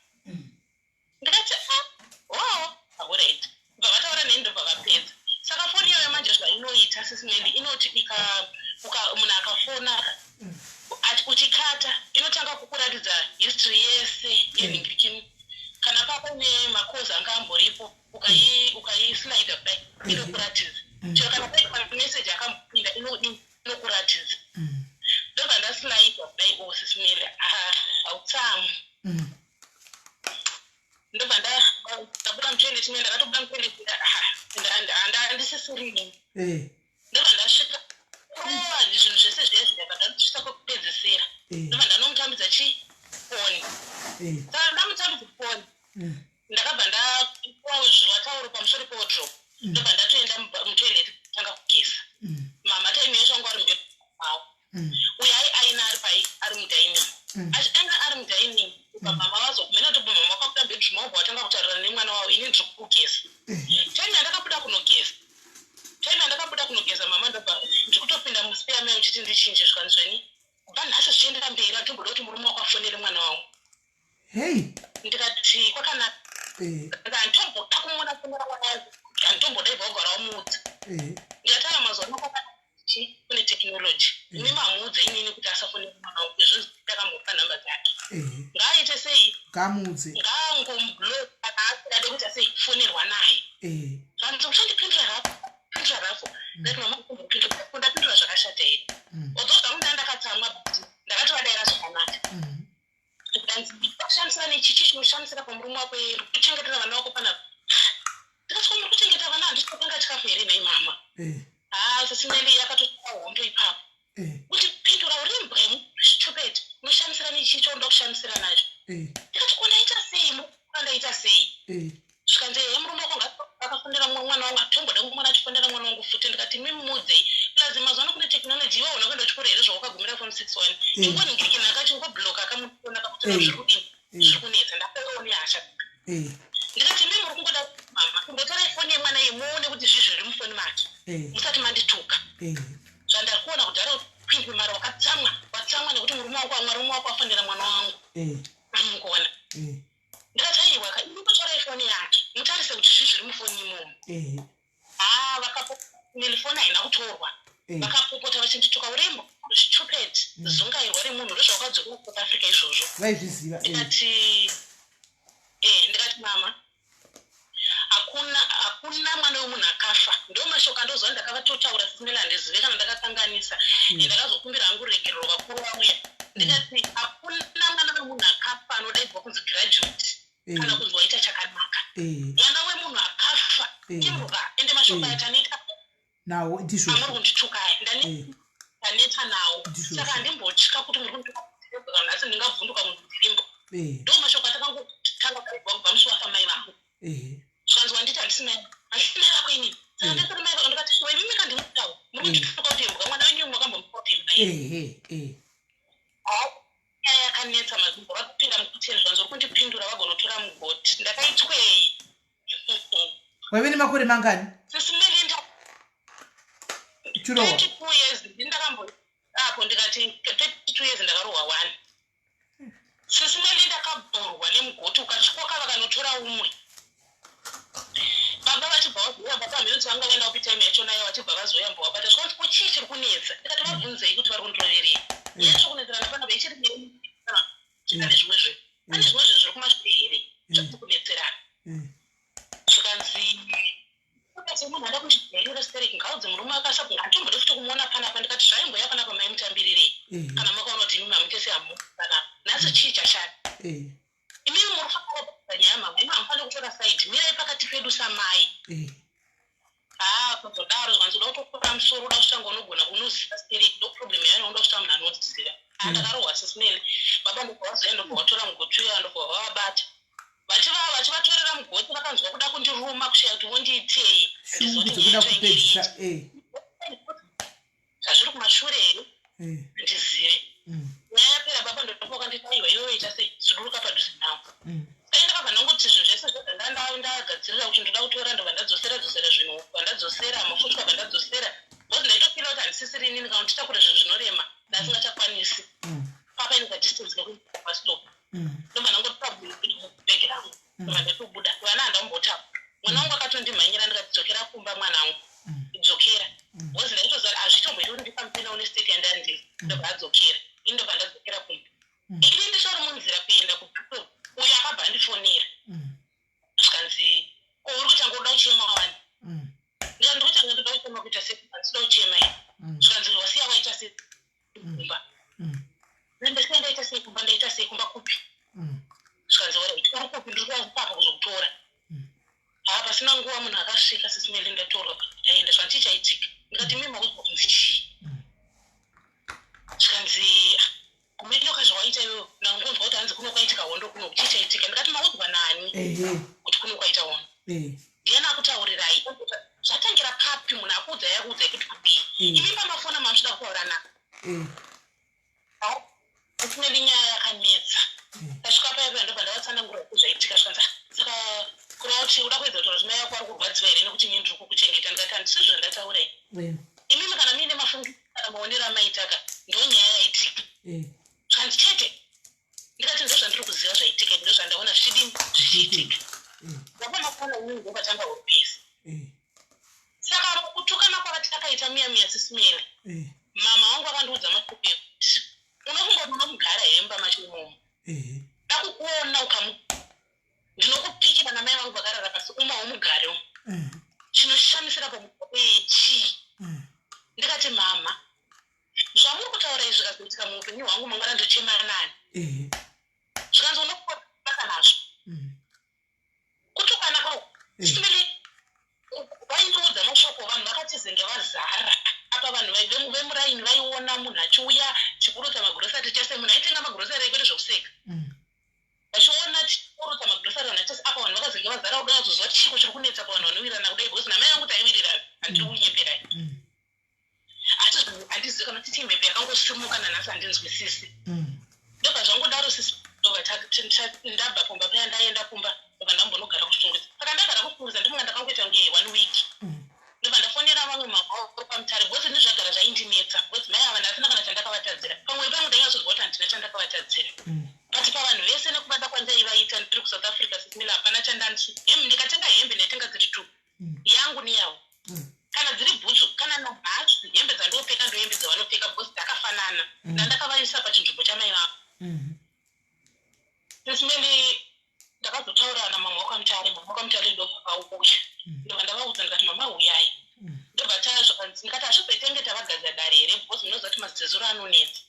Ndikati, "Ah, oh, alright." Bva vataura neni, ndobva vapedza. Saka foni iyoyo manje zvainoita sisimeli, inoti munhu akafona uchikata, inotanga kukuratidza history yese yenhingirikini, kana paine macalls anga amboripo, ukaislida kudai inokuratidza chero kana paine message akambopinda, inokuratidza. Ndobva ndaslida kudai, o sisimeli, hautsamu. Ndobva ndabuda mutoilet me, ndakatobuda mutoilet handisisirini. Ndobva ndasvika zvinhu zvese zviya, ndabva ndasvika kwekupedzisira. Ndobva ndanomutambidza chi foni. Saka ndamutambidza foni, ndakabva ndapuwa zvivatauro pamusoro pewardrobe, ndobva ndatoenda mutoilet kutanga kugeza. Mama time yacho anga ari mubedroom mavo, uyo ai aina ari pai, ari mudining, aina ari mudining. Mama vazogumena kuti mama vakabuda bedroom mavo, vatanga kutaurira nemwana wavo, ini ndiri kugeza. Time yandakabuda kunogeza, time yandakabuda kunogeza, mama ndobva ndiri kutopinda muspare mai uchiti ndichinje, zvikanzweni, "Kubva nhasi zvichiendera mberi handitomboda kuti murume wako afonere mwana wangu." Hei. Ndikati, "Kwakanaka." Handitomboda kumuona fonera mwana wangu, handitomboda, ibva kugara wamuudza. Ndikati, "Aya mazuva ano kwakati kune technology, imi mamuudze inini kuti asafonera mwana wangu, izvozvo ndakamupa nhamba dzake, ngaaite sei?" Ngamuudze. Ngaangomublock kana asingade kuti asei kufonerwa naye. Zvanzi, "Uchandipindura rapo, pindura rapo." Ndati, "Mama, ndapindura zvakashata here?" Although zvangu ndaa ndakatsamwa, but ndakatovadaira zvakanaka. Ndikanzi, "Kushamisira nechichi chinoshamisira pamurume wako iri kuchengetera vana vako panapa?" Ndikati, "Ko muri kuchengeta vana, handisi kutenga chikafu here nhai mama?" Haa, sisimeli, yakatotora hondo ipapo. Kuti pindura, uri mbwa stupid, unoshamisira nechichi chaunoda kushamisira nacho. Ndikati, "Ko ndaita sei? Ndaita sei?" Zvikanzi, "He, murume wako akafonera mwana wangu, atomboda mwana achifonera mwana wangu futi." Ndikati, "Mimuudzei, plus mazuva ano kune technology, iwe una kuenda kuchikoro here zvawakagumira form six one? Ingoningirikina akachingobloka akamuona kakutora, zviri kudini, zviri kunetsa." Ndakangawo nehasha. Ndikati, "Mi muri kungoda mama, kumbotorai foni yemwana iyi muone kuti zvii zviri mufoni make musati mandituka. Zvandakuona kudhara upindwe mara wakatsamwa, watsamwa nekuti murume wako, murume wako afonera mwana wangu, amukuona." Ndikati, "Aiwa, ingotorai foni yake mutarise kuti zvii zviri mufoni imomo." Haa, vakapofoni haina kutorwa. Vakapopota vachindituka, "Urembo, stupid, zungairwa remunhu, ndozvawakadzoka kuSouth Africa izvozvo." Vaizviziva. Ndikati, ndikati, "Mama, hakuna hakuna mwana wemunhu akafa." Ndo mashoko andoziva ndakavatotaura sisimela, handizive kana ndakakanganisa. Ndakazokumbira hangu ruregerero vakuru vauya. Ndikati, "Hakuna mwana wemunhu akafa anodaidzwa kunzi graduate kana kunzi waita chakanaka. Mwana wemunhu akafa imbwa." Ende mashoko aya taneta Nawo. Amuri ndizvozvo. Kundituka aya ndaneta nawo. Ndizvozvo. Saka handimbotya kuti muri kundituka nhasi, ndingavhunduka munhu ndirimbo. Ndo mashoko atakangotanga kuibva kubva musi wafa mai vangu. Zvikanzi, "Wanditi handisi mai, handisi mai vako inini, saka ndisiri mai vako." Ndikati, "Shuwa, imimi kandimutawo muri kundituka kuti imbwa, mwana wenyu makambomupa kuti imbwa iyi." ehe eh Nyaya yakanetsa mazimbo, vakupinda mukitchen, zvanzi, "Uri kundipindura, vagonotora mugoti." Ndakaitwei? Waive nemakore mangani? Sisi Melinda. Chirohwa. 22 years ndakambo apo ndikati 22 years ndakarohwa one. Sisi Meli ndakabhurwa nemugoti ukatyoka vakanotora umwe. Baba vachibva vazoya baba hameno kuti vanga vaenda kupi time yacho nayo vachibva vazoya mbovabata zvikanzi ko chii chiri kunetsa ndikati vabvunzei kuti vari kundiroverei. Nyaya tiri kunetserana panapa ichiri pane zvimwe zvinhu. Pane zvimwe zvinhu zviri kumashure here zvatiri kunetserana. Zvikanzi Akati munhu ada kundijairira stereki ngaudze murume akasabva handitombode futi kumuona panapa ndikati zvaimboya panapa maimutambirirei kana makaona kuti imimi hamuite sehamu panapa nhasi chii chashata imimi muri kufanira kupedza nyaya mama imi hamufaniri kutora side mirai pakati pedu samai haa kuzodaro zvikanzi uda kutokura musoro uda kutanga unogona unoziva stereki ndo problem yayo unoda kutanga munhu anoziva haa ndakarohwa sisimele baba ndobva vazoya ndobva vatora mugoti uya ndobva vavabata Vachivatorera mugoti vakanzwa kuda kundiruma kushaya kuti vondiitei. Shungu dzekuda kupedzisa eh. Zvazviri kumashure here? Eh. Handizive. Nyaya yapera baba ndopa vakanditi aiwa iwewe ita sei suduruka padhuze nawo. Dai ndakabva ndangoti zvinhu zvese zvega ndagadzirira kuti ndoda kutora ndobva ndadzosera dzosera zvinhu bva ndadzosera mafutwa bva ndadzosera because ndaitofila kuti handisisiri inini kana kuti titakure zvinhu zvinorema ndasingachakwanisi. Papa ine kadistance kekuti pastop. Ndobva ndangotora bhegi rangu ndobva ndatobuda vana handambotakura mwana wangu akatondimhanyira ndikati dzokera kumba mwanangu dzokera because ndaitoziva hazvitomboiti kuti ndifambe nawo nestate yandandiri ndobva adzokera ini ndobva ndadzokera kumba ini ndichori munzira kuenda kuBristol uyo akabva andifonera zvikanzi ko uri kutanga uda kuchema wani ndikati ndiri kutanga ndoda kuchema kuita sei handisi kuda kuchema ini zvikanzi wasiya waita sei kumba ndasiya ndaita sei kumba ndaita sei kumba kupi zvikanzi alright uri kupi ndiri kuapa kuzokutora haa pasina nguva munhu akasvika sisi Meli ndatorwa aenda zvikanzi chii chaitika ndikati mimi makuziva kunzi chii zvikanzi kumenoka zvawaita iwewe ndangonzwa kuti hanzi kuno kwaitika hondo kuno chii chaitika ndikati maudzwa nani kuti kuno kwaita hondo Ndiani akutaurirai? Zvatangira papi munhu akuudzai akuudzai kuti kudii? Imi pamafona mamuchida kutaura na. Usineli nyaya yakanetsa. Tasvika paya paya ndobva ndavatsanangura kuti zvaitika zvikanzi ah, saka kureva kuti uda kuedza kutaura kuti mai vako vari kurwadziwa here nekuti inini ndiri kukuchengeta ndikati handisi zvandataura ini. Imimi kana muine mafungi kana maonero amaitaka ndonyaya yaitika. Zvikanzi chete ndikati ndozvandiri kuziva zvaitika izvi ndozvandaona zvichidini zvichiitika ndabona kuona inini ndopatanga urupesi saka kutukana kwavatakaita miya miya sisimele mama wangu akandiudza mashoko ekuti unofunga kuti unomugara here mumba macho imomo dakukuona ukamu ndinokupikira namai vangu vakarara pasi uma umugare umu chinoshamisira pamuee chii ndikati mama Zvamuri kutaura izvi zvikazoitika muupenyu hwangu mangwana ndochema nani? Zvikanzi unobata nazvo. Kutukana ko Simile vaindiudza mashoko vanhu vakatizenge vazara apa vanhu vemuraini vaiona munhu achiuya chiburutsa magirosari chese munhu aitenga magirosari kwete zvekuseka vachiona tichiburutsa magirosari vanhu vachese apa vanhu vakazenge vazara kuda kuzoziva chiiko chiri kunetsa pavanhu vanowirirana kudai because namai vangu taiwirirana handiri kunyeperai asi handizivi kana titi mhepo yakangosimuka nanhasi handinzwisisi ndobva zvangodaro sisi ndobva ndabva kumba paya ndaenda kumba ndobva ndambonogara kuchitungwiza saka ndagara kuchitungwiza ndifunga ndakangoita kunge one week ndobva ndafonera vamwe mama pamutare because ini zvagara zvaindinetsa because mai ava ndasina kana chandakavatadzira pamwe pangu ndainyatsozwa kuti handina chandakavatadzira but pavanhu vese nekuvada kwandaivaita ndiri kusouth africa sisimila hapana chandandisi ndikatenga hembe ndaitenga dziri two yangu neyavo kana dziri bhutsu kana nabhasi hembe dzandinopfeka ndohembe dzavanopfeka because dzakafanana ndandakavaisa pachinzvimbo chamai vavo Sisimeli ndakazotaura namama wakwamutare mama wakwamutare ndobva vauya ndobva ndavaudza ndikati mama huyai ndobva tazvakanzi ndikati hazvizoitenge tavagadza dare here because munoziva kuti mazezuro anonetsa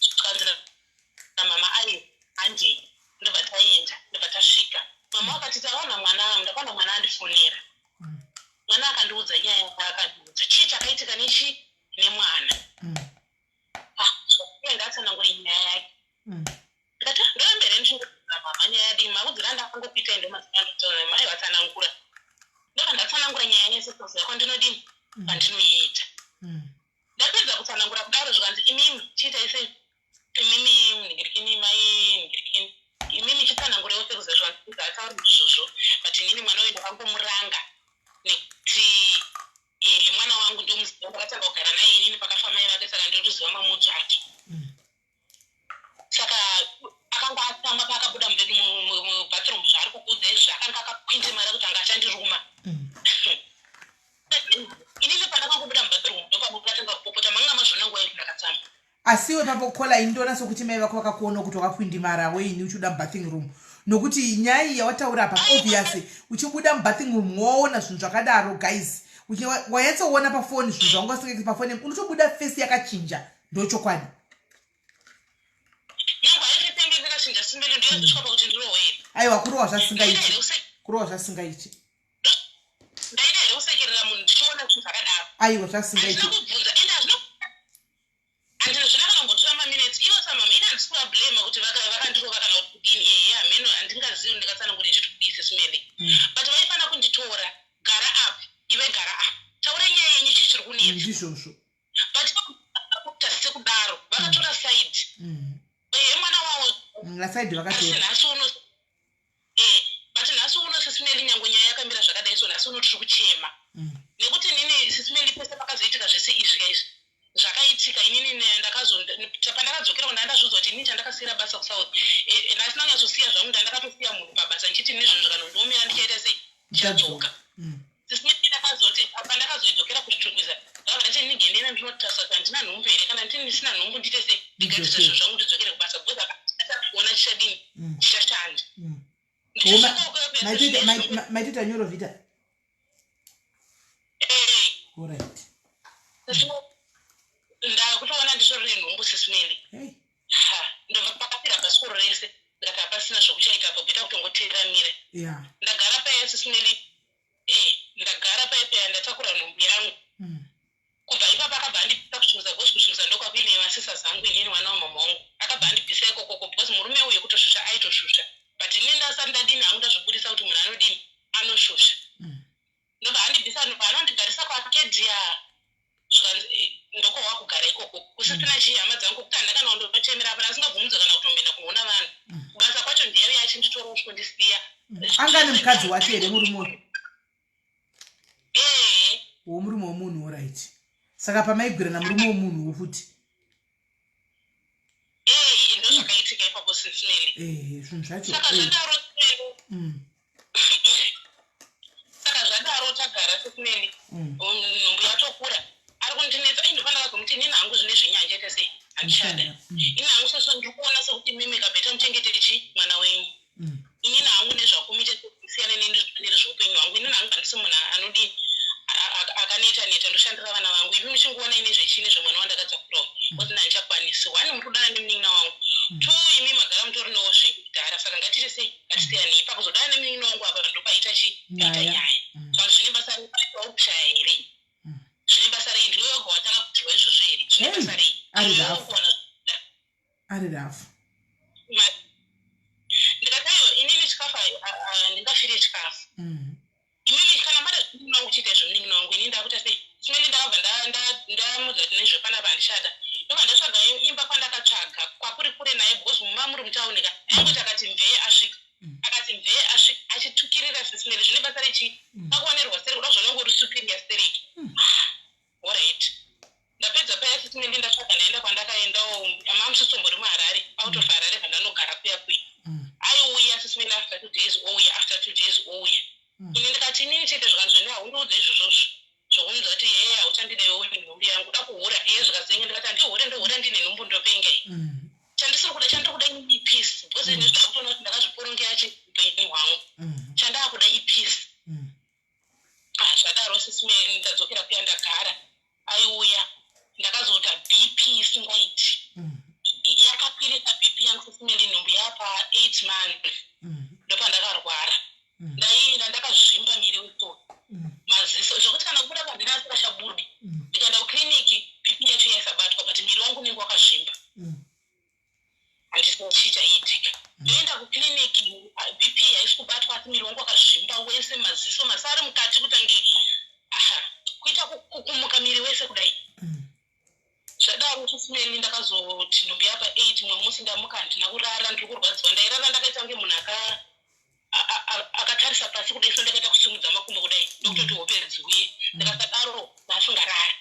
zvikanzi namama aiwa handei ndobva taenda ndobva tasvika mama vakati tawana mwana ndakaona mwana andifonera mwana akandiudza nyaya yaakandiudza chii chakaitika nechi nemwana ah, ndatsanangura nyaya yake ndikati ah, ndoyamba here ndichingoudza mama nyaya yadii maudzira andakangokuita ndo mazai vatsanangura ndobva ndatsanangura nyaya yese soziva kwandinodini kwandinoiita Ndapedza kutsanangura kudaro zvikanzi imimi chiitai sei imimi nhingirikini mai nhingirikini imimi Chitsanangurewo sekuziva zvanzi atauri izvozvo, but inini mwana uyu ndakangomuranga nekuti mwana wangu ndomuziva. Ndakatanga kugara naye inini pakafa mai vake, saka ndotoziva mamudzo ake. Saka akanga atsamwa paakabuda mubathroom, zvaari kukuudza izvi, akanga akakwindimara kuti anga achandiruma. Inini pandakangobuda mubathroom, ndopandatanga kupopota. Manga mazvona nguva yekuti ndakatsamwa. Asiwe papo kola, indoona sokuti mai vako vakakuona kuti wakakwindimara weini uchibuda mubathing room, nokuti nyaya iyi yawataura apa, obviously uchibuda mubathing room waona zvinhu zvakadaro. Guys, wanyatsoona pafoni zvinhu zvanga usingaiti pafoni, unotobuda face yakachinja, ndochokwadi. Nyangwe haifetenge ndakachinja simbelo, ndiyozosvika pakuti ndirohwe here? Aiwa, kurohwa zvasingaiti, kurohwa zvasingaiti. Ndaida here kusekerera munhu ndichiona zvinhu zvakadaro? Aiwa, zvasingaiti. Handina kubvunza, ende hazvina, handina zvina kana kumbotora maminutes ivo samama. Ini handisi kuvablema kuti vakandirova kana kuti kudini. Ehe, hameno, handingazivi ndingatsanangura ichiti kudii sesimene. But vaifanira kunditora, gara up iwe, gara up, taura nyaya yenyu, chii chiri kunetsa? Ndizvozvo. But kuita sekudaro, vakatora side. Ehe, mwana wavo. Aside asi vakatora. Nhasi uno but nhasi uno, sisimeli, nyange nyaya yakamira zvakadai so, nhasi uno tiri kuchema nekuti inini, sisimeli, pese pakazoitika zvese izvi kaizvi zvakaitika, inini pandakadzokera kunda, ndazviudza kuti inini chandakasiyira basa kuSouth, ndasina kunyatsosiya zvangu, ndandakatosiya munhu pabasa ndichiti ini zvinhu zvikanondiomera ndichaita sei, ndichadzoka. Sisimeli, ndakazoti pandakazoidzokera kuChitungwiza, ndakabva ndati inini gendena ndinotarisa kuti handina nhumbu here. Kana nditi ndisina nhumbu, ndiite sei, ndigadzise zvinhu zvangu, ndidzokere kubasa, because kuona chichadini, chichashanda. Maitoita nyoro vita. Alright. Ndakutoona nditori nenhumbu, sisimeli. Hey. Ha, ndobva pakapera bhasikoro rese, ndikati hapasina zvokuchaita apo, better kutongoteramira. Ndagara paya, sisimeli, ndagara paya paya, ndatakura nhumbu yangu. Kubva ipapo akabva andibvisa kuChitungwiza, because kuChitungwiza ndokwakuine masisa zangu inini, mwana wamama wangu. Akabva andibvisa ikokoko because murume uyu kutoshusha aitoshusha, but inini ndasati ndadini hangu, ndazvibudisa kuti munhu anodini, anoshusha. Ndobva andibvisa, ndobva anondigarisa kuArcadia. Zvikanzi ndokohwa kugara ikoko kusisina chii, hama dzangu, kuti handina kana kundochemera apa, asingabvumidzwe kana kutomboenda kunoona vanhu. Kubasa kwacho ndiyauya achinditora kusvikondisiya. Anga ane mukadzi wake here murume uyu? Ee. Womurume womunhu, alright. Saka pamaigwirana murume womunhu wofuti? Ee, ndo zvakaitika ipapo, sisimeli. Zvinhu zvacho. Saka zvadaro, sisimeli, saka zvadaro tagara, sisimeli, nhumbu yatokura, ari kundinetsa. Ai, ndofanira kazomuti inini hangu zvine zvenyanja ita sei, handichada. Ini hangu seso ndiri kuona sekuti mimi kabetter muchengete chi mwana wenyu. Inini hangu nezvakumita siyana nezveupenyu hwangu. Inini hangu handisi munhu anodini, akaneta neta, ndoshandira vana vangu. Imi muchingoona ine zvechii nezvemwana wandakadzakurawo, because ini handichakwanisi. One, muri kudana nemunin'ina wangu. Two, imi magara mutorinewo zvenyu kudhara, saka ngatiri sei, ngatisiyanei. Pakuzodana nemunin'ina wangu apa, ndopaita chi paita Nyaya. Nyaya. Saka zvine basa rei kushaya here? Zvine basa rei? Ndiwe wega watanga kutirwa izvozvo here? Zvine Hey, basa rei? Ari Ndiwe rafu. kuwana Ari rafu. Ndikati aiwa, inini chikafu handingafiri chikafu. Inini kana mada zvemunin'ina wangu, chiita zvemunin'ina wangu. Inini ndakuita sei, simene? Ndakabva ndamudza kuti nezvepanapa handichada. Ndobva ndatsvaga imba kwandakatsvaga kwakuri kure naye, because muma muri mutauni ka, aingoti akati mvee asvika, akati mvee asvika, achitukirira. Sisimene, zvine basa rechi akuonerwa seri kuda zvonenge uri superior stereki? Alright, ndapedza paya, sisimene, ndatsvaga, ndaenda kwandakaendawo mamusisombori muHarare, out of Harare, pandanogara kuya kuya. Aiuya, sisimene, after 2 days ouya, after 2 days ouya. Ini ndikati inini chete zvikanzi haundiudze izvozvozvo zvokunza kuti heye, hauchandidewo, nhumbu yangu da kuhura iye zvikazenge. Ndikati handihure, ndohura ndine nhumbu, ndopengei? Chandisiri kuda, chandiri kuda ini ipeace, because ini zvakutoona kuti ndakazviporongera chiupenyu hwangu. Chandaakuda ipeace. Ah, zvadaro, sisimeni, ndadzokera kuya, ndagara, aiuya. Ndakazoita BP isingaiti. Yakakwirisa BP yangu, sisimeli. Nhumbu yapa 8 months, ndopandakarwara. Ndaienda ndakazvimba miri wese, maziso, zvokuti kana kubuda pandina asingachabudi. Ndikaenda kukliniki, BP yacho yaisabatwa, but miri wangu unenge wakazvimba. Handisina chii chaiitika. Ndoenda kukliniki, BP haisi kubatwa, asi miri wangu wakazvimba wese, maziso, maziso ari mukati kutange aha, kuita kukumuka miri wese kudai. Zvadaro, sisimeni, ndakazoti nhumbu yapa 8. Mumwe musi ndamuka, handina kurara, ndiri kurwadziwa. Ndairara ndakaita kunge munhu akatarisa pasi kudai so, ndakaita kusimudza makumbo kudai, ndokutoti hope dziuye. Ndikasadaro ndasingarari.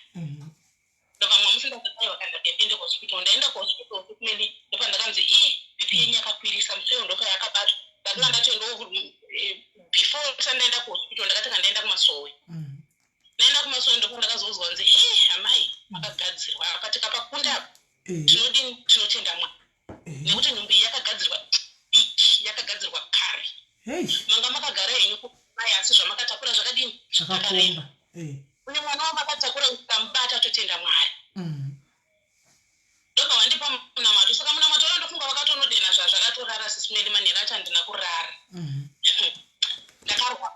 Ndobva mumwe musi ndazotaiwa kana ndiende kuhospital. Ndaenda kuhospital kumene, ndopa ndakanzi i BP yenyu yakakwirisa. Musi uyo ndopa yakabatwa. Ndakanga ndatoendawo before ndisati ndaenda kuhospital, ndakati kandaenda kumasowe. Ndaenda kumasowe, ndopa ndakazozwa nzi, "He, amai, makagadzirwa apa, tikapakunda apa, tinodini? Tinotenda Mwari, nekuti nhumbu iyi yakagadzirwa iki yakagadzirwa kare. Manga makagara henyu kumai, asi zvamakatakura zvakadini? Zvakakomba." Une mwana wamakatakura, ukamubata, totenda Mwari. Ndobva vandipa munamato. Saka munamato wayo ndofunga vakatonodena zvazvakatorara. Sis Melly, manheru acho handina kurara. Ndakarwa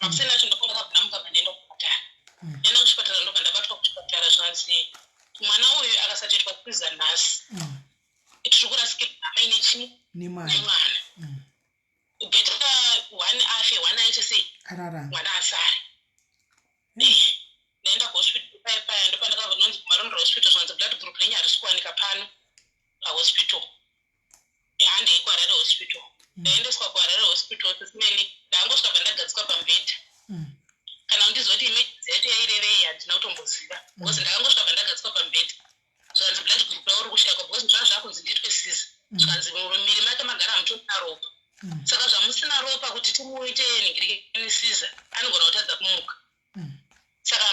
makuseni acho, ndofunga ndakabva ndamuka, bva ndaenda kuchipatara. Ndaenda kuchipatara, ndobva ndabatwa kuchipatara, zvanzi mwana uyu akasatoitwa caesar nhasi, tiri kurasikirwa amai nechii? Nemwana. Nemwana. Better one afe, one aite sei? Ararama. Mwana asare. Ndaenda kuhospital paya paya, ndopandakabva nonzi kuMarondera Hospital, zvanzi blood group renyu harisi kuwanika pano pahospital, handei kuHarare Hospital. Ndaendeswa kuHarare Hospital, Sis Melly, ndangosvika pandagadzikwa pamubhedha. Kana kundiziva kuti emergency yacho yairevei, handina kutomboziva, because ndakangosvika pandagadzikwa pamubhedha, zvanzi blood group ravo riri kushayikwa, because zvava zvakunzi ndiitwe caesar. Zvanzi mumuviri make magara hamutorina ropa. Saka zvamusina ropa, kuti timuite nhingirikeni caesar, anogona kutadza kumuka. Saka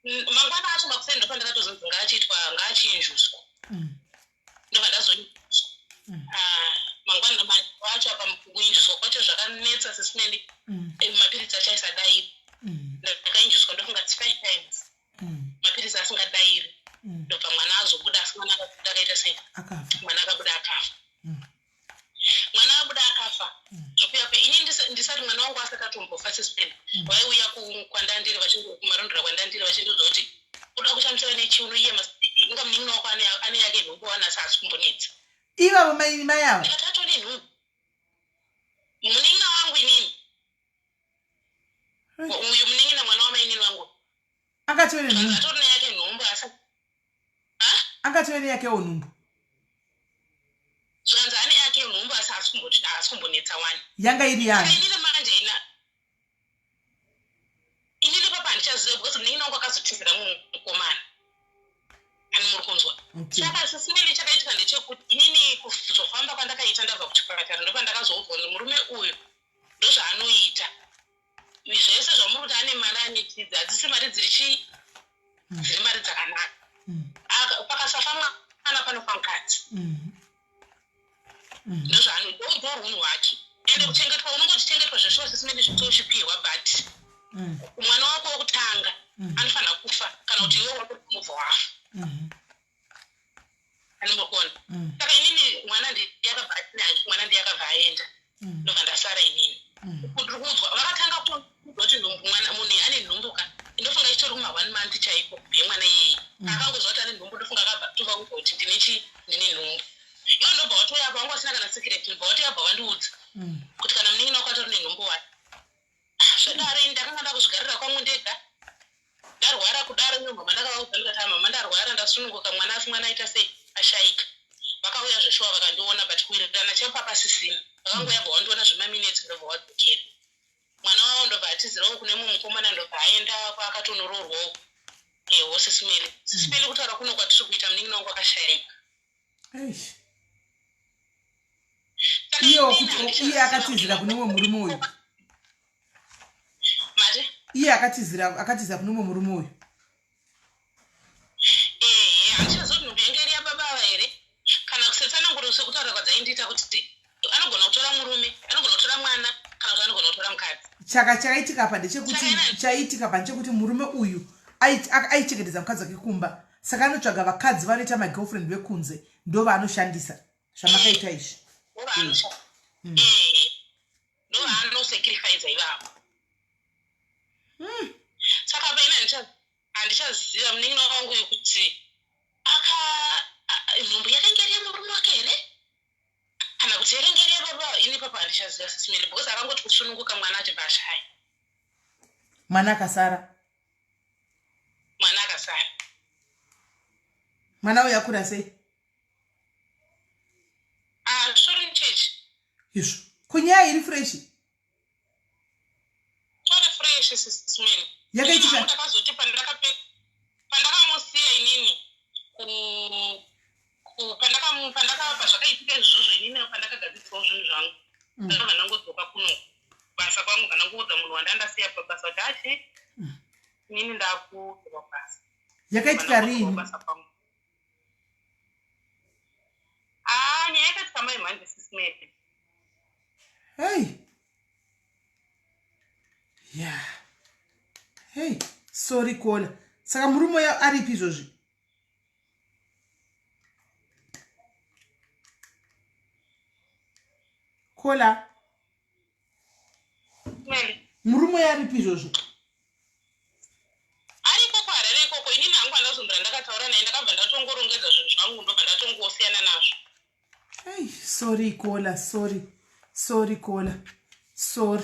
mangwana acho makuseni ndopandakatozonzi ngaachiitwa, ngaachinjuswa. Ndobva ndazonjuswa. Ah, mangwana manheru acho apa, kuinjuswa kwacho zvakanetsa, Sis Melly. Mapiritsi acho aisadayiri. Ndakainjuswa ndofunga five times, mapiritsi asingadayiri. Ndobva mwana azobuda, asi mwana akabuda akaita sei? Akafa. Mwana akabuda akafa. Mwana abuda akafa zvokuya. Ini ndisati mwana wangu asati atombofa, Sis Melly, vaiuya kwandandiri, kuMarondera kwandandiri, vachindiudza kuti uda kushamisira nechiuno iye inga munin'ina wako ane yake nhumbu wana, asi haasi kumbonetsa. Ivavo mai ava? Ndikati atone nhumbu munin'ina wangu inini? Uyu munin'ina, mwana wamainini wangu. Angatove nenhumbu? Atori neyake nhumbu, asi Angatove neyakewo nhumbu? Zvikanzi ane yake nhumbu, asi haasi kumbonetsa wani. Yanga iri Saka yani? Inini manje ina inini papa handichaziva, because munin'ina wangu akazotizira mumukomana ani, muri kunzwa? Okay. Saka Sis Melly, chakaitika ndechekuti inini kuzofamba kwandakaita ndabva kuchipatara, ndopandakazoudzwa kuti murume uyu ndozvaanoita zvese zvamuri kuti ane mari, anetidzi, hadzisi mari dziri chii, dziri mari dzakanaka. Pakasafa mwana, panofa mukadzi. Ndozvaanodorunhu hwake. Ende kuchengetwa, unongotichengetwa zveshuwa, Sis Melly, zvitochipihwa, but mwana wako wekutanga anofanira kufa, kana kuti iwe watomubva wafa. Anombokona. Saka inini mwana ndiyakabva, mwana ndiyakabva aenda. Ndobva ndasara inini. Ndiri kuudzwa, vakatanga kuudzwa kuti nhumbu, mwana, munhu ane nhumbu ka, ndofunga ichitori kuma one month chaiko yemwana iyeye. Akangozwa kuti ane nhumbu, ndofunga akabva tovaudza kuti ndine chi ndine nhumbu. Ivo ndobva watoya apa, wanga usina kana secret, ndobva watoya, bva vandiudza kuti kana munin'ina wako atori nenhumbu wani. Zvadaro ini ndakanga ndakuzvigarira kwangu ndega, ndarwara kudaro. Iyo mama ndakavaudza, ndikati, "Ah, mama, ndarwara, ndasununguka mwana, asi mwana aita sei? Ashayika." Vakauya zveshuwa, vakandiona, but kuwirirana chaipo pasisina. Vakangoya, bva wandiona zvemaminetsi, ndobva wadzokera. Mwana wavo ndobva atizirawo kune mumwe mukomana, ndobva aenda kwaakatonoroorwawo. Ewo, Sis Melly, Sis Melly, kutaura kuno kwatiri kuita, munin'ina wangu akashayika. Eish. Saka Iye inini kuti handichaziva iye akatizira kune mumwe murume uyu? Mati? Iye akatizira kune mumwe murume uyu? Ehe, handichaziva kuti nhumbu yange iri yababa ava here, kana kusetsananguro sekutaura kwadzaindiita kuti anogona kutora murume, anogona kutora mwana, kana kuti anogona kutora mukadzi. Chaka chakaitika apa ndechekuti Saka chaitika apa ndechekuti murume uyu aichengetedza mukadzi wake kumba, saka anotsvaga vakadzi vanoita magirlfriend vekunze, ndo vaanoshandisa zvamakaita izvi. Ehe, ndovanosacrifica ivavo. Saka paina handichaziva munin'ina wangu uyu kuti aka nhumbu yakanga iri yemurume wake here, kana kuti yakanga iri yababa. Ini papa handichaziva, Sis Melly, because akangoti kusununguka mwana achibva ashaya. Mwana akasara. Mwana akasara. Mwana uyu akura sei? Izvo kunyaya iri freshi. Tori fresh sis Mary. Yakaitika. Ndakazoti pandakamusiya inini ku pandakapa zvakaitika izvozvo inini pandakagadziriswawo zvinhu zvangu mm. ndakabva ndangodzoka kuno basa kwangu kana ngoudza munhu wandandasiya pabasa kuti achi mm. inini ndakudzoka basa. Yakaitika rini? Ah, nyaya yakaitika mai manje sis Mary. Hey. Yeah. Hey, sorry kola. Saka murume uya aripi izvozvi? Kola. Murume uya aripi izvozvo? Ariko kuHarare ikoko inini hangu andazombira ndakataura naye ndakabva ndatongorongedza zvinhu zvangu ndobva ndatongosiyana nazvo. Hey, sorry kola, sorry. Sorry kola. Sorry.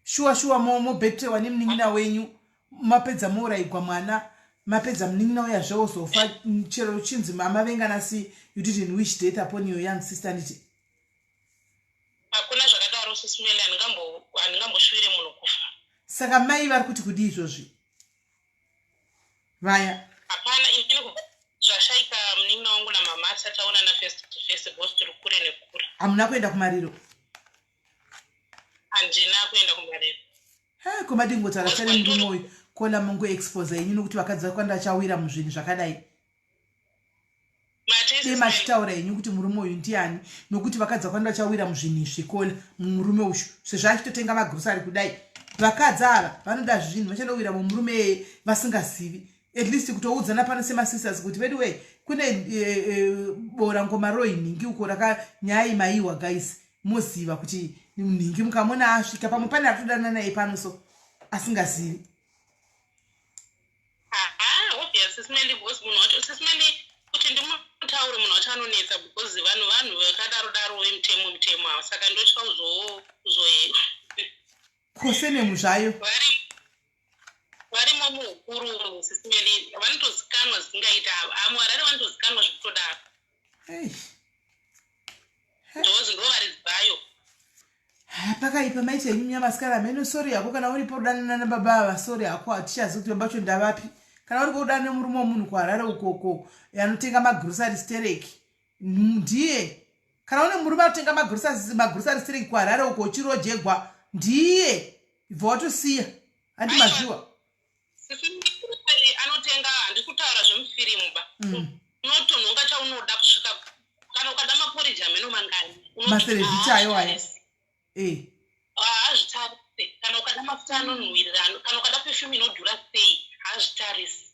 Shuwa shuwa mo mobetrewa nemunin'ina wenyu mapedza mourayigwa mwana mapedza munin'ina uya zveozofa chero uchinzi mama vengana si you didn't wish death upon your young sister nditi hakuna zvakadaro sisimeli handingamboshuvire munhu kufa. Saka mai vari kuti kudii izvozvi vaya? Hapana, inini zvashaika munin'ina wangu namama tisati taonana face to face because tiri kure nekure. Hamuna kuenda kumariro? Handina kuenda kumariro. He, ko madii kungotaura sare murume uyu kola mungoexposa yenyu nokuti vakadzi vakwanda vachawira muzvinhu zvakadai. Dei machitaura henyu kuti murume uyu ndiani nokuti vakadzi vakawanda vachawira muzvinhu izvi kola mumurume uyu sezvo achitotenga magrosari kudai vakadzi ava vanoda zvinhu vachandowira mumurume iyeye vasingazivi at least kutoudzana pano semasisters kuti veduwee kune e, e, bora ngoma roi nhingi uko raka nyaya imaiwa guys moziva kuti nhingi mukamona asvika pamwe pane atodanana naye pano so asingazivi. Haa obvious Sis Melly because munhu wacho Sis Melly kuti ndimutaure munhu wacho anonetsa because vanhu vanhu vakadaro daro vemutemo mutemo ava saka ndotya kuzo kuzo Kose nemu zvayo. Vari varimo muhukuru umu Sis Melly vanotozikanwa zvisingaita ava amuharare vanotozikanwa zvekutodaro. Hey. Ndozi ndovaridzi vayo. Pakaipa maita henyu munyamasikana hameno sorry hako kana uripo kudanana nababa ava sorry hako hatichazivi kuti baba vacho ndavapi kana uripo kudanana nemurume wemunhu kuharare ukoko anotenga magrosary stereki ndiye kana une murume anotenga magrosary stereki kuharare uko uchirojegwa ndiye ibva watosiya handi mazviwa anotenga handi kutaura zvemufirimu ba mm. unotonhonga chaunoda kusvika kana ukada maporiji hameno mangani maserevhiti ayo aya eh. haazvitarise kana ukada mafuta anonhuwirira kana ukada perfume inodhura sei haazvitarisi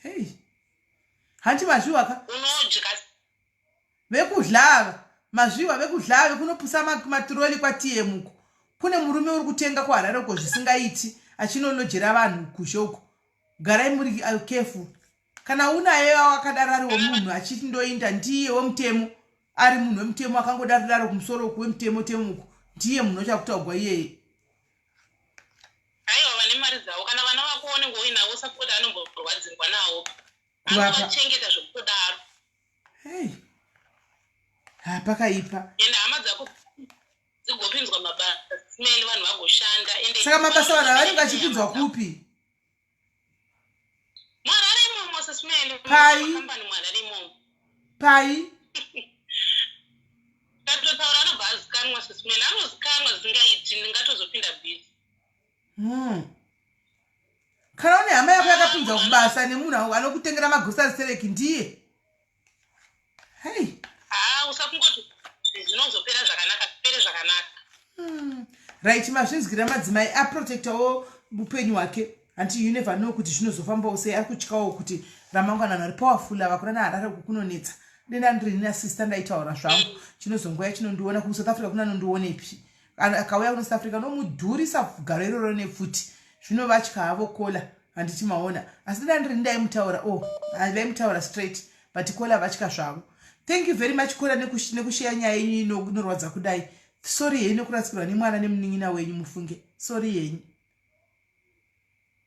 hei hanti mazviwa ka unodya Vekudla ava mazviwa vekudla ave kunopusa matiroli kwaTM uko kune murume uri kutenga kuHarare uko zvisingaiti achinolojera vanhu kuzhe uko garai muri careful kana unaye akadaro ari wemunhu achiti ndoinda ndiye wemutemo ari munhu wemutemo akangodaro daro kumusoro uku wemutemo temo uku ndiye munhu wachakutaugwa iyeye aiwa vane mari dzavo kana vana vako unenge uinavo sapoti anomborwadzirwa nawo anovachengeta zvekutodaro Hey. Ha pakaipa. Ende hama dzako dzigopinzwa mabasa smell vanhu vagoshanda ende Saka mabasa vanhu vanenge vachipinzwa kupi? Muharare imomo sismell. Pai. Makambani muHarare imomo. Pai. Katotaura anobva azikanwa sismell anozikanwa zvisingaiti ndingatozopinda busy. Hmm. Kana une hama yako yakapinzwa kubasa nemunhu anokutengera magrocery stereki ndiye. Hey. Ah, usakungoti zvinozopera zvakanaka, zvipere zvakanaka. Hmm. Right, mazvinzwira madzimai aprotectawo upenyu hwake. Hanti you never know kuti zvinozofambawo sei ari kutyawo kuti ramangwana vanhu vari powerful ava kuna naharare uku kunonetsa. Denda ndiri nasister ndaitaura zvangu. Chinozongouya chinondiona kuSouth Africa kuna anondionepi. Akauya kuno South Africa nomudhurisa garo iroro nepfuti. Zvino vatya havo kola handiti maona. Asi denda ndiri ndaimutaura oh, ndaimutaura straight but kola vatya zvavo. Thank you very much kola nekusheya nyaya yenyu inorwadza kudai. Sorry henyu nekurasikirwa nemwana nemunin'ina wenyu mufunge. Sorry henyu.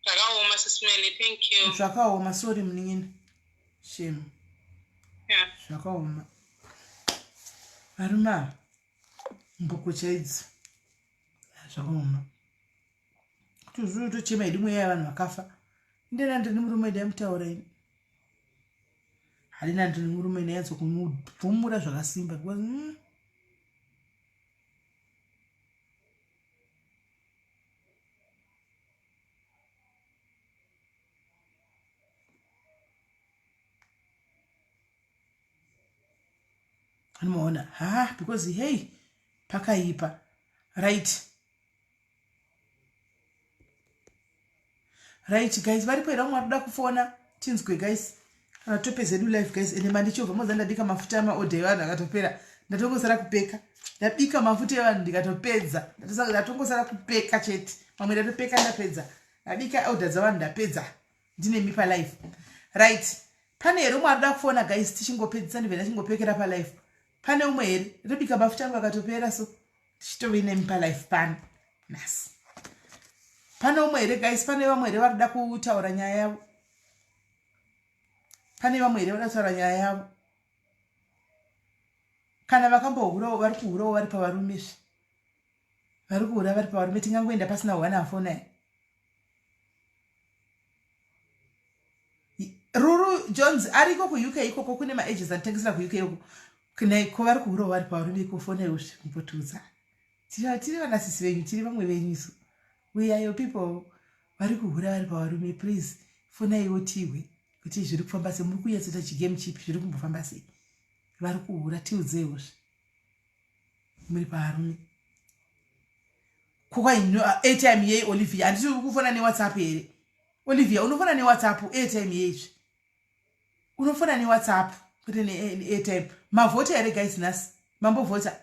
Zvakaoma sis Melly, thank you. Zvakaoma, sorry munin'ina. Shame. Yeah. Zvakaoma. Varume ava. Mboko chaidzo. Zvakaoma. Kuti uzuru tochema hedu mweya yevanhu vakafa. Ndena ndini murume ndaimutaura ini. Handina ndini murume ndainyatso kumubvumura zvakasimba because mm, anomaona ha because hey pakaipa right right guys varipo here vamwe varikuda kufona tinzwe guys kana topedza edu life guys ende mandichovha moza ndabika mafuta amaodha evanhu akatopera ndatongosara kupeka ndabika mafuta evanhu ndikatopedza ndatongosara kupeka chete mamwe ndatopeka ndapedza ndabika odha dzavanhu ndapedza ndinemi palife right pane here umwe arikuda kufona guys tichingopedzisa ndibve ndachingopekera palife pane umwe here ndobika mafuta angu akatopera so tichitove nemi palife pano nhasi pane umwe here guys pane vamwe here varikuda kutaura nyaya yavo pane vamwe here varikuda kutaura nyaya yavo kana vakambohurawo vari kuhurawo vari pavarume zve vari kuhura vari pavarume tingangoenda pasina one afona here Ruru Jones ariko kuUK ikoko kune maages anotengesera kuUK uko ko vari kuhurawo vari pavarume iko fonai usve kumbotiudza tiri vanasisi venyu tiri vamwe venyu isu we are your people vari kuhura vari pavarume please fonaiwo tihwe kuti zviri kufamba sei muri kunyatsoita chigame chipi zviri kumbofamba sei vari kuhura tiudzeiwo zve muri pavarume Ko airtime yei Olivia handiti uri kufona newhatsapp here Olivia unofona newhatsapp airtime yeizvi unofona newhatsapp kwete neairtime mavhota here guys nhasi mambovhota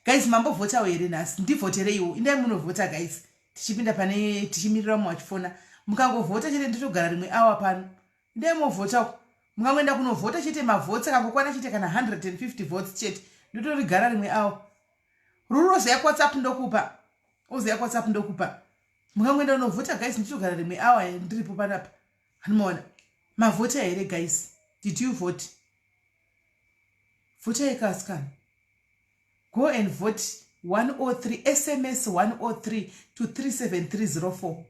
guys mambovhotawo here nhasi ndivhotereiwo indai munovhota guys tichipinda pane tichimirira mumwe achifona mukangovhota chete nditogara rimwe awa pano indai movhota uko mukangoenda kunovhota chete mavhotsi akangokwana chete kana 150 votes chete ndotorigara rimwe awa Ruru oziya kuWhatsApp ndokupa. Oziya kuWhatsApp ndokupa. Mukangoenda unovhota guys ndichitogara rimwe hour ndiripo panapa. Anomaona. Mavhota here guys? Did you vote? Vhotai kasikana. Go and vote 103 SMS 103 to 37304.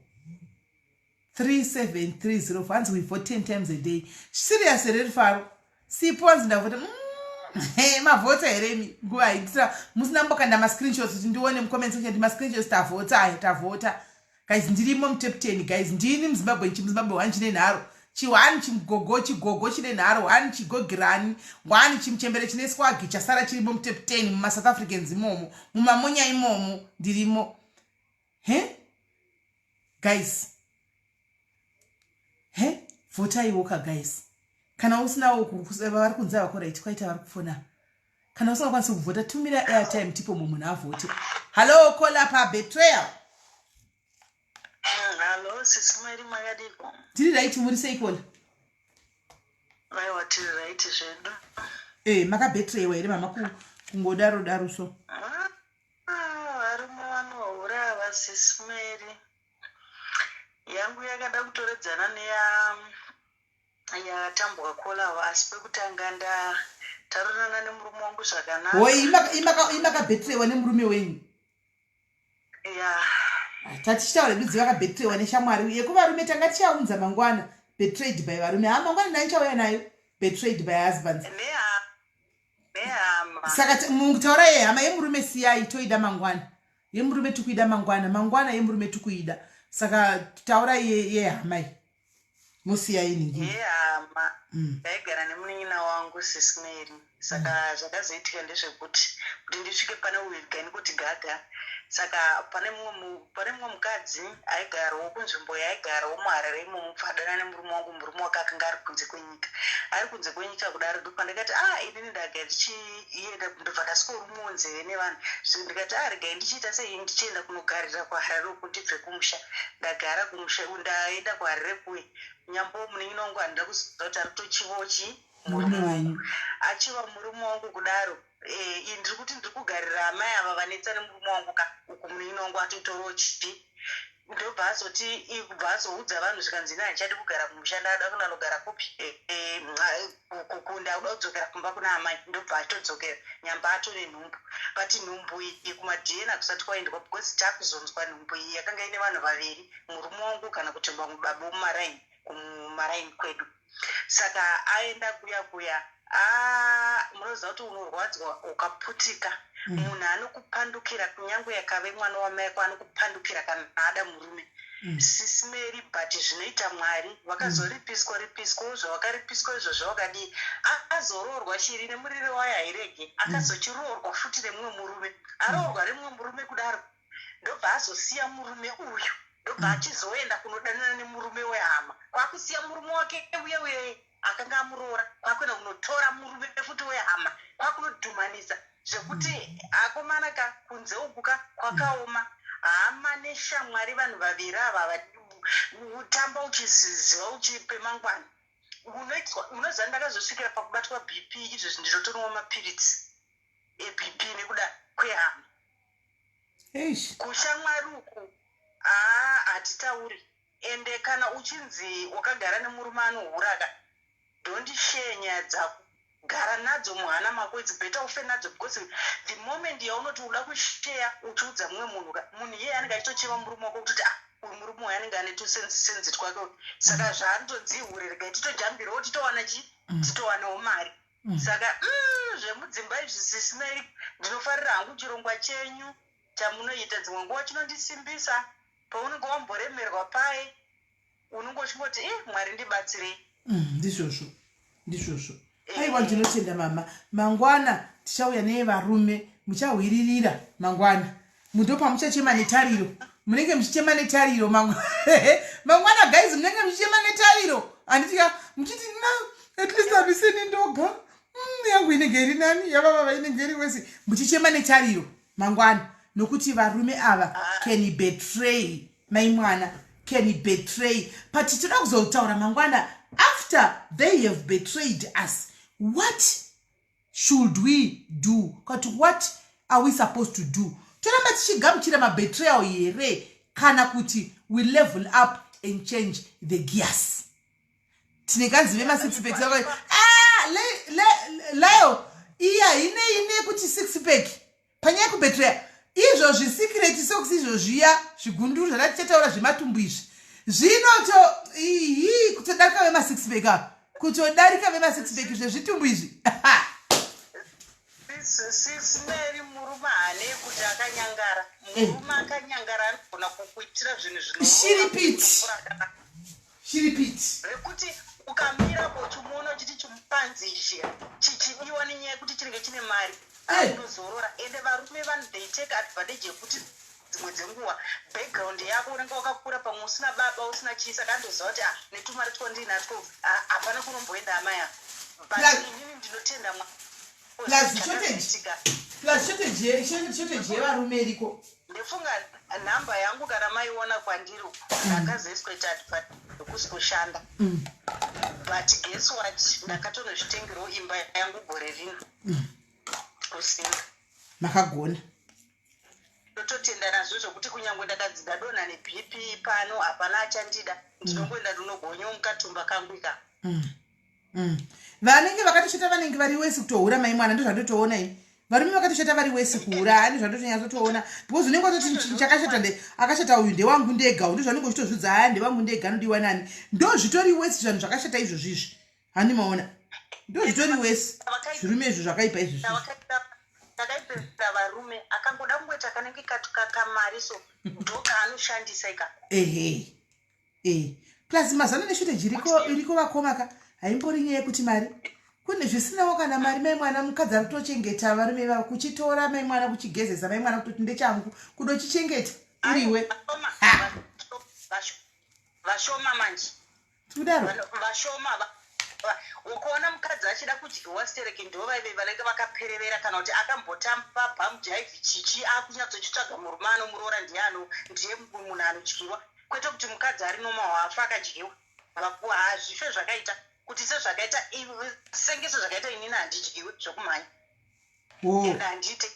37304 hanzi we vote 10 times a day serious here rifaro sipo hanzi ndavhota mm, mavhota here imi nguva haitira musina mbokanda mascreenshots kuti ndione mucomment section kuti mascreenshots tavhota aya tavhota guys ndirimo mutep 10 guys ndini muzimbabwe chimuzimbabwe one chine nharo chione chigogo chigogo chine nharo one chigogirani one chimuchembere chine swagi chasara chirimo mutep 10 mumasouth africans imomo mumamonya imomo ndirimo he guys he vhotaiwo ka guys kana usinawo vari kunze havako right kwaita vari kufona kana usingakwanisi kuvhota tumira airtime tipo mumwe munhu avhote hallo kola pabetrayal Hallo, sisi Mary makadiko? Tiri right muri sei kola? Aiwa tiri right zvedu. Eh, makabetreyiwa here mama kungodaro daro so? Ah, Ah, varume vanohura ava sis Mary. Yangu yakada kutoredzana neya yatambwa kolawo asi pekutanga nda taronana nemurume wangu zvakanaka. Hoi imakabhetirewa nemurume wenyu? Ya. Ah, tatichitaura hedu dzivakabhetirewa neshamwari yekuvarume tanga tichaunza mangwana betrayed by varume ha mangwana ndanichauya nayo betrayed by husbands. Neha nehama saka mutaura yehama yemurume siyai toida mangwana yemurume tikuida mangwana mangwana yemurume tikuida saka taura yehama iyi mosiyai ningi yehama mm. ndaigara mm. nemunin'ina wangu sis Mary saka mm. zvakazoitika ndezvekuti kuti ndisvike pane uyu gani kuti gaga saka pane mumwe pane mumwe mukadzi aigarawo kunzvimbo yaaigarawo muharare imomo pfadana nemurume wangu murume wake akanga ari kunze kwenyika ari kunze kwenyika kudaro ndopandakati a ah, inini ndaga ndichienda ndobva ndasikorumiwo nzeve nevanhu ndikati a ah, regai ndichiita sei ndichienda kunogarira kuharare uku ndibve kumusha ndagara kumusha ndaenda kuharare kuye nyambo munin'ina wangu handida kuziva kuti ari kutochivawo chii murume wangu achiva murume wangu kudaro Eh, ini ndiri kuti ndiri kugarira amai ava vanetsa nemurume wangu ka uku munin'ina wangu atotorawo chii Ndobva azoti kubva azoudza vanhu zvikanzi ini handichadi kugara kumusha, ndada kunanogara kupi? Ndakuda kudzokera kumba kuna amai. Ndobva atodzokera nyamba atore nhumbu, but nhumbu iyi kumaDNA kusati kwaendwa, because takuzonzwa nhumbu iyi yakanga ine vanhu vaviri, murume wangu kana kuti vamwe baba mumaraini, kumaraini kwedu. Saka aenda kuya kuya, munoziva kuti unorwadzwa ukaputika. Munhu anokupandukira, kunyange yakave mwana wamai ako, anokupandukira kana ada murume. Sis Mary, but zvinoita Mwari, vakazoripiswa ripiswawo zvavakaripiswa izvozvo, vakadii, azoroorwa shiri nemuriro wayo hairege. Akazochiroorwa futi nemumwe murume. Aroorwa nemumwe murume kudaro, ndobva azosiya murume uyu, ndobva achizoenda kunodanana nemurume wehama, kwakusiya murume wake uye uye akanga amuroora, kwakuenda kunotora murume futi wehama, kwakunodhumanisa zvekuti akomana ka kunze uku ka kwakaoma. Hama neshamwari, vanhu vaviri ava, utamba uchiziva uchipe mangwana unoitwa. Unoziva, ndakazosvikira pakubatwa BP. Izvezvi ndinotonwa mapiritsi eBP nekuda kwehama. Eish. Kushamwari uku, haa, hatitauri. Ende kana uchinzi wakagara nemurume anohuraka, don't share nyaya dzako, gara nadzo muhana mako. It's better ufe nadzo, because the moment yaunoti uda kushare uchiudza mumwe munhu ka, munhu iyeye anenge achitochema murume wako kutoti, ah, uyu murume uyu anenge ane tusenzi twake uyu, saka zvaanotonzi hure, regai titojambirawo, titowana chi titowanawo mari. Saka zvemudzimba izvi, Sis Mary, ndinofarira hangu chirongwa chenyu chamunoita. Dzimwe nguva chinondisimbisa. Paunenge wamboremerwa paye, unenge uchingoti, i Mwari ndibatsirei. Ndizvozvo, ndizvozvo. Aiwa, ndinotenda mama. Mangwana tichauya nevarume, muchahwiririra mangwana. Mundo pamuchachema netariro, munenge muchichema netariro mangwana. Guys, munenge muchichema netariro, handitika? Muchiti, na at least handisini ndoga. Yangu inenge iri nani, yavavava inenge iri wese. Muchichema netariro mangwana, nokuti varume ava can betray. Mai mwana, can betray. But tinoda kuzotaura mangwana, after they have betrayed us, what should we do? Kati what are we supposed to do? Toramba tichigamuchira mabetrayal here, kana kuti we level up and change the gears? Tinekanzi vemasix pack, ah, layo iya inei nekuti six pack panyaya yekubetreya izvo zvisecret socks, izvo zviya zvigunduru zvada tichataura zvematumbu izvi zvinoto ihi kutodarika vemasix pack apa, kutodarika vemasix pack zvezvitumbu izvi. Sis Mary, murume haanei kuti akanyangara. Murume akanyangara anogona kukuitira zvinhu Shiripiti. Shiripiti. Zvekuti ukamirapo uchimuona uchiti chimupanzi ichi chichidiwa nenyaya yekuti chinenge chine mari, unozorora. Ende varume vanhu, they take advantage yekuti dzimwe dzenguva background yako, unenge wakakura pamwe usina baba, usina chii, saka andoziva kuti, ah, netumari twandinatwo hapana kunomboenda amai ava. But inini ndinotenda Plus shortage yevarume iriko. Ndefunga nhamba yangu kana maiona kwandiri uku, ndakazoiswa advert yekusi kushanda. But guess what? Ndakatonozvitengerawo imba yangu gore rino kusinga. Makagona. Ndototenda nazvo zvokuti kunyange ndakanzi ndadonha neBP pano, hapana achandida, ndinongoenda ndinogonyomuka tumba kangu ika. Vanenge vakatoshata vanenge vari wesi kutohura, mai mwana. Ndozvandotoona ini, varume vakatoshata vari wesi kuhura, ani zvandotonyatsotoona, because unenge watoti chakashata nde akashata uyu ndewangu ndega. Ndozvanenge uchitozvidza, aya ndewangu ndega, anodiwa nani? Ndo zvitori wesi zvanhu zvakashata izvozvo izvi, hani maona? Ndo zvitori wesi zvirume izvo zvakaipa izvozvo. Takaipera varume akangoda kungoita kanenge kamari so, ndokaanoshandisa ika. Ehe, e plus mazano neshortage iriko, iriko vakomaka. Haimbori nyaya yekuti mari, kune zvisinawo kana mari, mai mwana. Mukadzi ari kutochengeta varume ivavo, kuchitora mai mwana, kuchigezesa mai mwana, kutoti ndechangu, kudochichengeta uriwe. Vashoma manje. Tikudaro. Vashoma. Ukaona mukadzi achida kudyiwa stereki, ndo vaive vanenge vakaperevera, kana kuti akambotamba bhamujaivhi chichi, akunyatsochitsvaga murume anomuroora, ndiye ano ndiye munhu anodyiwa, kwete kuti mukadzi ari normal hafa akadyiwa. Hazvife zvakaita kuti sezvakaita senge sezvakaita inini, handidyiwi zvokumhanya. Ende handiite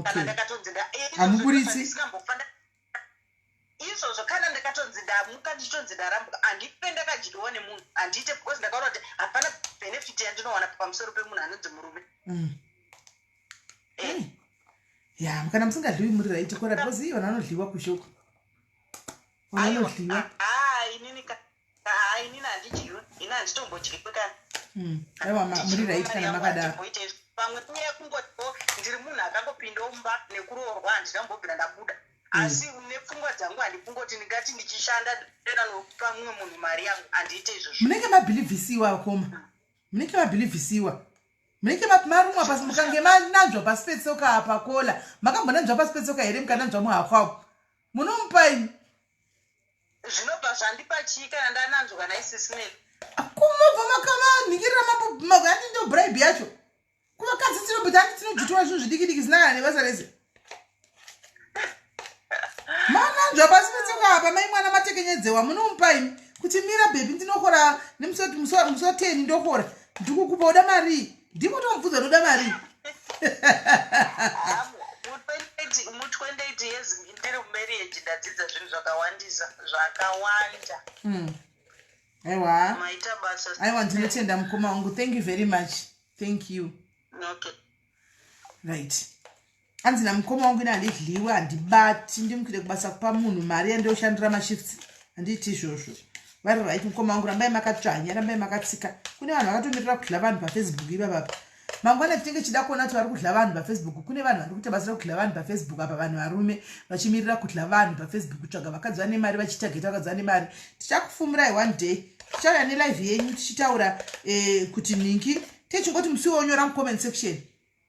kana ndakatonzi Hamuburitsi. Ndisingambofa. Izvozvo kana ndikatonzi ndamuka ndichitonzi ndarambwa handife ndakadyiwa nemunhu handiite because ndakaona kuti hapana benefit yandinowana pamusoro pemunhu anonzi murume. Eh. Ya, kana musingadliwi muri right kora because iye vanhu vanodliwa kushoko. Vanhu vanodliwa. Ah, inini ka ah, inini handidyiwe ini handitombodyiwe kana. Aiwa muri right kana makadaro. Pamwe kuya kungotiwo ndiri munhu akangopindawo mumba nekuroorwa handina kumbobvira ndabuda. Asi nepfungwa dzangu handikungoti ndingati ndichishanda ndoenda nokupa mumwe munhu mari yangu handiite izvozvo. Munenge mabhilivhisiwa akoma. Munenge mabhilivhisiwa. Munenge marumwa pasi mukange mananzva pasi petsoka apa kola. Makambonanzva pasi petsoka here mukananzva muhakwa? Munomupa imi. Zvinobva zvandipa chii kana ndananzwa naisisi Meli? Kumobva makavanhingirira mambo handi ndo bribe yacho. Kuvakadzi tinomboti handi tinojutora zvinhu zvidiki diki zvisina kana nebasa rese. Mananzva pasi petsoka apa mai mwana matekenyedzewa munomupa imi kuti mira baby ndinokora nemusi wa 10 ndokora ndikukupa uda marii ndikutomubvunza ndoda marii. Mu 28 years ndiri mumarriage ndadzidza zvinhu zvakawandisa zvakawanda. Aiwa. Maita basa. Aiwa ndinotenda mukoma wangu. Thank you very much. Thank you. Okay. Right. Anzi namukoma wangu ini handidliwe handibati ndimukire kubasa kupa munhu mari yandoshandira mashifts handiiti izvozvo. Vari right mukoma wangu rambai makatsvanya rambai makatsika. Kune vanhu vakatomirira kudla vanhu pafacebook ivavapa. Mangwana tinenge tichida kuona kuti vari kudla vanhu pafacebook. Kune vanhu vari kuita basa rekudla vanhu pafacebook apa vanhu varume vachimirira kudla vanhu pafacebook kutsvaga vakadzi vane mari vachitageta vakadzi vane mari. Tichakufumurai one day. Tichauya nelive yenyu tichitaura kuti nhingi techingoti musi wonyora mucomment section.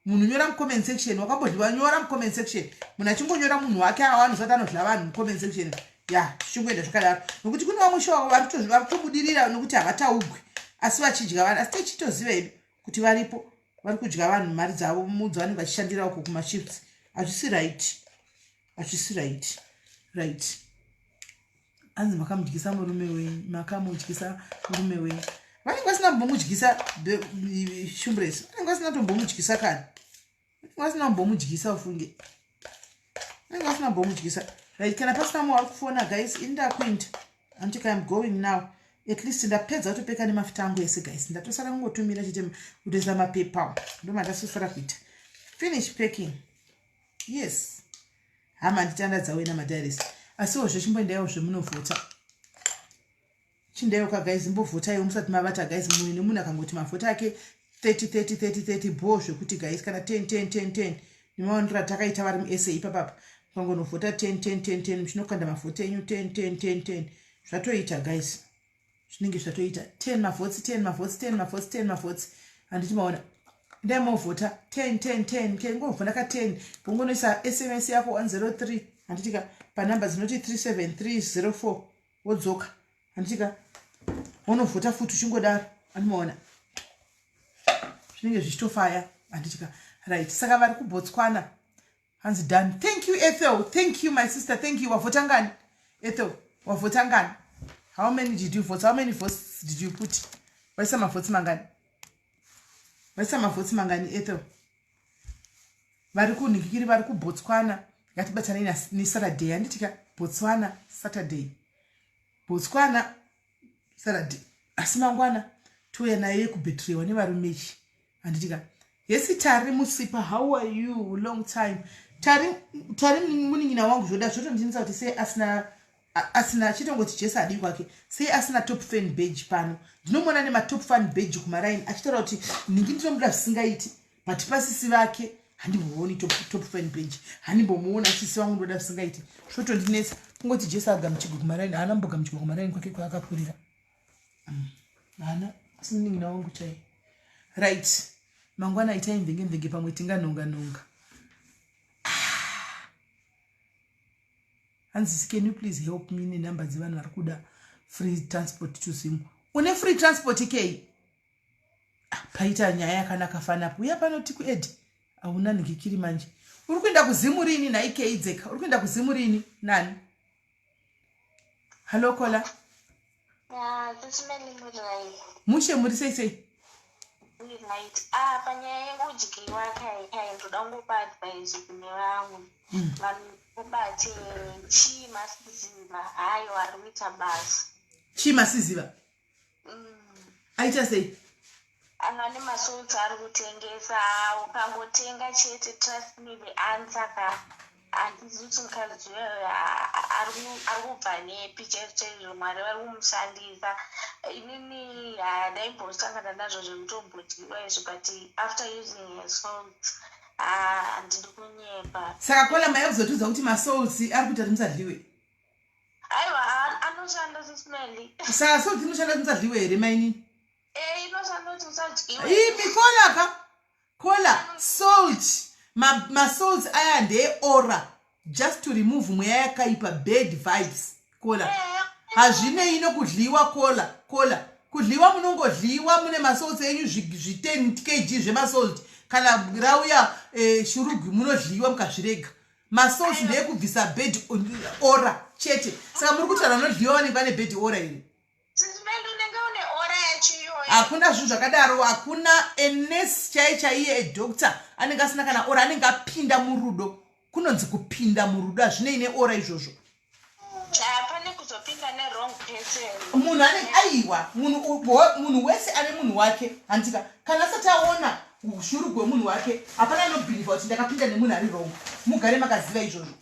Munhu nyora mucomment section wakambodliwa nyora mucomment section. Munhu achingonyora munhu wake awanozati anodla vanhu mucomment section. Ya, tichingoenda zvakadaro. Nokuti kune vamwe shuwa vari kutobudirira nokuti havataugwi asi vachidya vanhu asi tichitoziva hedu kuti varipo vari kudya vanhu mari dzavo mudzi vanenge vachishandira uko kumashifts. Hazvisi right. Hazvisi right. Right. Anzi makamudyisa murume wenyu, makamudyisa murume wenyu. Vanenge vasina kumbomudyisa shumbresi. Vanenge vasina kutombomudyisa kani. Vanenge vasina kumbomudyisa ufunge. Vanenge vasina kumbomudyisa. Right, kana pasina mumwe vari kufona guys, ini ndakuenda. Andika I'm going now. At least ndapedza kutopeka nemafuta angu ese guys. Ndatosara kungotumira chete kutoisa mapepa. Ndo mandasosara kuita. Finish packing. Yes. Hama nditandadza wena madiaries. Asiwo zvechimboendaiwo zvemunovhota. Chindaiwo ka guys mbovhotaiwo musati mavata guys munhu nemunhu akangoti mavhota ake 30 30 30 30 bho zvekuti guys kana 10 10 10 10 nemaonero atakaita vari muSA ipapapa mukangonovhota 10 10 10 10 muchinokanda mavhota enyu 10 10 10 10 zvatoita guys zvinenge zvatoita 10 mavhotsi 10 mavhotsi 10 mavhotsi 10 mavhotsi handiti maona ndai movhota 10 10 10 ke ngovhota ka 10 vongonoisa SMS yako 103 handiti ka panhamba dzinoti 37304 wodzoka handiti ka wonovhota futi uchingodaro andimaona zvinenge zvichitofaya handiti ka right saka vari kuBotswana hanzi done. Thank you Ethel, thank you my sister, thank you. Wavhota ngani Ethel? Wavhota ngani? How many did you vote? How many votes did you put? Vaisa mavhotsi mangani? Vaisa mavhotsi mangani Ethel? Vari kunhikikiri vari kuBotswana ngatibatsanei neSaturday handiti ka Botswana Saturday. Botswana Saturday. Asi mangwana touya nayo yekubhetrewa nevarume ichi handiti ka. Yesi Tari Musipa, how are you? Long time. Tari Tari munin'ina wangu zvoda zvotondinetsa kuti sei asina asina chitongoti Jesu adii kwake sei asina top fan badge pano. Ndinomuona nematop fan badge kumaraini achitaura kuti nhingi ndinomuda zvisingaiti but pasisi vake handimbooni top fan badge handimbomuona sisi vangu ndoda zvisingaiti zvotondinetsa kungoti Jesu agamuchigwe kumaraini haana mbogamuchigwa kumaraini kwake kwaakakurira. Haana asi munin'ina wangu chai. Right. Mangwana itai mvenge mvenge pamwe tinganhonga nhonga. Hanzi can you please help me nenhamba dzevanhu vari kuda free transport to Zim. Une free transport kei? Paita nyaya yakanaka fanapo. Uya pano tiku add. Hauna nhikikiri manje. Uri kuenda kuZimu rini nhai kei dzeka? Uri kuenda kuZimu rini nani? Hello Kola. Mushe muri sei sei? Right. Ah, panyaya yekudyiwa kai kai ndoda kungopa advice kune vamwe. Vanhu vobate chii masiziva hayo ari kuita basa. Chii masiziva? Aita sei? Anga nemasuits ari kutengesa, ukangotenga chete, trust me, the answer ka handizivi kuti mukadzi uyoyo ari kubva nepi chaizvo chaizvo. Mwari vari kumushandisa. Inini handaimbosangana nazvo zvekutombodyiwa izvo, but after using her salt, handidi kunyepa. Saka caller, maya kuzotiudza kuti masalts ari kuita kuti musadyiwe? Aiwa, anoshanda, Sis Melly. Saka salt inoshanda kuti musadyiwe here, mainini? E, inoshanda kuti usadyiwe. Imi caller ka, caller, salt, masalts aya ndeeaura, just to remove mweya yakaipa, bad vibes, caller. Hazvinei nokudliwa, caller. Caller, kudliwa munongodliwa, mune masalts enyu zvi10 kg zvemasalt. Kana rauya shurugwi, munodliwa mukazvirega. Masalts ndeyekubvisa bad aura chete. Saka muri kuti vanhu vanodliwa vanenge vane bad aura here? Sis Melly, unenge une aura yacho iyoyo. Hakuna zvinhu zvakadaro. Hakuna nurse chaiye chaiye, edoctor, anenge asina kana aura. Anenge apinda murudo. Kunonzi kupinda murudo, hazvinei neaura izvozvo. Pane kuzopinda newrong person. Munhu ane, aiwa, munhu wese ane munhu wake, handika? Kana asati aona ushuru hwemunhu wake, hapana anobhilivha kuti ndakapinda nemunhu ari wrong. Mugare makaziva izvozvo.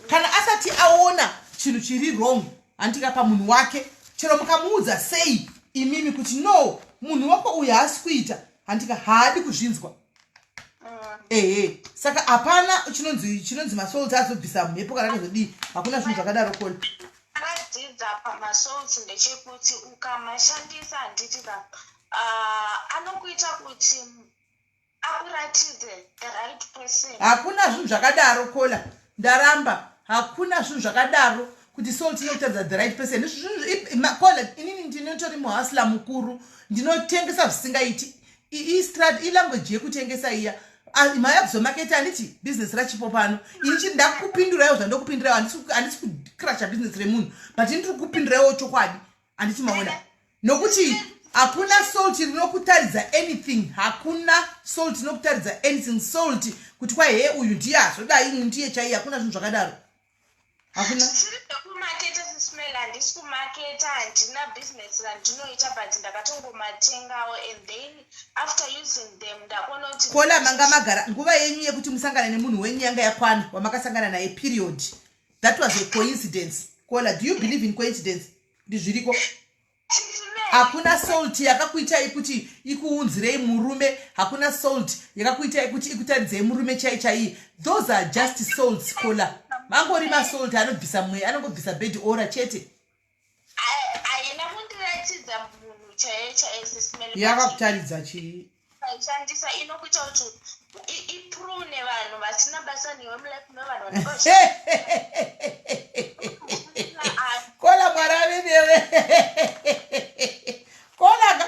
Kana asati aona chinhu chiri wrong, handika, pamunhu wake, chero mukamuudza sei imimi kuti no, munhu wako uyu haasi kuita, handika, haadi kuzvinzwa. Ehe, saka hapana chinonzi masalts azobvisa mhepo kana akazodii. Hakuna zvinhu zvakadaro, caller. Ndakadzidza pamasalts ndechekuti ukamashandisa, handiti ka, anokuita kuti akuratidze the right person. Hakuna zvinhu zvakadaro, caller, ndaramba. Hakuna zvinhu zvakadaro kuti salt inokutaridza the right person. Caller, inini ndinotori muhustler mukuru, ndinotengesa zvisingaiti. Ilanguage yekutengesa iya. Maya kuzomaketa, handiti bhizinesi rachipo pano. Ini chii ndakupinduraiwo zvandokupinduraiwo. Handisi kucrasha bhizinesi remunhu, but ini ndiri kupinduraiwo chokwadi, handiti maona? Nokuti hakuna salt rinokutaridza anything. Hakuna salt rinokutaridza anything, salt kuti kwai he, uyu ndiye azodai, uyu ndiye chaiye. Hakuna zvinhu zvakadaro, hakuna. Zvisiri zvekumaketa, Sis Melly, handisi kumaketa, handina bhizinesi randinoita, but ndakatongomatengawo and then after using them ndakuona kuti Caller, manga magara nguva yenyu yekuti musangane nemunhu wenyu yanga yakwana wamakasangana naye, period. That was a coincidence, caller. Do you believe in coincidence, kuti zviriko? Hakuna salt yakakuitai kuti ikuunzirei murume. Hakuna salt yakakuitai kuti ikutaridzei murume chai chaiye. Those are just salts, caller. Mangori masalt anobvisa mweya, anongobvisa bad aura chete. Haina kundiratidza munhu chaiye chaiye, Sis Melly. Yakakutaridza chii? Ukaishandisa inokuita kuti iprune vanhu vasina basa newe mulife mevanhu vanenge. Caller, Mwari ave newe. Caller ka,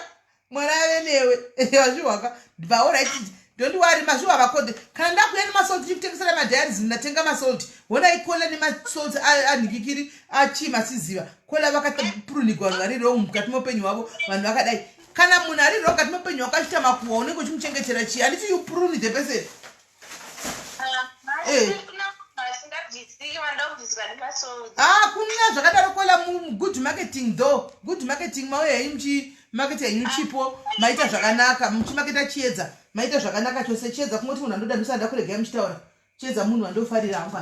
Mwari ave newe. Wazvihwaka bva. Alright, don't worry, mazvihwa vakonde. Kana ndakuya nemasalt ndichikutengesera madiaries, ndatenga masalt. Honai caller nemasalt anhikikiri achima siziva. Caller, vakaprunigwa vanhu vari wrong mukati meupenyu hwavo. Vanhu vakadai, kana munhu ari wrong mukati meupenyu hwako achiita makuhwa, unenge uchimuchengetera chii? Handiti you prune the person? Asingabvisiki vanoda kubviswa nemasalt. Ah, kuna zvakadaro, caller. Good marketing though, good marketing. Mauya henyu muchimaketa henyu chipo, maita zvakanaka muchimaketa Chiedza, maita zvakanaka chose. Chiedza, kungoti munhu andoda, ndisada kuregai muchitaura. Chiedza munhu andofarira hangu.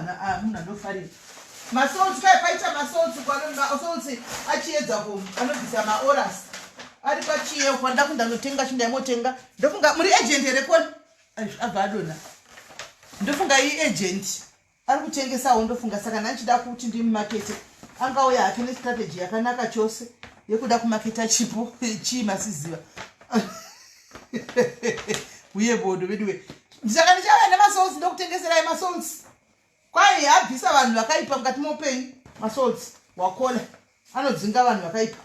Munhu andofarira. Masalts kai, paita masalts, masalts aChiedza ko anobvisa maauras ari pachiye kwanda kundanotenga. Chindaimotenga, ndofunga muri agent here, caller? Abva adonha. Ndofunga iagent ari kutengesawo, ndofunga. Saka ndanchida kuti ndimumakete, angauya hake nestrategy yakanaka chose yekuda kumaketa chipo chii masiziva. Uye bodo veduwe, saka ndichauya nemasalts, ndokutengeserai masalts. Kwai abvisa vanhu vakaipa mukati meupenyu. Masalts wacaller anodzinga vanhu vakaipa.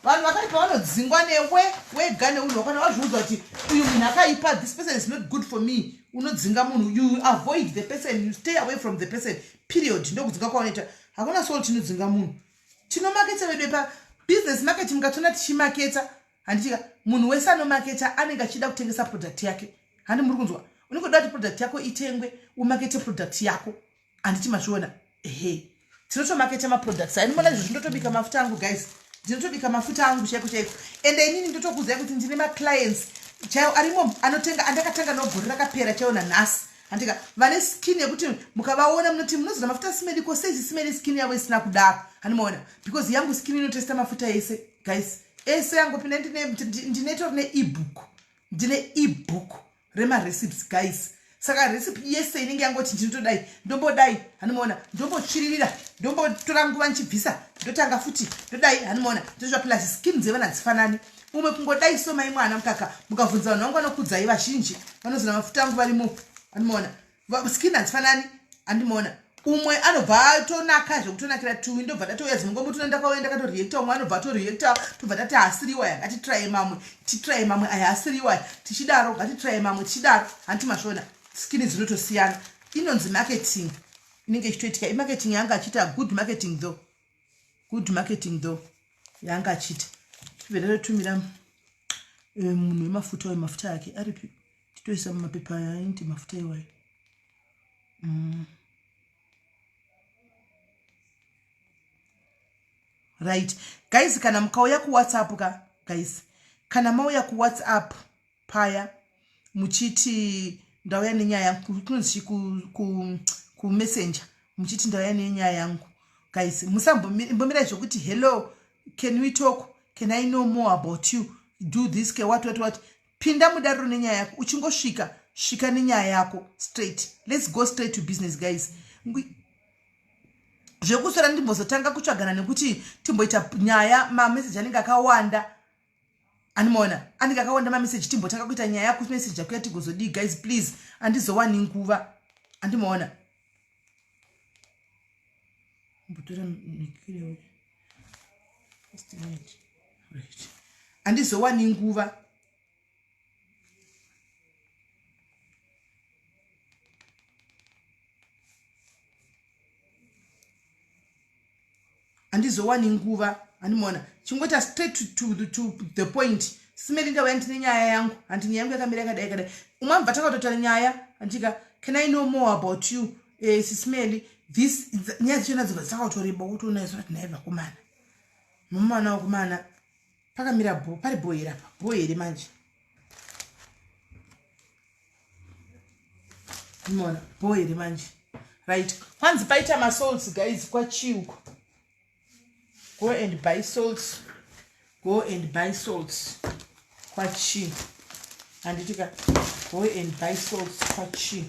Vanhu vakaipa vanodzingwa newe wega neunhu wakana wazviudza kuti uyu munhu akaipa, this person is not good for me. Unodzinga munhu, you avoid the person, you stay away from the person, period. Ndokudzinga kwaunoita. Hakuna salt inodzinga munhu. Tinomaketa vedu pa business market, mukationa tichimaketa. Handitika munhu wese anomaketa anenge achida kutengesa product yake. Handi muri kunzwa? Unenge uda kuti product yako itengwe, umakete product yako. Handiti mazviona? Ehe. Tinotomaketa maproducts. Aya ndimona izvo ndotobika mafuta angu guys. Ndinotobika mafuta angu chaiko chaiko. Ende inini ndotokuudzai kuti ndine maclients chaiwo arimo anotenga andakatanga nawo gore rakapera chaiwo nanhasi. Handika vane skin yekuti mukavaona munoti munozoda mafuta simedi ko sei simedi skin yavo isina kudaro. Handimaona because yangu skin inotesta mafuta ese guys. Ese yangopinda ndine tori ne ebook. Ndine ebook remarecipes guys. Saka recipe yese inenge yangoti ndinotodai ndombodai handimaona ndombotsviririra ndombotora nguva ndichibvisa ndotanga futi ndodai handimaona ndozva plus skin dzevana hadzifanani. Umwe kungodai so mai mwana mukaka mukabvunza vanhu vangu vanokudzai vazhinji vanozona mafuta angu varimo handimaona skin hadzifanani handimaona umwe anobva atonaka zvekutonakira tuwi ndobva tatouya dzimwe nguva motona ndakauya ndakatoreacta umwe anobva atoreacta tobva tati haasiriwo aya ngatitraye mamwe titraye mamwe aya haasiriwo aya tichidaro ngatitraye mamwe tichidaro hanti mazviona skin dzinotosiyana inonzi marketing inenge ichitoitika imarketing yanga achiita good marketing though good marketing though yanga achiita tibve tatotumira eh, munhu wemafuta uyo mafuta ake aripi titoisa mumapepa aya ainti mafuta iwayo Right guys, kana mukauya kuWhatsApp ka guys, kana mauya kuWhatsApp paya muchiti ndauya nenyaya yangu kunonzi kumessenger muchiti ndauya nenyaya yangu guys, musambomirai zvekuti hello, can we talk, can I know more about you, do this ke what what what. Pinda mudariro nenyaya yako, uchingosvika svika nenyaya yako straight. Let's go straight to business guys. Zvekuswera ndimbozotanga kutsvagana nekuti timboita nyaya, mameseji anenge akawanda animona anenge akawanda mameseji, timbotanga kuita nyaya kumeseji akuya tigozodii guys please, andizowani nguva andimaona mbotora mikire right andizowani nguva. Handizowani nguva handimaona chingoita straight to the point. Simeli ndauya ndine nyaya yangu handi nyaya yangu yakamira yakadai yakadai umwe amubva tanga kutotaura nyaya handika can I know more about you eh, sisimeli this nyaya dzicho nadzo dzatanga kutoreba wotoona izvo kuti nhai vakomana mumana wakomana pakamira bho pari bho here apa bho here manje mona bho here manje right kwanzi paita masalts guys kwachiuko go and buy salts go and buy salts kwachi handiti ka go and buy salts kwachi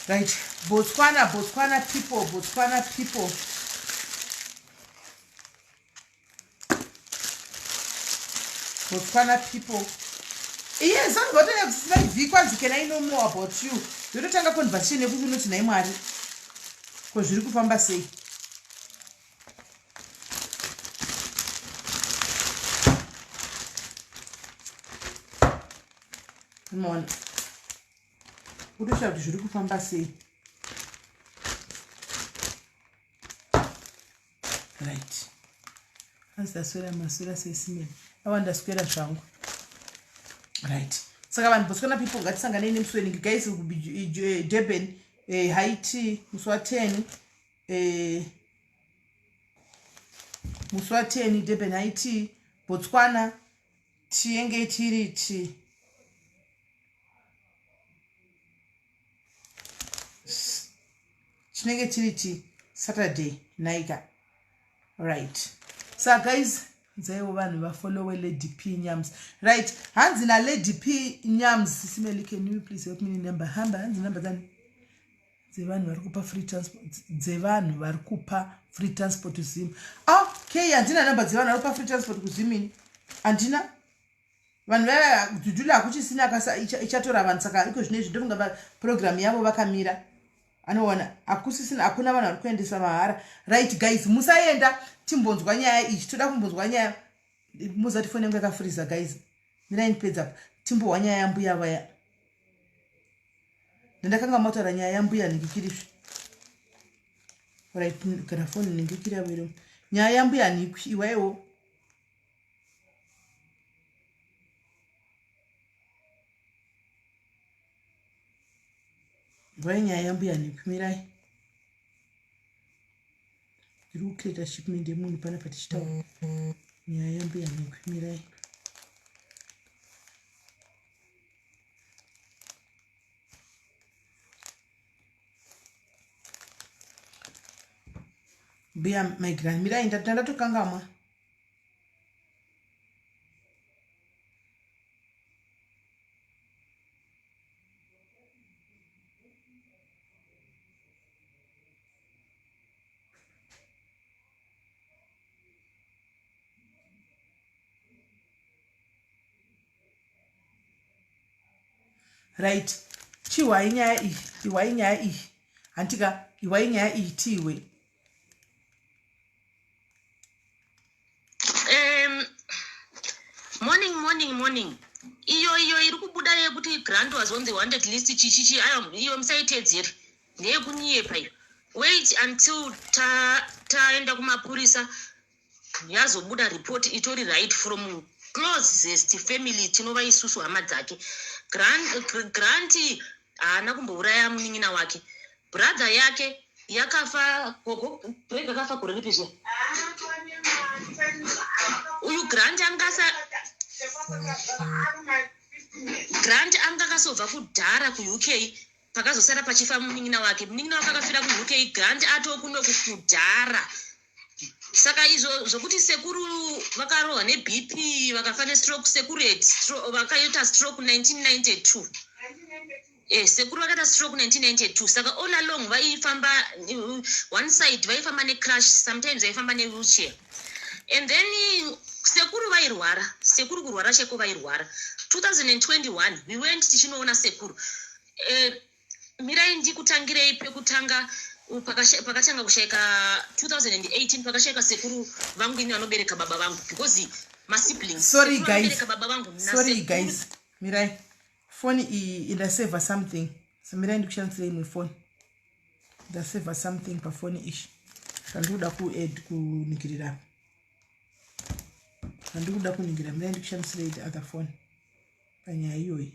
right Botswana Botswana people Botswana people Botswana people yes anobva kusivaivi kwanzi can I know more about you yototanga conversation yekuti unoti nhai Mwari ko zviri kufamba sei unoona utoshaya kuti zviri kufamba sei right hanzi ndaswera maswera sesimeni awa ndaswera zvangu right saka vanhu Botswana people ngatisanganei nemusi weningi guys Durban eh, Haiti musi wa 10 eh, musi wa 10 Durban Haiti Botswana tiyenge tiri ti chinenge chiri chi Saturday naika right sa guys dzaiwo vanhu vafollowe Lady P Nyams right hanzi na Lady P Nyams Simeli can you please help me number hamba hanzi number dzani dzevanhu vari kupa free transport dzevanhu vari kupa free transport kuZim okay handina number dzevanhu vari kupa free transport kuZim ini handina vanhu vaya dhudhula hakuchisina akasa ichatora vanhu saka iko zvino izvi ndofunga program yavo vakamira anoona hakusisina hakuna vanhu vari kuendesa mahara right guys musaenda timbonzwa nyaya ichi toda kumbonzwa nyaya muzati foni yangu yakafuriza guys mirai ndipedza apa timbohwa nyaya yambuya vaya ndandakanga mataura nyaya yambuya nhingikirizvi right kana foni nhingikiravero nyaya yambuya nhikwi iwaiwo. Nzwai nyaya yambuya nekumirai. Ndiri kucreata shipment yemunhu panapa tichitaura nyaya yambuya nekumirai. Mbuya my grand mirai ndatokangamwa. Right, chihwai nyaya iyi, ihwai nyaya iyi, hantika ihwai nyaya iyi tiiwe. Morning, morning, morning. Iyo iri kubuda yekuti Grant was on the wanted list, chichichi, ayo iyo musaitedzere, ndeyekunyepa iyo. Wait until taenda ta kumapurisa, yazobuda report itori right from closest family, tinova isusu hama dzake. Grant haana kumbouraya munin'ina wake. Brother yake yakafa, gogo Greg akafa gore ripi zviya? Uyu Grant angasa Grant anga akasobva kudhara kuUK, pakazosara pachifa munin'ina wake. Munin'ina wake akafira kuUK, Grant atokuno kudhara. Saka izvo zvokuti sekuru vakarohwa neBP vakafa nestroke, sekuru vakaita stroke 1992. Sekuru vakaita stroke 1992. Saka all along vaifamba one side, vaifamba necrutch, sometimes vaifamba newheelchair. And then sekuru vairwara, sekuru kurwara chaiko vairwara. 2021 we went tichinoona sekuru. Mirai ndikutangirei pekutanga, pakatanga kushayika 2018, pakashayika sekuru vangu ini vanobereka baba vangu, because masiblings Sorry guys, baba vangu. Sorry guys, mirai, foni iyi indaseva something, so mirai ndikushandisirei imwe foni. Ndaseva something pafoni ishi zvandikuda kuadd kuningirira, zvandikuda kuningira. Mirai ndikushandisirei the other phone panyaya iyoyi.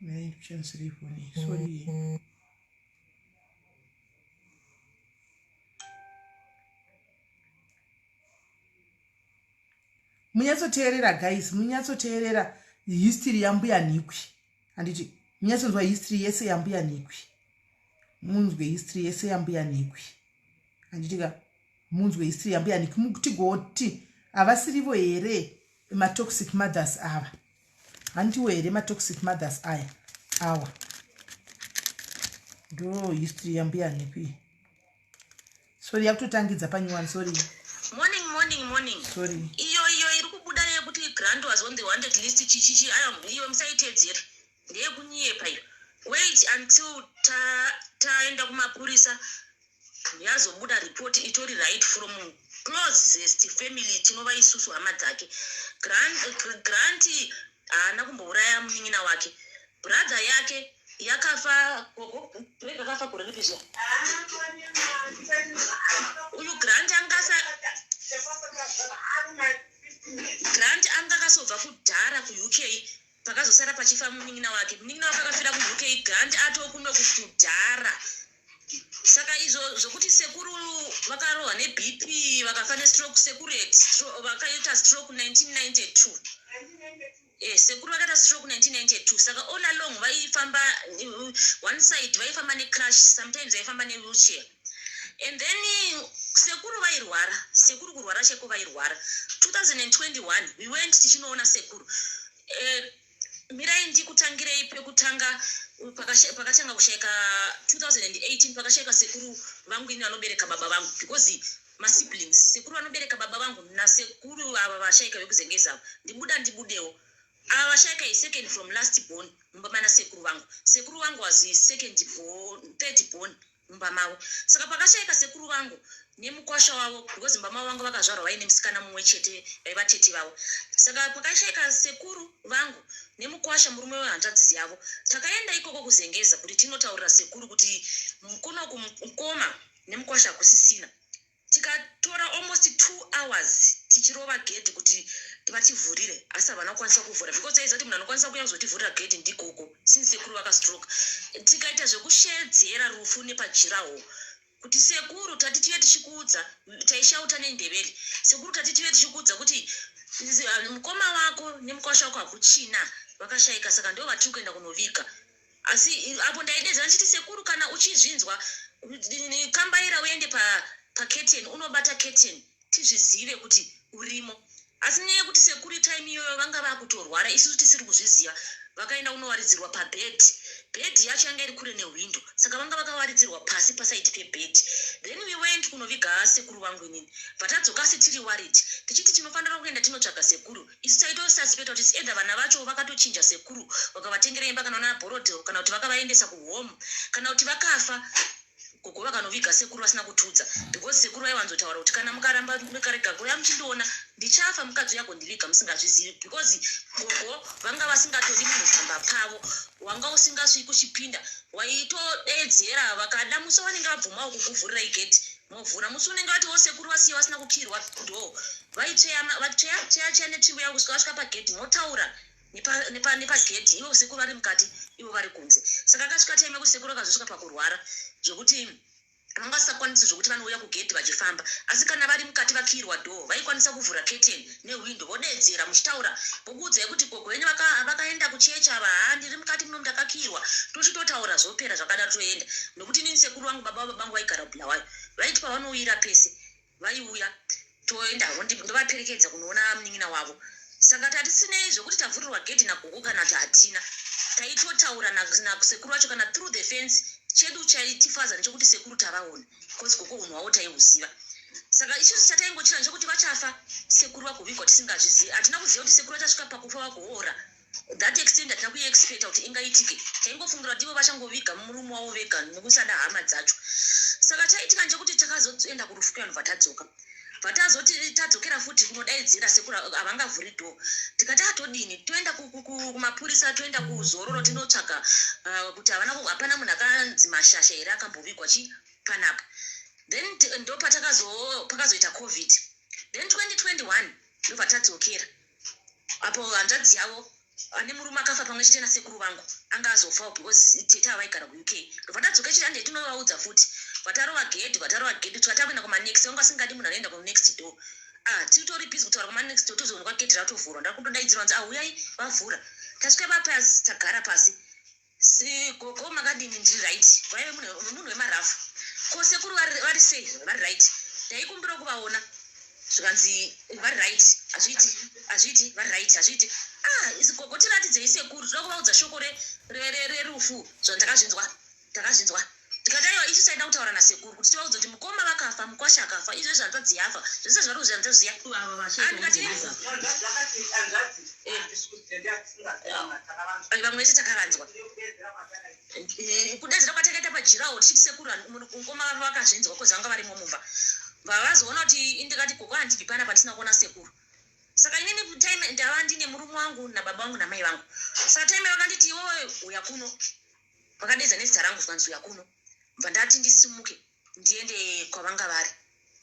Mirai ndikushandisirei foni, sorry. Munyatsoteerera guys, munyatsoteerera history yambuya Nhikwi, handiti? Munyatsonzwa history yese yambuya Nhikwi, munzwe history yese yambuya Nhikwi, handiti ka? Munzwe history yambuya Nhikwi, tigoti havasirivo here matoxic mothers ava? Handiwo here matoxic mothers aya awa? Ndo history yambuya Nhikwi. Sorry, yakutotangidza panyuwani, sorry. Morning, morning, morning. Sorry. Iyo iri kubuda yekuti Grant was on the wanted list, chichichi, ayo iyo musaitedzere, ndeyekunyepa iyo. Wait until taenda ta kumapurisa, yazobuda report itori right from closest family, tinova isusu hama dzake. Grant haana kumbouraya munin'ina wake. Brother yake yakafa, gogo Greg akafa gore ripi zviya? Uyu Grant angasa Grant anga akasobva kudhara kuUK, pakazosara pachifa munin'ina wake. Munin'ina wake akafira kuUK, Grant atokuno kudhara. Saka izvo zvokuti sekuru vakarohwa neBP vakafa nestroke, sekuru vakaita stroke 1992. Sekuru vakaita stroke 1992. Saka all along vaifamba one side, vaifamba necrutch, sometimes vaifamba newheelchair. And then sekuru vairwara, sekuru kurwara chaiko vairwara. 2021 we went tichinoona sekuru. Mirai ndikutangirei pekutanga, pakatanga kushayika 2018, pakashayika sekuru vangu ini vanobereka baba vangu, because masiblings, sekuru vanobereka baba vangu nasekuru ava vashayika vekuzengeza, ndibuda ndibudewo, ava vashayika isecond from last born mumba mana sekuru vangu. Sekuru vangu was second born, third born mumba mavo. Saka pakashayika sekuru vangu nemukwasha wavo, because mumba mavo vangu vakazvarwa vaine musikana mumwe chete vaiva tete vavo. Saka pakashayika sekuru vangu nemukwasha, murume wehanzvadzi yavo, takaenda ikoko kuzengeza kuti tinotaurira sekuru kuti kunoku mukoma nemukwasha hakusisina. Tikatora almost 2 hours. Tichirova gedhi kuti vativhurire, asi havana kukwanisa kuvhura because taiziva kuti munhu anokwanisa kuuya kuzotivhurira gedhi ndigogo, since sekuru vakastroke. Tikaita zvekushedzera rufu nepajiraho kuti, "Sekuru, tati tive tichikuudza." Taishauta neNdebele, "Sekuru, tati tive tichikuudza kuti mukoma wako nemukwasha wako hakuchina, vakashayika, saka ndo vatiri kuenda kunoviga." Asi apo ndaidedza ndichiti, "Sekuru, kana uchizvinzwa, kambaira uende paketeni, unobata keteni, tizvizive kuti urimo." Asi nyaya yekuti sekuru time iyoyo vanga vakutorwara, isusu tisiri kuzviziva, vakaenda kunowaridzirwa pabhedhi. Bhedhi yacho yanga iri kure nehwindo, saka vanga vakawaridzirwa pasi pasaidi pebhedhi. Then we went kunoviga sekuru vangu inini. Bvatadzoka, asi tiri worried, tichiti tinofanira kuenda tinotsvaga sekuru. Isu taitosuspecta kuti either vana vacho vakatochinja sekuru, vakavatengera imba kana vana Borrowdale, kana kuti vakavaendesa kuhome, kana kuti vakafa, gogo vakanoviga sekuru vasina kutudza, because sekuru vaiwanzotaura kuti, "Kana mukaramba mukarega kuuya muchindiona, ndichafa, mukadzi uya gondiviga musingazvizivi," because gogo vanga vasingatodi munhu pamba pavo. Wanga usingasviki kuchipinda, waitodedzera. Vakada musi vanenge vabvumawo kukuvhurirai gate, movhura. Musi unenge vatiwo sekuru vasiya vasina kukirwa do, vaitsveya tsveya tsveya netsvimbo yavo kusvika vasvika pagedhi, motaura nepagedhi, ivo sekuru vari mukati, ivo vari kunze. Saka akasvika time yekuti sekuru akazosvika pakurwara zvokuti vanga vasisakwanisi zvokuti vanouya kugedhi vachifamba, asi kana vari mukati vakiyirwa door, vaikwanisa kuvhura curtain nehwindo, vodedzera muchitaura, vokuudzai kuti gogo venyu vakaenda kuchechi ava, ha, ndiri mukati muno, ndakakiyirwa. Tochitotaura, zvopera zvakadaro, toenda. Nokuti inini sekuru vangu, baba vabangu, vaigara kuBulawayo, vaiti pavanouyira pese vaiuya, toenda, ndovaperekedza kunoona munin'ina wavo. Saka tatisinei zvokuti tavhurirwa gedhi nagogo kana kuti hatina, taitotaura nasekuru vacho kana through the fence. Chedu chaitifadza ndechekuti sekuru tavaona, because gogo unhu hwavo taihuziva. Saka isusu chataingochira ndechekuti vachafa sekuru vagovigwa tisingazvizivi. Hatina kuziva kuti sekuru vachasvika pakufa vagoora. That extent hatina kuiexpecta kuti ingaitike. Taingofungira kuti ivo vachangoviga murume wavo vega nekusada hama dzacho. Saka chaitika ndechekuti takazoenda kurufu kuya, ndobva tadzoka. Bvatazoti tadzokera futi kunodaidzira, sekuru havangavhuri door. Tikati, "Atodini? Toenda kumapurisa, toenda kuzororo, tinotsvaga kuti hapana munhu akanzi Mashasha here akambovigwa chi panapa?" Then ndo pakazoita COVID. Then 2021 ndobva tadzokera apo hanzvadzi yavo ane murume akafa pamwe chete nasekuru vangu anga azofawo, because tete avaigara kuUK. Ndobva tadzoka chiti handei tinovaudza futi. Vatarova gedhi, vatarova gedhi, tikati takuenda kumanext, vanga vasingadi munhu anoenda kunext door. Ah, titori busy kutaura kumanext door, tozoonekwa gedhi ratovhurwa. Ndakutodaidzirwa nzi, "Auyai." Vavhura, tasvika vapasi, tagara pasi. "Gogo, makadini?" "Ndiri right." Vaive munhu wemarafu. "Ko sekuru vari sei?" "Vari right. Ndaikumbira kuvaona." Zvikanzi, "Vari right." Hazviiti, hazviiti, vari right, hazviiti. "Ah, isi gogo, tiratidzei sekuru, toda kuvaudza shoko rerufu." Zvandakazvinzwa, takazvinzwa. Tikati, "Aiwa, isu taida kutaura nasekuru kuti tivaudze kuti mukoma vakafa, mukwasha akafa, izvezvi hanzvadzi yafa, zvese zvari kuzvihanza zviya." Andikati, vamwe vese takavanzwa kudedzera kwatakaita pajirawo tichiti sekuru, mukoma vavo vakazvinzwa, kozi vanga varimo mumba. Vavazoona kuti indikati, "Gogo, handibvi panapa ndisina kuona sekuru." Saka inini time ndava ndine murume wangu nababa vangu namai vangu. Saka time vakanditi, "Iwewe uya kuno," vakadedza nezita rangu, zvikanzi, "Uya kuno." Bva ndati ndisimuke ndiende kwavanga vari.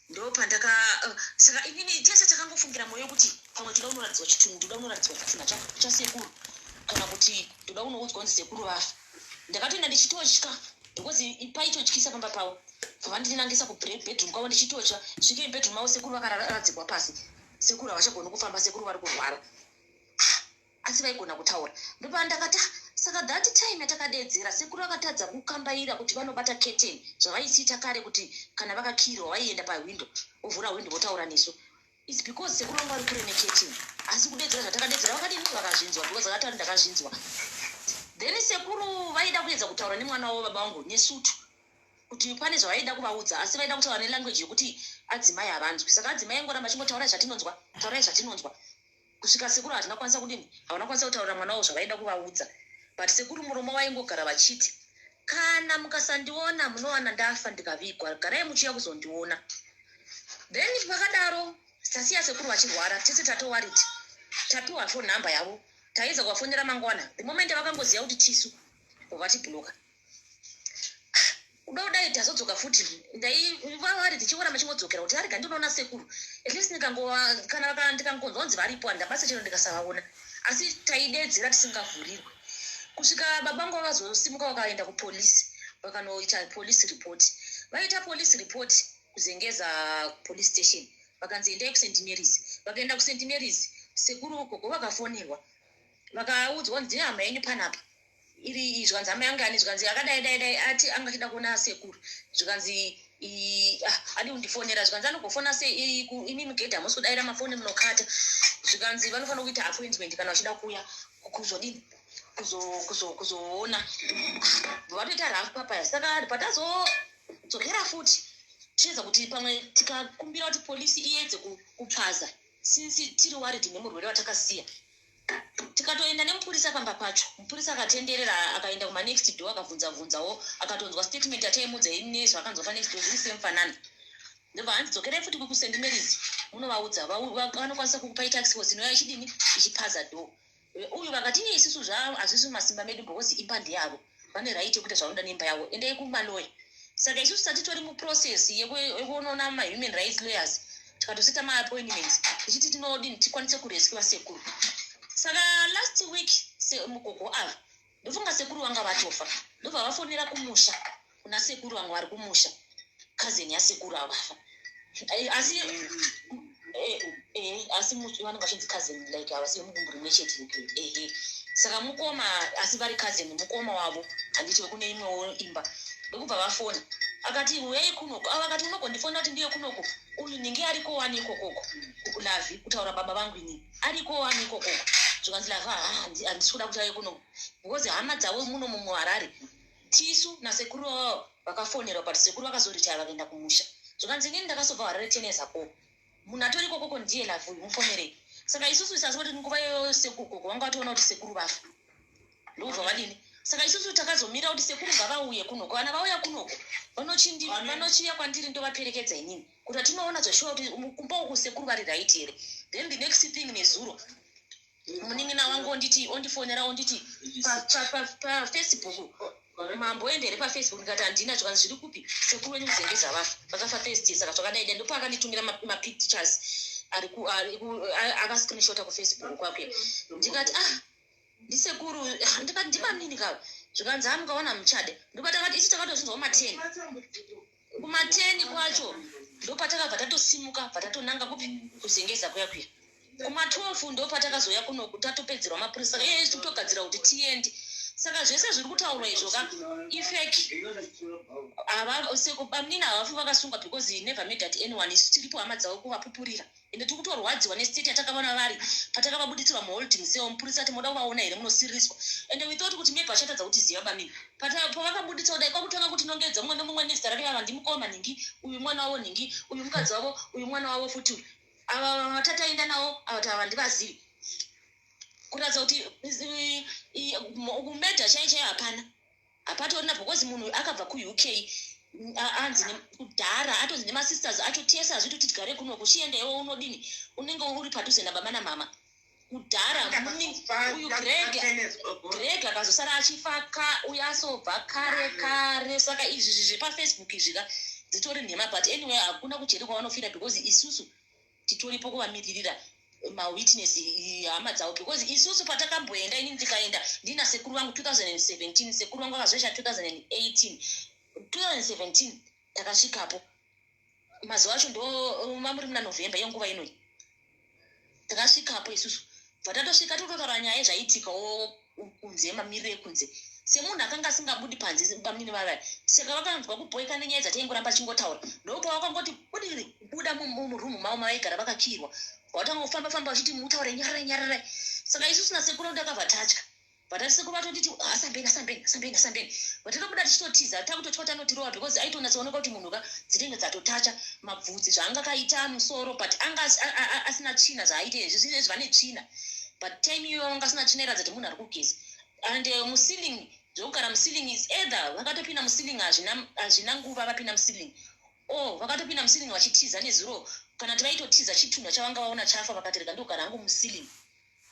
Ndo pandaka saka inini tese takangofungira mwoyo kuti pamwe toda kunoratidzwa chitunhu, ndoda kunoratidzwa chitunha chasekuru, kana kuti ndoda kunoudzwa kunzi sekuru vafa. Ndakatoenda ndichitotya because paitotyisa pamba pavo. Bva ndinangisa kubedroom kwavo ndichitotya. Svikei bedroom mavo, sekuru vakaradzikwa pasi. Sekuru havachagoni kufamba, sekuru vari kurwara, asi vaigona kutaura. Ndopandakati, "Ah, saka that time yatakadedzera, sekuru vakatadza kukambaira kuti vanobata curtain zvavaisiita kare, kuti kana vakakirwa vaienda pahwindo, vovhura hwindo, votaura nesu. It's because sekuru vanga vari kure necurtain, asi kudedzera zvatakadedzera vakadini? Vakazvinzwa," because vakataura, "Ndakazvinzwa." Then sekuru vaida kuedza kutaura nemwana wavo, baba vangu, nesutu, kuti pane zvavaida kuvaudza, asi vaida kutaura nelanguage yekuti adzimai havanzwi. Saka adzimai aingoramba achingotaura zvatinonzwa, taurai zvatinonzwa, kusvika sekuru hatina kwanisa kudini, havana kwanisa kutaurira mwana wavo zvavaida kuvaudza. But sekuru muromo vaingogara vachiti, "Kana mukasandiona, munowana ndafa ndikavigwa, garai muchiuya kuzondiona." Then pakadaro tasiya sekuru vachirwara, tese tatoworried. Tapiwa phone number yavo, taiedza kuvafonera mangwana. The moment vakangoziva kuti tisu, vatibloka. Kuda kudai tazodzoka futi, ndaivavari tichiora machingodzokera kuti arega ndinoona sekuru, at least ndikangova kana ndikangonzwa kunzi varipo, handabasa chero ndikasavaona. Asi taidedzera tisingavhurirwe kusvika babangu vakazosimuka, vakaenda kupolisi, vakanoita police report. Vaita police report kuZengeza Police Station, vakanzi endai kuSt Marys. Vakaenda kuSt Marys, sekuru gogo vakafonerwa, vakaudzwa kunzi ndine hama yenyu panapa iri. Zvikanzi hama yangu ani? Zvikanzi akadai dai dai, ati anga achida kuona sekuru. Zvikanzi ah, adi kundifonera. Zvikanzi anogofona sei? Imi mugedhi hamusi kudaira mafoni, munokata. Zvikanzi vanofanira kuita appointment kana vachida kuuya kuzodini, kuzoona. Vatoita rafu papaya. Saka patazodzokera futi, tichiedza kuti pamwe tikakumbira kuti polisi iedze kupaza, since tiri worried nemurwere watakasiya, tikatoenda nemupurisa pamba pacho. Mupurisa akatenderera, akaenda kumanext door, akabvunza bvunzawo, akatonzwa statement yataimudza nezvaakanzwa panext door zviri semufanana. Ndobva hanzi dzokerai futi kuSt Marys, munovaudza vanokwanisa kukupai task force inouya ichidini, ichipaza door. Uyu vakati iye isusu hazvisi mumasimba medu because imba ndeyavo, vane right yekuita zvavanoda neimba yavo, endai kumaloya. Saka isusu tatitori muprocess yekuonoona mahuman rights lawyers, tikatoseta maappointments tichiti tinodini, tikwanise kurescuer sekuru. Saka last week mugogo ava, ndofunga sekuru vanga vatofa, ndobva vafonera kumusha kuna sekuru vamwe vari kumusha, cousin yasekuru ava vafa. Asi vanenge vachinzi cousin, like havasi vemudumbu rimwe chete, ehe. Saka mukoma, asi vari cousin, mukoma wavo, handiti, wekune imwewo imba. Ndokubva vafona, akati uyai kunoko. Ava akati unogondifonera kuti ndiye kunoko, uyu ninge ariko wani ikokoko, Lavhi, kutaura baba vangu inini, ariko wani ikokoko. Zvikanzi Lavhi handisi kuda kuti auye kunoko because hama dzavo muno muHarare tisu nasekuru vavo vakafonerwa, but sekuru vakazoritaya vakaenda kumusha. Zvikanzi inini ndakasobva Harare 10 years ago, munhu atori ikokoko ndiye Lavhi uyu, mufonerei. Saka isusu isasi kuti nguva iyoyo sekuru vanga vatoona kuti sekuru vafa, ndokubva vadini. Saka isusu takazomira kuti sekuru ngavauye kunoko. Kana vauya kunoko, vanochiuya kwandiri, ndovaperekedza inini kuti atinoona zveshuwa kuti kumba uku sekuru vari right here. Then the next thing, nezuro munin'ina wangu onditi, ondifonera, onditi paFacebook mamboenda here paFacebook? Ndikati handina. Zvikanzi zviri kupi? Sekuru wenyu kuZengeza vafa, vakafa Thursday. Saka zvakadai dai, ndopaakanditumira mapictures akascreenshota kuFacebook kwake. Ndikati ah, ndisekuru. Ah, ndikati ndimamini kava. Zvikanzi ha, mukaona muchade. Ndopatakati isi takatozvinzwa kuma-10, kuma-10 kwacho ndopatakabva tatosimuka, bva tatonanga kupi? KuZengeza kuya kuya. Kuma-12 ndopatakazoya kunoku, tatopedzerwa mapurisa. Iye totogadzira kuti tiende. Saka zvese zviri kutaurwa izvo ka ifake. Bamnini havafi vakasungwa because he never murdered anyone. Isu tiripo hama dzavo kuvapupurira, ende tiri kutorwadziwa nestate yatakavona vari patakavabuditsirwa muholding cell. Mupurisa ati moda kuvaona here, munosiririswa. Ende we thought kuti maybe vachatadza kutiziva bamini. Pavakabuditsa kudai, kwakutanga kuti nongedza mumwe nemumwe nezita rake. Ava ndimukoma nhingi, uyu mwana wavo nhingi, uyu mukadzi wavo, uyu mwana wavo futi uyu. Ava vatataenda navo ava tava handivazivi, kuratidza kuti kumurder chaiyo chaiyo hapana, hapatorina, because munhu akabva kuUK, anzi kudhara atonzi nemasisters acho tese hazviti kuti tigare kuno kuchienda, iwe unodini, unenge uri padhuze nababa namama. Kudhara uyu Greg akazosara achifa ka uyu asobva kare kare. Saka izvi zvepaFacebook izvi ka dzitori nhema. But anyway, hakuna kujeri kwavanofira because isusu titoripo kuvamiririra, mawitness, hama dzavo, because isusu patakamboenda, inini ndikaenda ndina sekuru vangu 2017, sekuru vangu vakazoisha 2018. 2017 takasvikapo, mazuva acho ndo mamuri muna November yenguva inoi. Takasvikapo isusu, bva tatosvika tototaura nyaya yezvaitikawo kunze, mamiriro ekunze, semunhu akanga asingabudi panze bamunini vavaya. Saka vakanzwa kubhoeka nenyaya dzataingoramba chingotaura. Ndopavakangoti budiri kubuda murumu mavo mavaigara vakakirwa, vatanga kufamba famba vachiti mutaure, nyararai, nyararai. Saka isusu nasekuru ndakabva tatya, vatati sekuru vatotiti asambeni, asambeni, asambeni, asambeni. Vatatobuda tichitotiza, takutotya kuti anotirova because aitonatsooneka kuti munhu ka dzinenge dzatotacha mabvudzi zvaanga kaita musoro, but anga asina tsvina zvaaite izvi zvinezvi vane tsvina, but time iyoyo anga asina tsvina iratidza kuti munhu ari kugeza. And muceiling, zvekugara muceiling is either vakatopinda muceiling, hazvina nguva vapinda muceiling, o vakatopinda muceiling vachitiza nezuro, kana kuti vaitotiza chitunha chavanga vaona chafa, vakati rega ndogara hangu muceiling.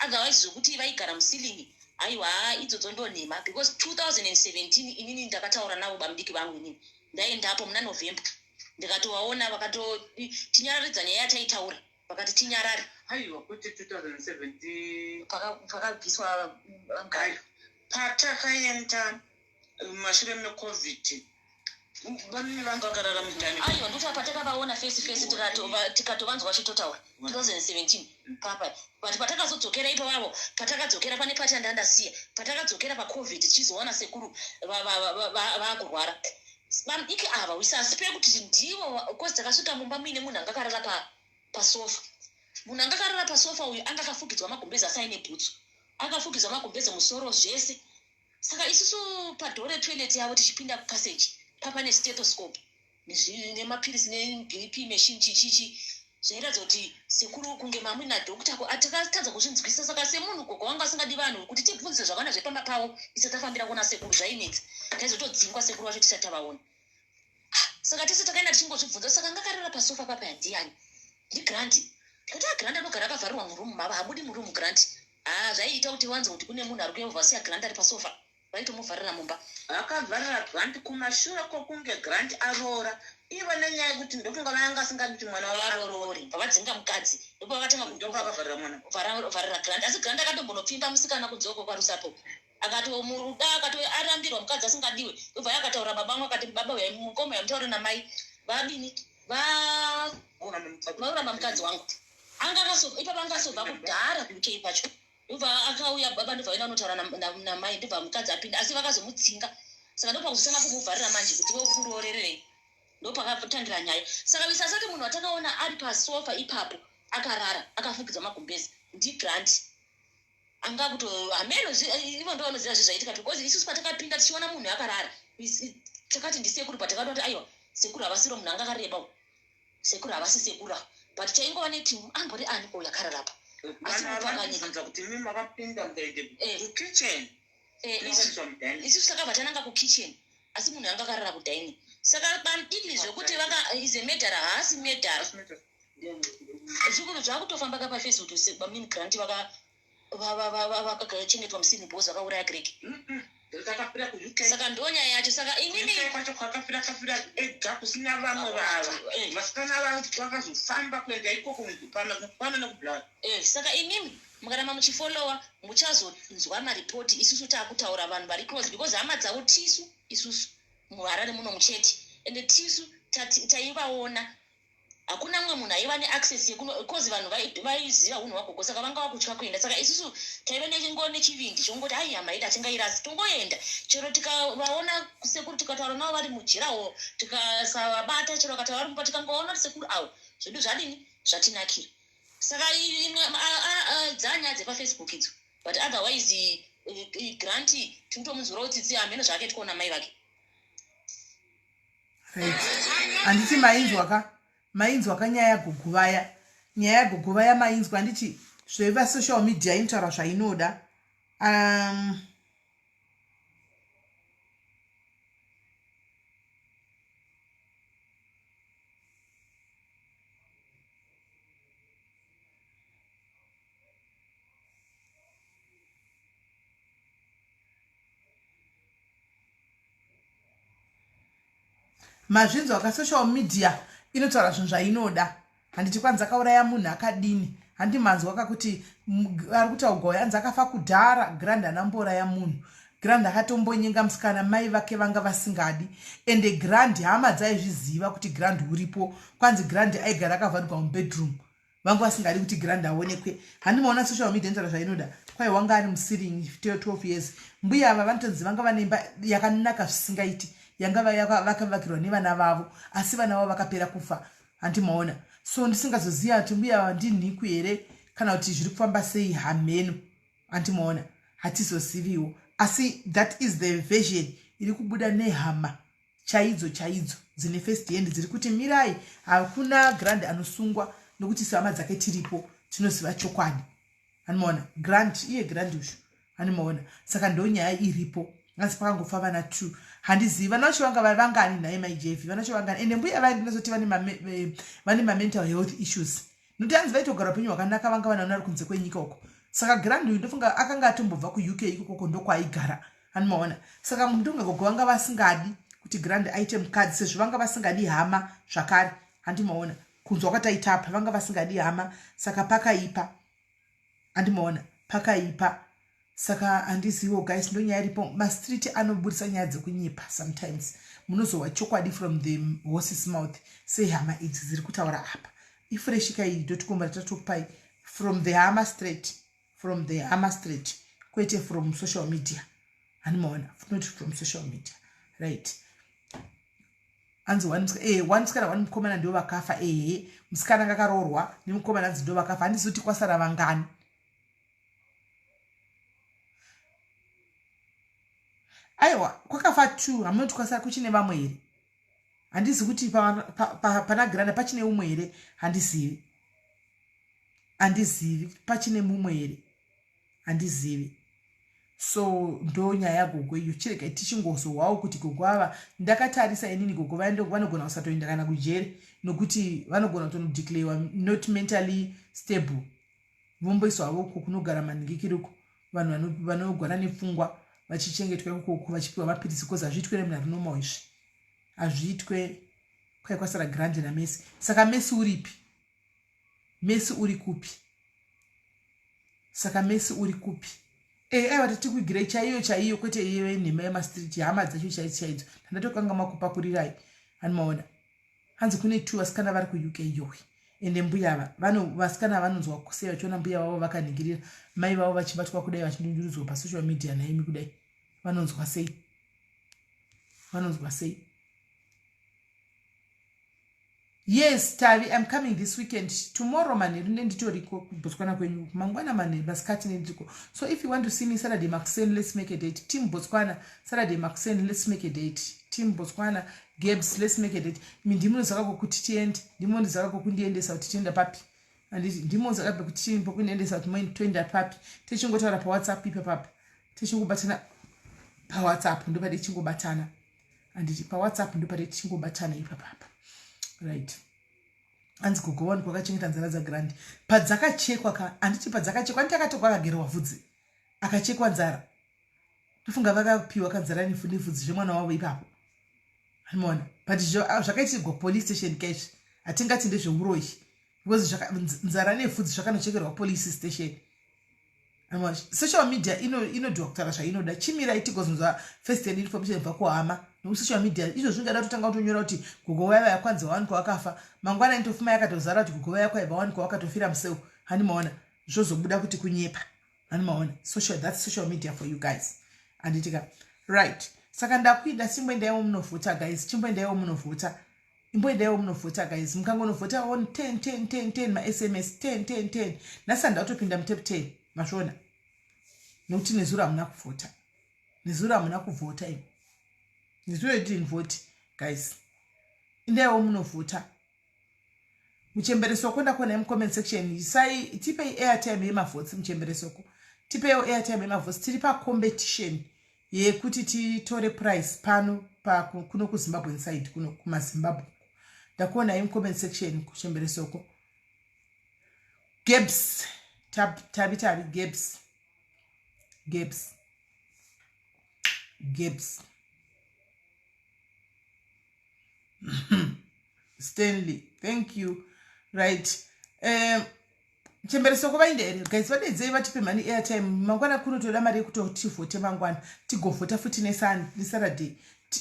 Otherwise zvokuti vaigara muceiling, aiwa, idzodzo ndo nhema, because 2017 inini ndakataura navo bamudiki vangu inini. Ndaendapo muna November ndikatovaona vakatotinyararidza nyaya yataitaura vakati tinyarare. Aiwa kwete 2017 pakabviswa vamugari. Patakaenda mumashure meCovid vanini vanga vakarara mudhani. Aiwa ndokuti patakavaona face face tikatovanzwa vachitotaura 2017 papa but patakazodzokera ipavavo patakadzokera pane pati yandandasiya patakadzokera pacovid tichizowana sekuru vakurwara bamdiki ava we suspect kuti ndivo bcause takasvika mumba muine munhu anga akarara pasofa munhu anga akarara pasofa uyu anga akafukidzwa magumbezi asi aine bhutsu akafukidzwa magumbezi musoro zvese Saka isusu padoor retoilet yavo tichipinda kupassage papane stethoscope nemapiritsi nebp machine chichichi zvairatidza kuti sekuru kunge mamwe nadoctor ko takatadza kuzvinzwisisa saka semunhu gogo vanga vasingadi vanhu kuti tibvunze zvakawanda zvepamba pavo isati tafambira kuona sekuru zvainetsa taizotodzingwa sekuru vacho tisati tavaona ah, saka tese takaenda tichingozvibvunza saka anga akarara pasofa papa yandiyani ndigrant ndikati agrant ah, anogara akavharirwa murumu mava habudi murumu grant Haa zvaiita kuti wanzwe kuti kune munhu ari kuovasiya Grant ari pasofa vaitomuvharira mumba. Vakavharira Grant kumashure kwokunge Grant aroora ivo nenyaya yekuti ndofunga vanga asingadi kuti mwana wavo aroore. Vavadzinga mukadzi ndopavakatanga ndopavakavharira mwana. Vharira Grant asi Grant akatombonopfimba musikana kunze uko kwaRusape uko akatomuda akato arambirwa mukadzi asingadiwe ndobva akataura baba vangu akati baba uyai mukoma uyai mutaure namai vadini va vauramba mukadzi wangu anga akasobva ipapa anga asobva kudhara kuuk kwacho ndobva akauya baba ndobva vaenda kunotaura namai ndobva mukadzi apinda asi vakazomudzinga saka ndopakuzotanga kumuvharira manje kuti vokuroorererei ndopakatangira nyaya saka visasati munhu watakaona ari pasofa ipapo akarara akafukidzwa magumbezi ndigrant anga kuto hameno ivo ndo vanoziva zvezvaitika because isusu patakapinda tichiona munhu akarara takati ndisekuru but takatoti aiwa sekuru havasiro munhu anga akareba sekuru havasi sekuru ava but chaingova neti ambori ani uyu akarara apa asi mupakanyika kuti imi makapinda mukaende eh. kukitchen eh, isusu takabva tananga kukitchen asi munhu anga akarara kudining saka bamdiki zvekuti vaka is a medhara haasi medhara zvikuru zvakutofamba ka pafacebook bamnini grant vakachengetwa musini because vakauraya greg saka ndonyaya yacho saka inini kwacho kwakafira kafira ega kusina vamwe vava eh. vasikana vakazofamba kuenda ikoko pano nekublack eh, saka inini mukaramba muchifolowa muchazonzwa maripoti isusu taakutaura vanhu vari close because hama dzavo tisu isusu muharare muno muchete ende tisu taivaona hakuna mumwe munhu aiva neaccess yekuno cause vanhu vaiziva unhu hwagogo saka vanga vakutya kuenda saka isusu taiva nechingo nechivindi chongoti ai hama yedu hatingairasi tongoenda chero tikavaona sekuru tikataura navo vari mujirawo tikasavabata chero vakataura vari mumba tikangovaona kuti sekuru avo zvedu zvadini zvatinakira saka dzanyaya dzepafacebook idzo but otherwise grant tinotomunzwirawo tsitsi hameno zvaakaitwawo namai vake Right. Handiti mainzwa ka? Mainzwa ka nyaya yagogo vaya? Nyaya yagogo vaya mainzwa handiti zveva social media inotaura zvainoda. Um, mazvinzwa ka social media inotaura zvinhu zvainoda handiti kwanzi akauraya munhu akadini handi manzwa ka kuti ari kutaugwa uyo anzi akafa kudhara grand anambouraya munhu grand akatombonyenga musikana mai vake vanga vasingadi ende grand hama dzaizviziva kuti grand uripo kwanzi grand aigara akavharigwa mubedroom vanga vasingadi kuti grand aonekwe handi maona social media inotaura zvainoda kwai wanga ari musiring 12 years mbuya ava vanotonzi vanga vane imba yakanaka zvisingaiti yanga vakavakirwa nevana vavo asi vana vavo vakapera kufa handi maona so ndisingazoziva kuti mbuya ava ndinhiku here kana kuti zviri kufamba sei hameno handi maona hatizoziviwo asi that is the version iri kubuda nehama chaidzo chaidzo dzine first hand dziri kuti mirai hakuna grand anosungwa nokuti isu hama dzake tiripo tinoziva chokwadi anomaona grant iye grant uyu anomaona saka ndonyaya iripo asi pakangofa vana two handizivi vana vacho vanga vari vangani nhai mai jevi vana vacho vangani ende mbuya vaya ndinozoti vane mamental health issues nokuti hanzi vaitogara upenyu hwakanaka vanga vana vari kunze kwenyika uko saka grand uyu ndofunga akanga atombobva kuuk ikokoko ndokwaaigara anomaona saka munhu ndonga gogo vanga vasingadi kuti kuti Grand aite mukadzi sezvo vanga vasingadi hama zvakare. Handimaona kunzwa kwataitapa vanga vasingadi hama saka pakaipa. Handimaona pakaipa saka handizivo guys ndonyaya iripo. Mastreet anoburitsa nyaya dzekunyepa sometimes munozohwa chokwadi from the horses mouth sehama idzi dziri kutaura apa. Ifresh ka iyi dot com ratatokupai from the hama straight, from the hama straight kwete from social media. Handimaona not from social media right. Hanzi one one musikana one mukomana ndivo vakafa. Ehe musikana ngakaroorwa nemukomana hanzi ndivo vakafa. Handizi kuti kwasara vangani. Aiwa kwakafa 2 hamunoti kwasara kuchine vamwe here? Handizi kuti pana Granda pachine umwe here? Handizivi. Handizivi pachine mumwe here? Handizivi. So ndo nyaya yagogo iyo. Chirega tichingozohwawo kuti gogo ava ndakatarisa inini gogo vaendo vanogona kusatoenda kana kujeri nokuti vanogona kutonodeclarewa not mentally stable. Vomboiswa havo uko kunogara manhingikiri uko vanhu vanogwara nepfungwa vachichengetwa ikoko vachipiwa mapiritsi because hazviitwe nemunhu ari normal izvi. Hazviitwe kwai kwasara Grande naMessi. Saka Messi uripi? Messi uri kupi? Saka Messi uri kupi? Aiwa tatikuigirei chaiyo chaiyo kwete iyo yenhema yemastreet hama dzacho chaidzo chaidzo. Ndatokanga makupakurirai. Handimaona. Hanzi kune 2 vasikana vari kuUK yowe. Ende mbuya ava vano vasikana vanonzwa sei vachiona mbuya vavo vakaningirira mai vavo vachibatwa kudai vachindundurudzwa pasocial media naimi kudai. Vanonzwa sei? Vanonzwa sei? Yes, Tavi, I'm coming this weekend. Tomorrow manheru nenditoriko kuBotswana kwenyu. Mangwana manheru masikati nendiriko. So if you want to see me Saturday makuseni, let's make a date. Team Botswana, Saturday makuseni, let's make a date. Team Botswana, Gabs, let's make a date. Imi ndimunozaka kokuti tiende. Ndimunozaka kokundiendesa kuti tienda papi. Anditi ndimunozaka pekuti tiende pokundiendesa kuti moende toenda papi. Tichingotaura pa WhatsApp ipapapa. Tichingobatana pa WhatsApp ndopade tichingobatana. Anditi pa WhatsApp ndopade tichingobatana ipapapa. Right. Hanzi gogo wani kwakachengeta nzara dzaGrand padzakachekwa ka handiti padzakachekwa handiti akatokwa akagerwa vhudzi akachekwa nzara tofunga vakapiwa kanzara nevhudzi zvemwana wavo ipapo. Anoona but zvakaitirwa police station cash hatingati ndezveuroyi because nzara nevhudzi zvakanochekerwa police station. Social media inodhiwa kutaura zvainoda. Chimirai tigozonzwa first hand information kubva kuhama nokuti social media izvo zvingada kutotanga kutonyora kuti gogo vaya vaya kwanzi vawanikwa vakafa mangwana inotofuma yakatozara kuti gogo vaya kwai vawanikwa vakatofira museu. Handimaona zvozobuda kuti kunyepa. Handimaona social, that's social media for you guys. Anditika right. Saka ndakuida chimboendaiwo munovhota guys, chimboendaiwo munovhota. Imboendaiwo munovhota guys. Mukangonovhota on 10 10 10 10 ma SMS 10 10 10. Nhasi handakutopinda mutep 10 mazviona. Nokuti nezuro hamuna kuvhota. Nezuro hamuna kuvhota imi. Nezuro you didn't vote guys. Endaiwo munovhota. Muchembere Soko ndakuona mucomment section. Isai tipei airtime yemavhotsi muchembere Soko. Tipeiwo airtime yemavhotsi. Tiri pa competition yekuti titore price pano pa kuno kuZimbabwe inside kuno kumaZimbabwe. Ndakuona mucomment section kuchembere Soko. Gabs tabi tabi Gabs. Gabs. Gabs. Stanley, thank you. Right. Chembere Soko vaende here guys? Vadedzei vatipe mani airtime. Mangwana kuno toda mari yekuti tivhote mangwana. Tigovhota futi neSaturday.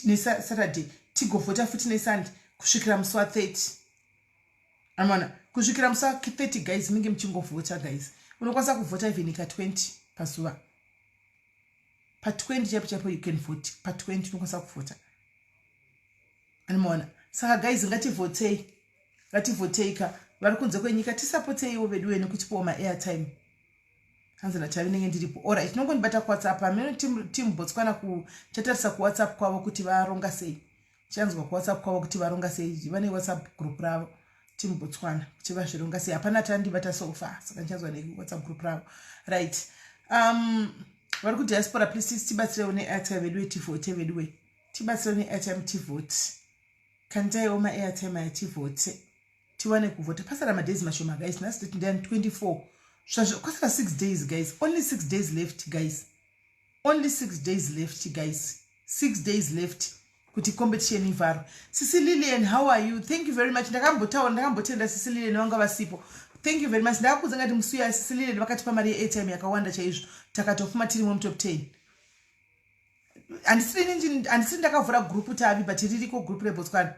NeSaturday tigovhota futi neSunday kusvikira musi wa 30. Amana kusvikira musi wa 30 guys munenge muchingovhota guys. Unokwanisa kuvhota even ka 20 pazuva. Pa 20 chaipo chaipo you can vote. Pa 20 unokwanisa kuvhota. Anomaona. Saka guys ngativhotei. Ngativhotei ka. Vari kunze kwenyika tisapoteiwo veduwe nekutipawo ma airtime. Hanzi naTavi ndenge ndiripo. Alright, tinongondibata kuWhatsApp. Hameno team Botswana kuchatarisa kuWhatsApp kwavo kuti varonga sei. Chanzwa kuWhatsApp kwavo kuti varonga sei. Vane WhatsApp group ravo. Team Botswana kuti vazvironga sei. Hapana tandibata so far. Saka ndichanzwa neWhatsApp group ravo. Right. Vari kudiaspora please tibatsirewo neairtime veduwe tivhote veduwe. Tibatsirewo neairtime tivhote. Kandaiwo ma-airtime aya tivhote. Tiwane kuvhota. Pasara madays mashoma guys. Nhasi toti ndiyani 24. Kwasara 6 days guys. Only 6 days left guys. Only 6 days left guys. 6 days left. Kuti competition ivharwe. Sisi Lilian, how are you? Thank you very much. Ndakambotaura, ndakambotenda Sisi Lilian vanga vasipo. Thank you very much. Ndakakudza ngati musi uya Sisi Lilian vakatipa mari yeairtime yakawanda chaizvo, takatofuma tirimo mutop 10. Handisiri ndakavhura group tavi, but ririko group reBotswana.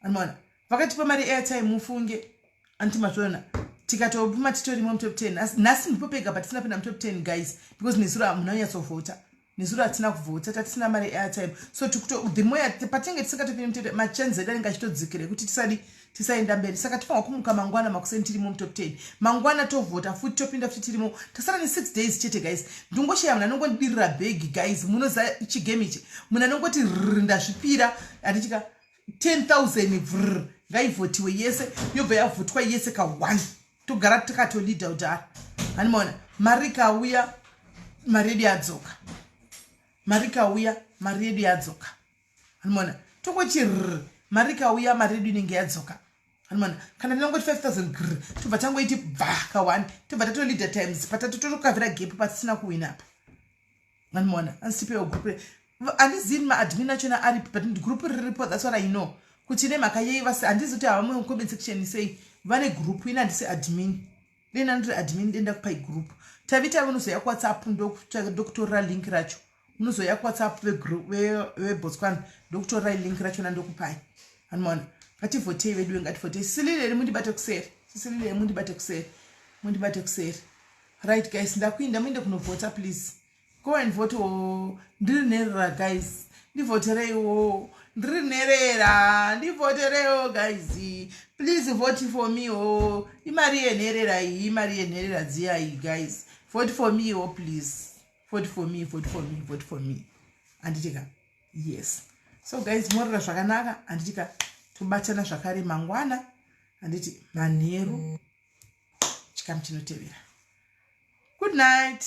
Anoona vakatipa mari airtime, mufunge, anti mazviona, tikatopuma titorimo mutop 10. Nhasi ndipo pega patisina pinda mutop 10, guys, because nezuro hamuna kunyatsovhota. Nezuro hatina kuvhota, tatisina mari airtime. So the more patinenge tisingatopindi, machances edu anenge achitodzikira ekuti tisadi tisaenda mberi. Saka tifanira kumuka mangwana makuseni tirimo mutop 10. Mangwana tovhota futi, topinda futi tirimo. Tasara ne6 days chete, guys. Ndingosheya munhu anongondidirira bhegi, guys. Munoziva chigame ichi, munhu anongoti rr, ndazvipira, handitika 10 000 vrr, ngaivhotiwe yese, yobva yavhotwa yese ka1, togara tikatolida kudhara. Hanimaona mari ikauya, mari yedu yadzoka. Mari ikauya, mari yedu yadzoka. Hanimaona tongoti rr, mari ikauya, mari yedu inenge yadzoka. Hanimaona kana tinongoti 5000 gr, tobva tangoiti bva ka1, tobva tatolida times patatu, totokavhira gap patisina kuwina apa. Hanimaona andisipewo group, handizivi maadmin achona aripi, but group riripo. That's what I know. Kuti nemhaka yei vasi, handizi kuti havamwe comment section sei vane group. Ina handisi admin, dena ndiri admin, denda kupai group. Tavita, unozoya kuWhatsApp, ndokutorera link racho. Unozoya kuWhatsApp veBotswana, ndokutorerai link rachona, ndokupai. Anomaona, ngativhotei veduwe, ngativhotei. Sisilileni, mundibate kuseri. Sisilileni, mundibate kuseri, mundibate kuseri. Right guys, ndakuinda, muinde kunovhota. Please go and vote. O, ndiri nherera, guys, ndivhotereiwo. Ndiri nherera, ndivhotereiwo, guys. Please vote for me. O, imari yenherera iyi, imari yenherera dziya iyi. Guys, vote for me o, please vote for me, vote for me, vote for me, handitika? Yes. So guys, morora zvakanaka, handitika? Tobatana zvakare mangwana, handiti, manheru, chikamu chinotevera. Good night.